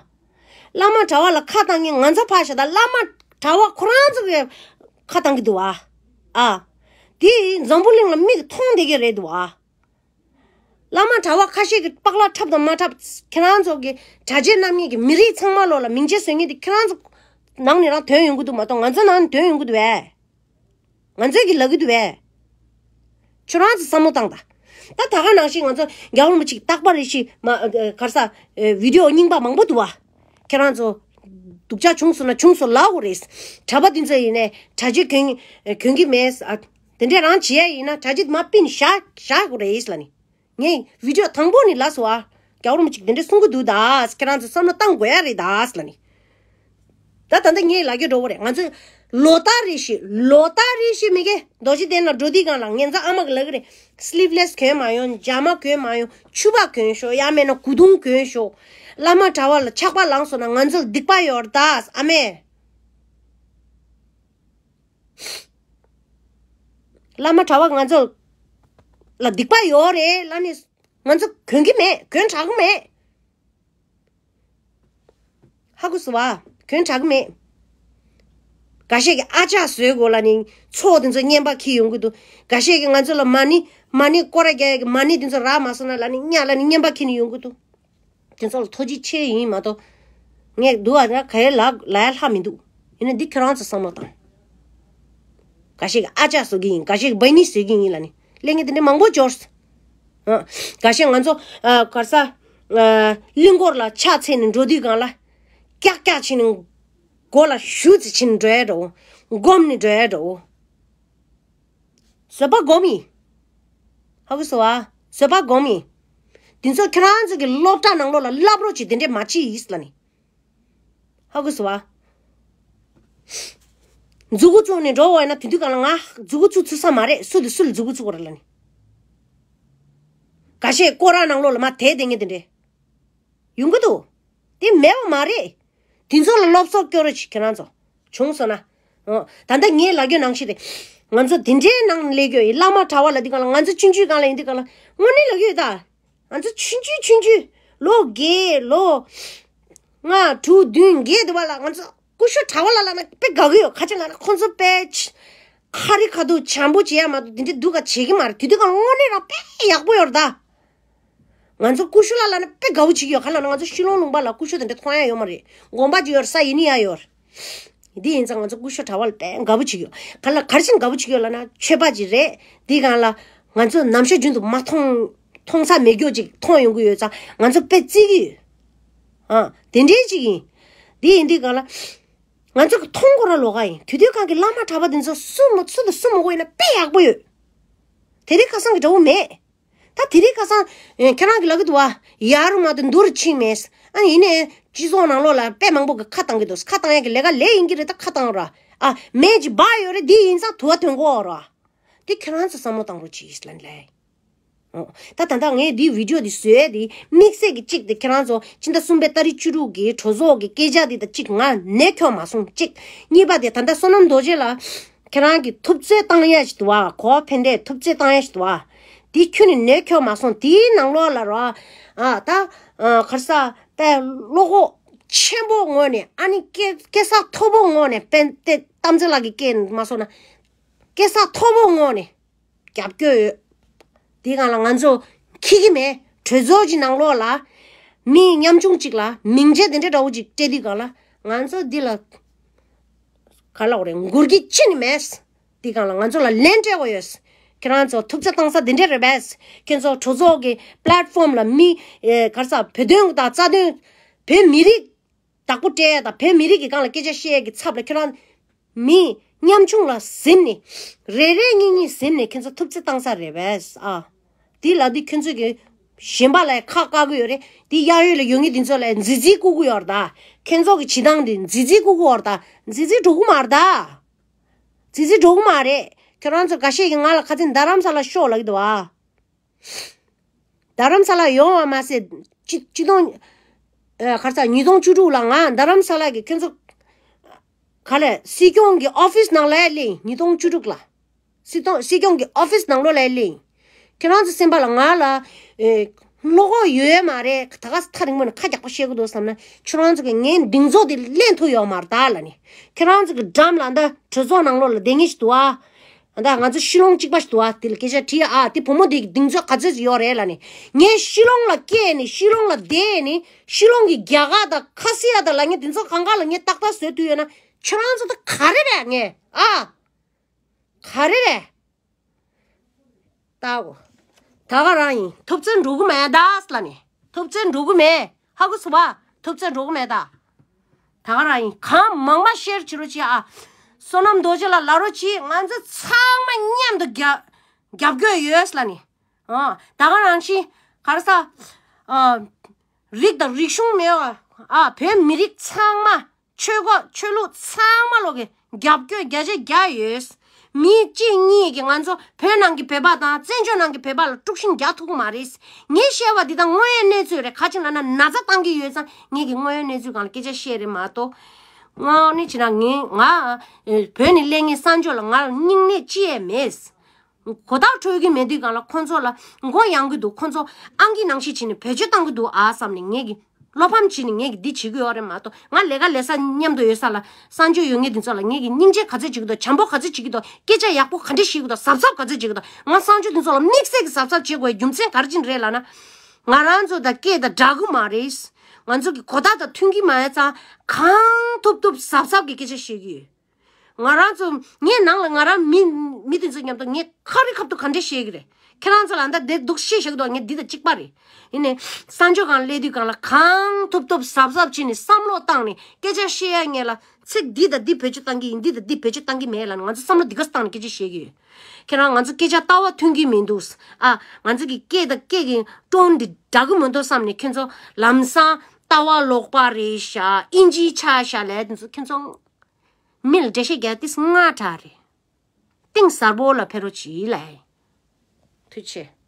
བླ་མ་གྲྭ་པ་ལ་ཁ་བཏང་མཁན་ང་ཚོ་ཕར་བཞག་ད་བླ་མ་གྲྭ་པ་ཁོ་རང་ཚོ་གི་ཁ་བཏང་གི་འདུག་ཨ། ཨ། དེ་འཛམ་བུ་གླིང་ལ་མིག་མཐོང་བསྡད་ཀྱི་རེད་འདུག་ཨ། བླ་མ་གྲྭ་པ་ཁ་ཤས་ཀྱིས་པགས་ལག་འཁྲབ་དང་མ་འཁྲབ། ཁྱེད་རང་ཚོ་གི་གྲྭ་ཆས་བསྣམས་མཁན་གྱི་མི་རིགས་ཚང་མ་ལོག་ལ་མིང་ཆད་བཟོ་མཁན་དེ་ཁྱེད་རང་ཚོ་ནང་ནས་རང་ཐོན་ཡོང་གི་འདུག་མ་གཏོགས་ང་ཚོ་ནང་ནས་ཐོན་ཡོང་གི་འདུག་བས། ང་ཚོས་ཀྱི་ལབ་ཀྱི་འདུག་བས། ཁྱོད་རང་ཚོ་བསམ་བློ་བཏང་ད། ད་ད་ག་ནང་བཞིན་ང་ཚོ་རྒྱལ་བ་རིན་པོ་ཆེ་རྟག་པར་རེ་ཞིག་མ་གར་ས་བི་ཌིའོ་རྙིང་པ་མང་པོ་འདུག་བ། ཁྱེད་རང་ཚོ་སྡུག་ཅག་བྱུང་སོང་ན་བྱུང་སོང་ལབ་དགོས་རེད། གྲྭ་པ་འདི་ཚོ་ཡིན་ནས་གྲྭ་ཆས་གྱོན་གྱོན་གྱི་མེད། ཨ། དེ་འདྲས་རང་བྱེད་ཡ་ཡིན་ན་གྲྭ་ཆས་དེ་མར་ཕུད་ནས་བཞག་བཞག་དགོས་རེད་ལབ་ནི། ངས་བི་ཌིའོ་དང་པོ་ནས་ལབ་སོང་ཨ། རྒྱལ་བ་རིན་པོ་ཆེ་དེ་འདྲས་གསུང་གི་འདུག་ད། ཁྱེད་རང་ཚོ་བསམ་བློ་བཏང་དགོས་ཡ་རེད་ད་ལབ་ནི། ད་ད་ལྟ་ངས་ལབ་རྒྱུ་འགྲོ་བ་རེད། ང་ཚོས་ལོ་ལྟར་རེ་བཞིན་ལོ་ལྟར་རེ་བཞིན་མི་དགེ་རྡོ་རྗེ་གདན་ལ་འགྲོ་དུས་སྒང་ལ་ངན་ཚ་ཨ་མ་གི་ལབ་གི་རེད། སི་ལིབ་ལེ་སི་གྱོན་མ་ཡོང་། ཇ་མ་གྱོན་མ་ཡོང་། ཕྱུ་པ་གྱོན་ཤོག་ཡང་མེད་ན་གོས་ཐུང་གྱོན་ཤོག་བླ་མ་གྲྭ་པ་ལ་ཆགས་པ་ལངས་སོང་ན་ང་ཚོ་ལ་སྡིག་པ་ཡོད་རེད་ད་ཨ་མས། བླ་མ་གྲྭ་པ་ང་ཚོ་ལ་སྡིག་པ་ཡོད་རེད་ལབ་ནས་ང་ཚོ་གྱོན་གྱི་མེད། གྱོན་དྲག་གི་མེད། ཧ་གོ་སོང་བ། གྱོན་དྲག་གི་མེད། འགའ་ཤས་ཀྱིས་ཨ་ཅག་བཟོས་དགོས་ལབ་ནས་ཚོགས་དེ་ཚོ་བརྙན་པར་འཁྱེར་ཡོང་གི་འདུག་འགའ་ཤས་ཀྱིས་ང་ཚོ་ལ་མ་ཎི་མ་ཎི་སྐོར་ར་རྒྱག་ཡ་གི་མ་ཎི་དེ་ཚོ་རག་མ་སོང་ན་ལབ་ནས་གཉའ་ལབ་ནས་བརྙན་པར་འཁྱེར་ནས་ཡོང་གི་འདུག་དེ་ཚོ་ལ་ཐུགས་རྗེ་ཆེ་ཡིན་མ་གཏོགས། ངས་སྡུག་པ་ར་ག་རེ་ལབ་ལབ་ཡ་ལྷག་མི་འདུག་ཡིན་ན་འདི་ཁྱེད་རང་ཚོ་བསམ་བློ་བཏང་། འགའ་ཤས་ཀྱིས་ཨ་ཅག་བཟོ་གི་ཡིན། འགའ་ཤས་ཀྱིས་བྷ་ནི་བཟོ་གི་ཡིན་ལབ་ནི་གླེང་མཁན་དེ་འདྲ་མང་པོ་འབྱོར། ཨ། འགའ་ཤས་ང་ཚོ་ཨ་གར་ས་ཨ་གླིང་སྐོར་ལ་ཕྱག་འཚལ་ནས་འགྲོ་དུས་སྒང་ལ་ཀྱག་ཀྱག་བྱས་ནས་མགོ་ལ་གཞུ་ཙམ་བྱས་ནས་འགྲོ་ཡ་འདྲ་བོ། སྒོམ་ནས་འགྲོ་ཡ་འདྲ་བོ། བཟོད་པ་སྒོམ་ཡིན། ཧ་གོ་སོང་བ། བཟོད་པ་སྒོམ་ཡིན། དེ་ཚོ་ཁྱེད་རང་ཚོ་གི་སློབ་གྲྭ་ནང་ལོགས་ལ་བསླབ་རོགས་གྱིས། དེ་འདྲས་མ་བྱེད་ཡིས་ལབ་ནི། ཧ་གོ་སོང་བ། མཛུ་གུ་བཙུགས་ནས་འགྲོ་བ་ཡིན་ན་དེ་དུས་སྒང་ལ་ང་མཛུ་གུ་བཙུགས་ཚུགས་ས་མ་རེད། སུ་དེ་སུ་ལ་མཛུ་གུ་བཙུགས་པ་རེད་ལབ་ནི། འགའ་ཤས་སྐོར་ར་ནང་ལོགས་ལ་མར་དེད་བསྡད་མཁན་དེ་འདྲས། ཡོང་གི་འདུག་དེ་མེད་པ་མ་རེད། དེ་ཚོ་ལ་སློབ་གསོ་སྐྱོར་རོགས་གྱིས་ཁྱེད་རང་ཚོ། བྱུང་སོང་ན། འོ། ད་ལྟ་ངས་ལབ་རྒྱུ་ནང་བཞིན་རེད། ང་ཚོ་དེ་འདྲའི་ནང་སླེབས་རྒྱུ་ཡིན། བླ་མ་གྲྭ་པ་ལབ་དུས་སྒང་ལ་ང་ཚོ་ཆུང་ཆུང་སྒང་ལ་ཡིན་དུས་སྒང་ལ་དངོས་གནས་ལབ་རྒྱུ་ཡོད་ད། ང་ཚོ་ཆུང་ཆུང་ཆུང་ཆུང་ལོ་བརྒྱད་ལོ་ལྔ་དྲུག་བདུན་བརྒྱད་དུ་བ་ལ་ང་ཚོ་སྐུ་ཞབས་གྲྭ་པ་ལ་ལབ་ན་དཔེ་དགའ་གི་ཡོད། ག་ཅི་ལབ་ན་ཁོང་ཚོ་དཔེ་ཁ་རི་ཁ་ཐུག་བྱམས་པོ་བྱེད་ཡ་མ་གཏོགས་དེ་འདྲའི་སྡུག་ག་བྱེད་ཀྱི་མ་རེད། དེ་དུས་སྒང་ལ་དངོས་གནས་རང་དཔེ་ཡག་པོ་ཡོད་རེད་ད། ང་ཚོ་སྐུ་ཞབས་ལ་ལབ་ན་དཔེ་དགའ་བོ་བྱེད་ཀྱི་ཡོད། ག་ལབ་ན་ང་ཚོ་ཤི་ལོང་ལུང་པ་ལ་སྐུ་ཞབས་དེ་འདྲ་མཐོང་ཡ་ཡོད་མ་རེད། དགོན་པ་ཅིག་ཡོད་རེད། ས་ཡིན་ནི་ཡ་ཡོད་རེད། འདི་ཡིན་ཙང་ང་ཚོ་སྐུ་ཞབས་གྲྭ་པ་ལ་དཔེ་དགའ་བོ་བྱེད་ཀྱི་ཡོད། ག་ལ་ག་རེ་བྱས་ནས་དགའ་བོ་བྱེད་ཀྱི་ཡོད་ལབ་ན་ཆོས་པ་ཅིག་རེད། འདི་སྒང་ལ་ང་ཚོ་ནམ་ཞག་རྒྱུན་དུ་མ་མཐོང་མཐོང་ས་མེད་རྒྱུ་ཅིག་མཐོང་ཡོང་གི་ཡོད་ཙང་ང་ཚོ་དཔེ་བརྩི་གི་ཡོད། ཨ། དེ་འདྲའི་ཅིག་ཡིན། འདི་ཡིན་དུས་སྒང་ལ་ང་ཚོ་གི་མཐོང་དགོས་ར་ལོགས་ཀ་ཡིན། དེ་དུས་སྒང་གི་བླ་མ་གྲྭ་པ་འདི་ཚོ་སུ་མ་སུ་དང་སུ་མ་དགོས་ཡིན་ན་དཔེ་ཡག་པོ་ཡོད། དེ་རིང་ཁ་སང་གི་འདྲ་བོ་མེད། ད་དེ་རིང་ཁ་སང་ཨེ་ཁྱེད་རང་གིས་ལབ་ཀྱི་འདུག་བ། ཡར་མ་གཏོགས་མདོར་ཕྱིན་མེད། ཨ་ཡིན་ནའི་སྤྱི་ཚོགས་ནང་ལོགས་ལ་དཔེ་མང་པོ་གིས་ཁ་བཏང་གི་འདུག་ཁ་བཏང་ཡ་གི་ལས་ཀ་ལས་ཡིན་གྱི་རེད། ད་ཁ་བཏང་ར། ཨ་མེད་ཅིག་སྦ་ཡོད་རེད། འདི་ཡིན་ཙང་དུ་བ་ཐོན་གོ་ར། འདི་ཁྱེད་རང་ཚོ་བསམ་བློ་བཏང་རོགས་གྱིས་ལབ་ནི་ལས། ཨོ། ད་ད་ལྟ་ངས་འདི་བི་ཌིའོ་འདི་བཟོས་ཏེ་དམིགས་བསལ་གྱི་གཅིག་དེ་ཁྱེད་རང་ཚོ་ཕྱི་ཟླ་གསུམ་པའི་ཏ་རིག་བཅུ་དྲུག་གི་གྲོས་ཚོགས་ཀྱི་སྐད་ཆ་འདི་དང་གཅིག་ང་ནས་ཁྱོད་མ་སོང་གཅིག་གཉིས་པ་དེ་ད་ལྟ་བསོད་ནམས་རྡོ་རྗེ་ལ་ཁྱེད་རང་གི་ཐུབ་ཚོད་བཏང་ཡ་ཞིག་འདུག་བ། གོ་ཕན་བདེ་ཐུབ་ཚོད་བཏང་ཡ་ཞིག་འདུག་བ། འདི་ཁྱོད་ནས་ནས་ཁྱོད་མ་སོང་། དེའི་ནང་ལོགས་ལ་རོ། ཨ་ད་ཨ་ག་རེ་ཟ་པའི་བློ་ཁོག་ཆེན་པོ་ངོས་ནས། ཨ་ནི་སྐད་སྐད་གསར་མཐོ་པོ་ངོས་ནས། དཔེ་དེ་གཏམ་ཚེ་ལགས་ཀྱི་སྐད་མ་སོང་ན། སྐད་གསར་མཐོ་པོ་ངོས་ནས་རྒྱབ་སྐྱོར་ཡོད། དེའི་སྒང་ལ་ང་ཚོ་འཁྱེར་གྱི་མེད། གྲོས་ཚོགས་ཀྱི་ནང་ལོགས་ལ་མི་ཉམ་ཆུང་གཅིག་ལ་མིང་ཆད་དེ་འདྲ་འདྲ་བོ་ཅིག་སྤྲད་དུས་སྒང་ལ་ང་ཚོ་འདི་ལ་ག་རེ་ལབ་དགོས་རེད། མགུར་གྱི་ཅི་ནི་མེད། དེའི་སྒང་ལ་ང་ཚོ་ལ་ལན་སྤྲད་དགོས་ཡོད། ཁྱེད་རང་ཚོ་ཐུབ་ཚོད་བཏང་ས་དེ་འདྲ་རེད་པས། ཁྱེད་ཚོ་གྲོས་ཚོགས་ཀྱི་པླེ་ཊི་ཕོམ་ལ་མི་ཨེ་ག་རེ་ཟ་བོད་དོན་དང་རྩ་དོན་བོད་མི་རིགས་བདག་པོ་སྤྲད་ཡ་དང་བོད་མི་རིགས་ཀྱི་སྒང་ལ་སྐད་ཆ་བཤད་ཡ་གི་ཚབ་ལ་ཁྱེད་རང་མི་ཉམ་ཆུང་ལ་ཟིན་ནས་རེ་རེ་གཉིས་གཉིས་ཟིན་ནས་ཁྱེད་ཚོ་ཐུབ་ཚོད་བཏང་ས་རེད་པས་ཨ། དེ་ལ་དེ་ཁྱོད་ཚོས་ཀྱི་གཞན་པ་ལ་ཁག་བཀག་གི་ཡོད་རེད། དེ་གཡས་གཡོན་ལ་ཡོད་མཁན་དེ་ཚོ་ལ་མཛེས་མཛེས་བཀུར་གི་ཡོད་རེད་ད། ཁྱེད་ཚོ་གི་བྱེད་སྟངས་དེ་མཛེས་མཛེས་བཀུར་གི་ཡོད་རེད་ད། མཛེས་མཛེས་འགྲོ་གི་མ་རེད་ད། མཛེས་མཛེས་འགྲོ་གི་མ་རེད། ཁྱེད་རང་ཚོ་འགའ་ཤས་ཀྱིས་ང་ལ་ཁ་སང་རྡ་རམ་ས་ལ་ཤོག་ལབ་ཀྱི་འདུག་ཨ། རྡ་རམ་ས་ལ་ཡོང་བ་མ་ཟད་ཅི་ཅི་སྟོང་ཨ་ག་རེ་ཟ་ཉིས་སྟོང་བཅུ་དྲུག་ལ་ང་རྡ་རམ་ས་ལ་གི་ཁྱོད་ཚོ་ག་ལས་སྲིད་སྐྱོང་གི་ཨོ་ཕིས་ནང་ལ་སླེབས་ཉིས་སྟོང་བཅུ་དྲུག་ལ། སྲིད་སྐྱོང་སྲིད་སྐྱོང་གི་ཨོ་ཕིས་ནང་ལོགས་ལ་སླེབས། ཁྱེད་རང་ཚོ་སེམས་པ་ལ་ང་ལ་ཨེ་བློ་ཁོག་ཡོད་མ་རེད། ད་ག་ས་ཐག་རིང་པོ་ནས་ཁ་རྒྱག་པ་བཤད་གི་འདུག་བསམ་ན་ཁྱེད་རང་ཚོ་གི་ངའི་གདེང་ཚོད་དེ་ལེན་ཐུབ་ཡོད་མ་རེད་ད་ལབ་ནས། ཁྱེད་རང་ཚོ་གི་འགྲམ་ལ་འདི་གྲོས་ཚོགས་ནང་ལོགས་ལ་བསྡད་མཁན་ཞིག་འདུག་ཨ། ད་ང་ཚོ་ཤི་ལོང་གཅིག་པ་ཞིག་འདུག་ཨ། དེ་ལ་སྐད་ཆ་དྲིས་ཨ། དེ་བུ་མོ་དེ་གི་གདེང་ཚོད་ག་ཚོད་ཅིག་ཡོད་རེད་ལབ་ནས། ངས་ཤི་ལོང་ལ་སྐྱེས་ནས་ཤི་ལོང་ལ་བསྡད་ནས་ཤི་ལོང་གི་རྒྱ་གར་དང་ཁ་སི་ཡ་དང་ལབ་མཁན་དེ་ཚོ་གང་ག་ལ་ངས་ཏག་ཏག་བཟོས་ཐུབ་ཡོད་ན་ཁྱེད་རང་ཚོ་ད་ག་རེ་རེད་ངས་ཨ། ག་རེ་རེད། ལྟ་གོ། ད་ག་རང་ཡིན། ཐུབ་ཚོད་འགྲོ་གི་མེད་ད་ལབ་ནས། ཐུབ་ཚོད་འགྲོ་གི་མེད། ཧ་གོ་སོང་བ། ཐུབ་ཚོད་འགྲོ་གི་མེད་ད། ད་ག་རང་ཡིན། གང་མང་མང་ཤེར་བྱེད་རོགས་བྱེད་ཨ། བསོད་ནམས་རྡོ་རྗེ་ལ་ལབ་རོགས་བྱེད། ང་ཚོ་ཚང་མ་མཉམ་དུ་རྒྱབ་རྒྱབ་སྐྱོར་ཡོད་ལབ་ནས། ཨ། ད་ག་རང་བཞིན་ག་རེ་ཟ། ཨ། རིགས་དང་རིག་གཞུང་མེད་པ། ཨ། བོད་མི་རིགས་ཚང་མ། ཆོས་ཁོག་ཆོས་ལུགས་ཚང་མ་ལོག་གི་རྒྱབ་སྐྱོར་བརྒྱ་ཆ་བརྒྱ་ཡོད། མི་གཅིག་གཉིས་ཀྱིས་ང་ཚོ་བོད་ནང་གི་བོད་པ་དང་བཙན་བྱོལ་ནང་གི་བོད་པ་ལ་དཀྲུག་ཤིང་རྒྱག་ཐུབ་ཀྱི་མ་རེད། ངས་བཤད་པ་འདི་དག་དངོས་ཡོད་གནས་ཚུལ་རེད། ག་ཅི་ལབ་ན་ན་ཚ་བཏང་གི་ཡོད་ཙང་ངས་ཀྱི་དངོས་ཡོད་གནས་ཚུལ་སྒང་ལ་སྐད་ཆ་བཤད་རེད་མ་གཏོགས། དངོས་གནས་བྱས་ན་ངས་ང་བོད་ནས་སླེབས་མཁན་གསར་འབྱོར་ལ་ང་ལ་སྙིང་ནད་ཅི་ཡང་མེད། གོ་བརྡ་འཕྲོད་ཀྱི་མེད་དུས་སྒང་ལ་ཁོང་ཚོ་ལ་མགོ་ཡང་གི་འདུག་ཁོང་ཚོ་ཨང་ཀི་ནང་བཞིན་བྱས་ནས་བེད་སྤྱོད་བཏང་གི་འདུག་ཨ་བསམ་ནས་ངས་ཀྱི་བློ་ཕམ་བྱས་ནས་ངས་ཀྱི་འདི་བྱེད་ཀྱི་ཡོད་རེད་མ་གཏོགས། ང་ལས་ཀ་ལས་ས་མཉམ་དུ་ཡོད་ས་ལ་གསར་འབྱོར་ཡོད་མཁན་དེ་ཚོ་ལ་ངས་ཀྱི་སྙིང་རྗེ་ག་ཚོད་བྱེད་ཀྱི་འདུག་བྱམས་པོ་ག་ཚོད་བྱེད་ཀྱི་འདུག་སྐད་ཆ་ཡག་པོ་ག་འདྲ་བཤད་ཀྱི་འདུག་གཟབ་གཟབ་ག་ཚོད་བྱེད་ཀྱི་འདུག་ང་གསར་འབྱོར་དེ་ཚོ་ལ་དམིགས་བསལ་གྱི་གཟབ་གཟབ་བྱེད་དགོས་རྒྱུ་མཚན་ག་རེ་ཅིག་རེད་ལབ་ན། ང་རང་ཚོ་དང་སྐད་དང་འདྲ་གི་མ་རེད། ང་ཚོ་གི་གོ་བརྡ་དང་མཐུན་གྱི་མ་ཡོད་ཙང་གང་ཐུབ་ཐུབ་གཟབ་གཟབ་ཀྱི་སྐད་ཆ་བཤད་ཀྱི་ཡོད། ང་རང་ཚོ་ངའི་ནང་ལ་ང་རང་མི་མི་དེ་ཚོ་མཉམ་དུ་ངས་ཁ་རི་ཁ་ཐུག་ག་འདྲས་བཤད་ཀྱི་རེད། ཁྱེད་རང་ཚོ་ལ་འདི་འདུག་བཤད་བཞག་འདུག་ངས་འདི་དང་གཅིག་པ་རེད། ཡིན་ནའི་གསར་འབྱོར་སྒང་སླེབས་དུས་སྒང་ལ་གང་ཐུབ་ཐུབ་གཟབ་གཟབ་བྱས་ནས་བསམ་བློ་བཏང་ནས་སྐད་ཆ་བཤད་ཡ་ངེས་ལ་ཚིག་འདི་དང་འདི་བེད་སྤྱོད་བཏང་གི་ཡིན། འདི་དང་འདི་བེད་སྤྱོད་བཏང་གི་མེད་ལ་ང་ཚོ་བསམ་བློ་འདི་ག་བཏང་ནས་སྐད་ཆ་བཤད་ཀྱི་ཡོད། ཁྱེད་རང་ང་ཚོ་སྐད་ཆ་ལྟ་བ་མཐུན་གྱི་མི་འདུག་ཨ། ང་ཚོ་གི་སྐད་དང་སྐད་ཀྱི་ཀྲོན་འདི་འདྲ་གི་མི་འདུག་བསམ་ནས་ཁྱེད་ཚོ་ལམ་སང་ལྟ་བ་ལོག་པ་རེད་ཤག་ཨིན་ཇིའི་ཆ་ཤག་ལབ་དེ་ཚོ་ཁྱེད་ཚོ། མི་ལ་འགྲེལ་བཤད་རྒྱག་དུས་སྔ་དྲགས་རེད། གཏིང་ཟབ་པོ་ལ་ཕེབས་རོགས་གྱིས་ལབ། ཐུགས་རྗེ་ཆེ།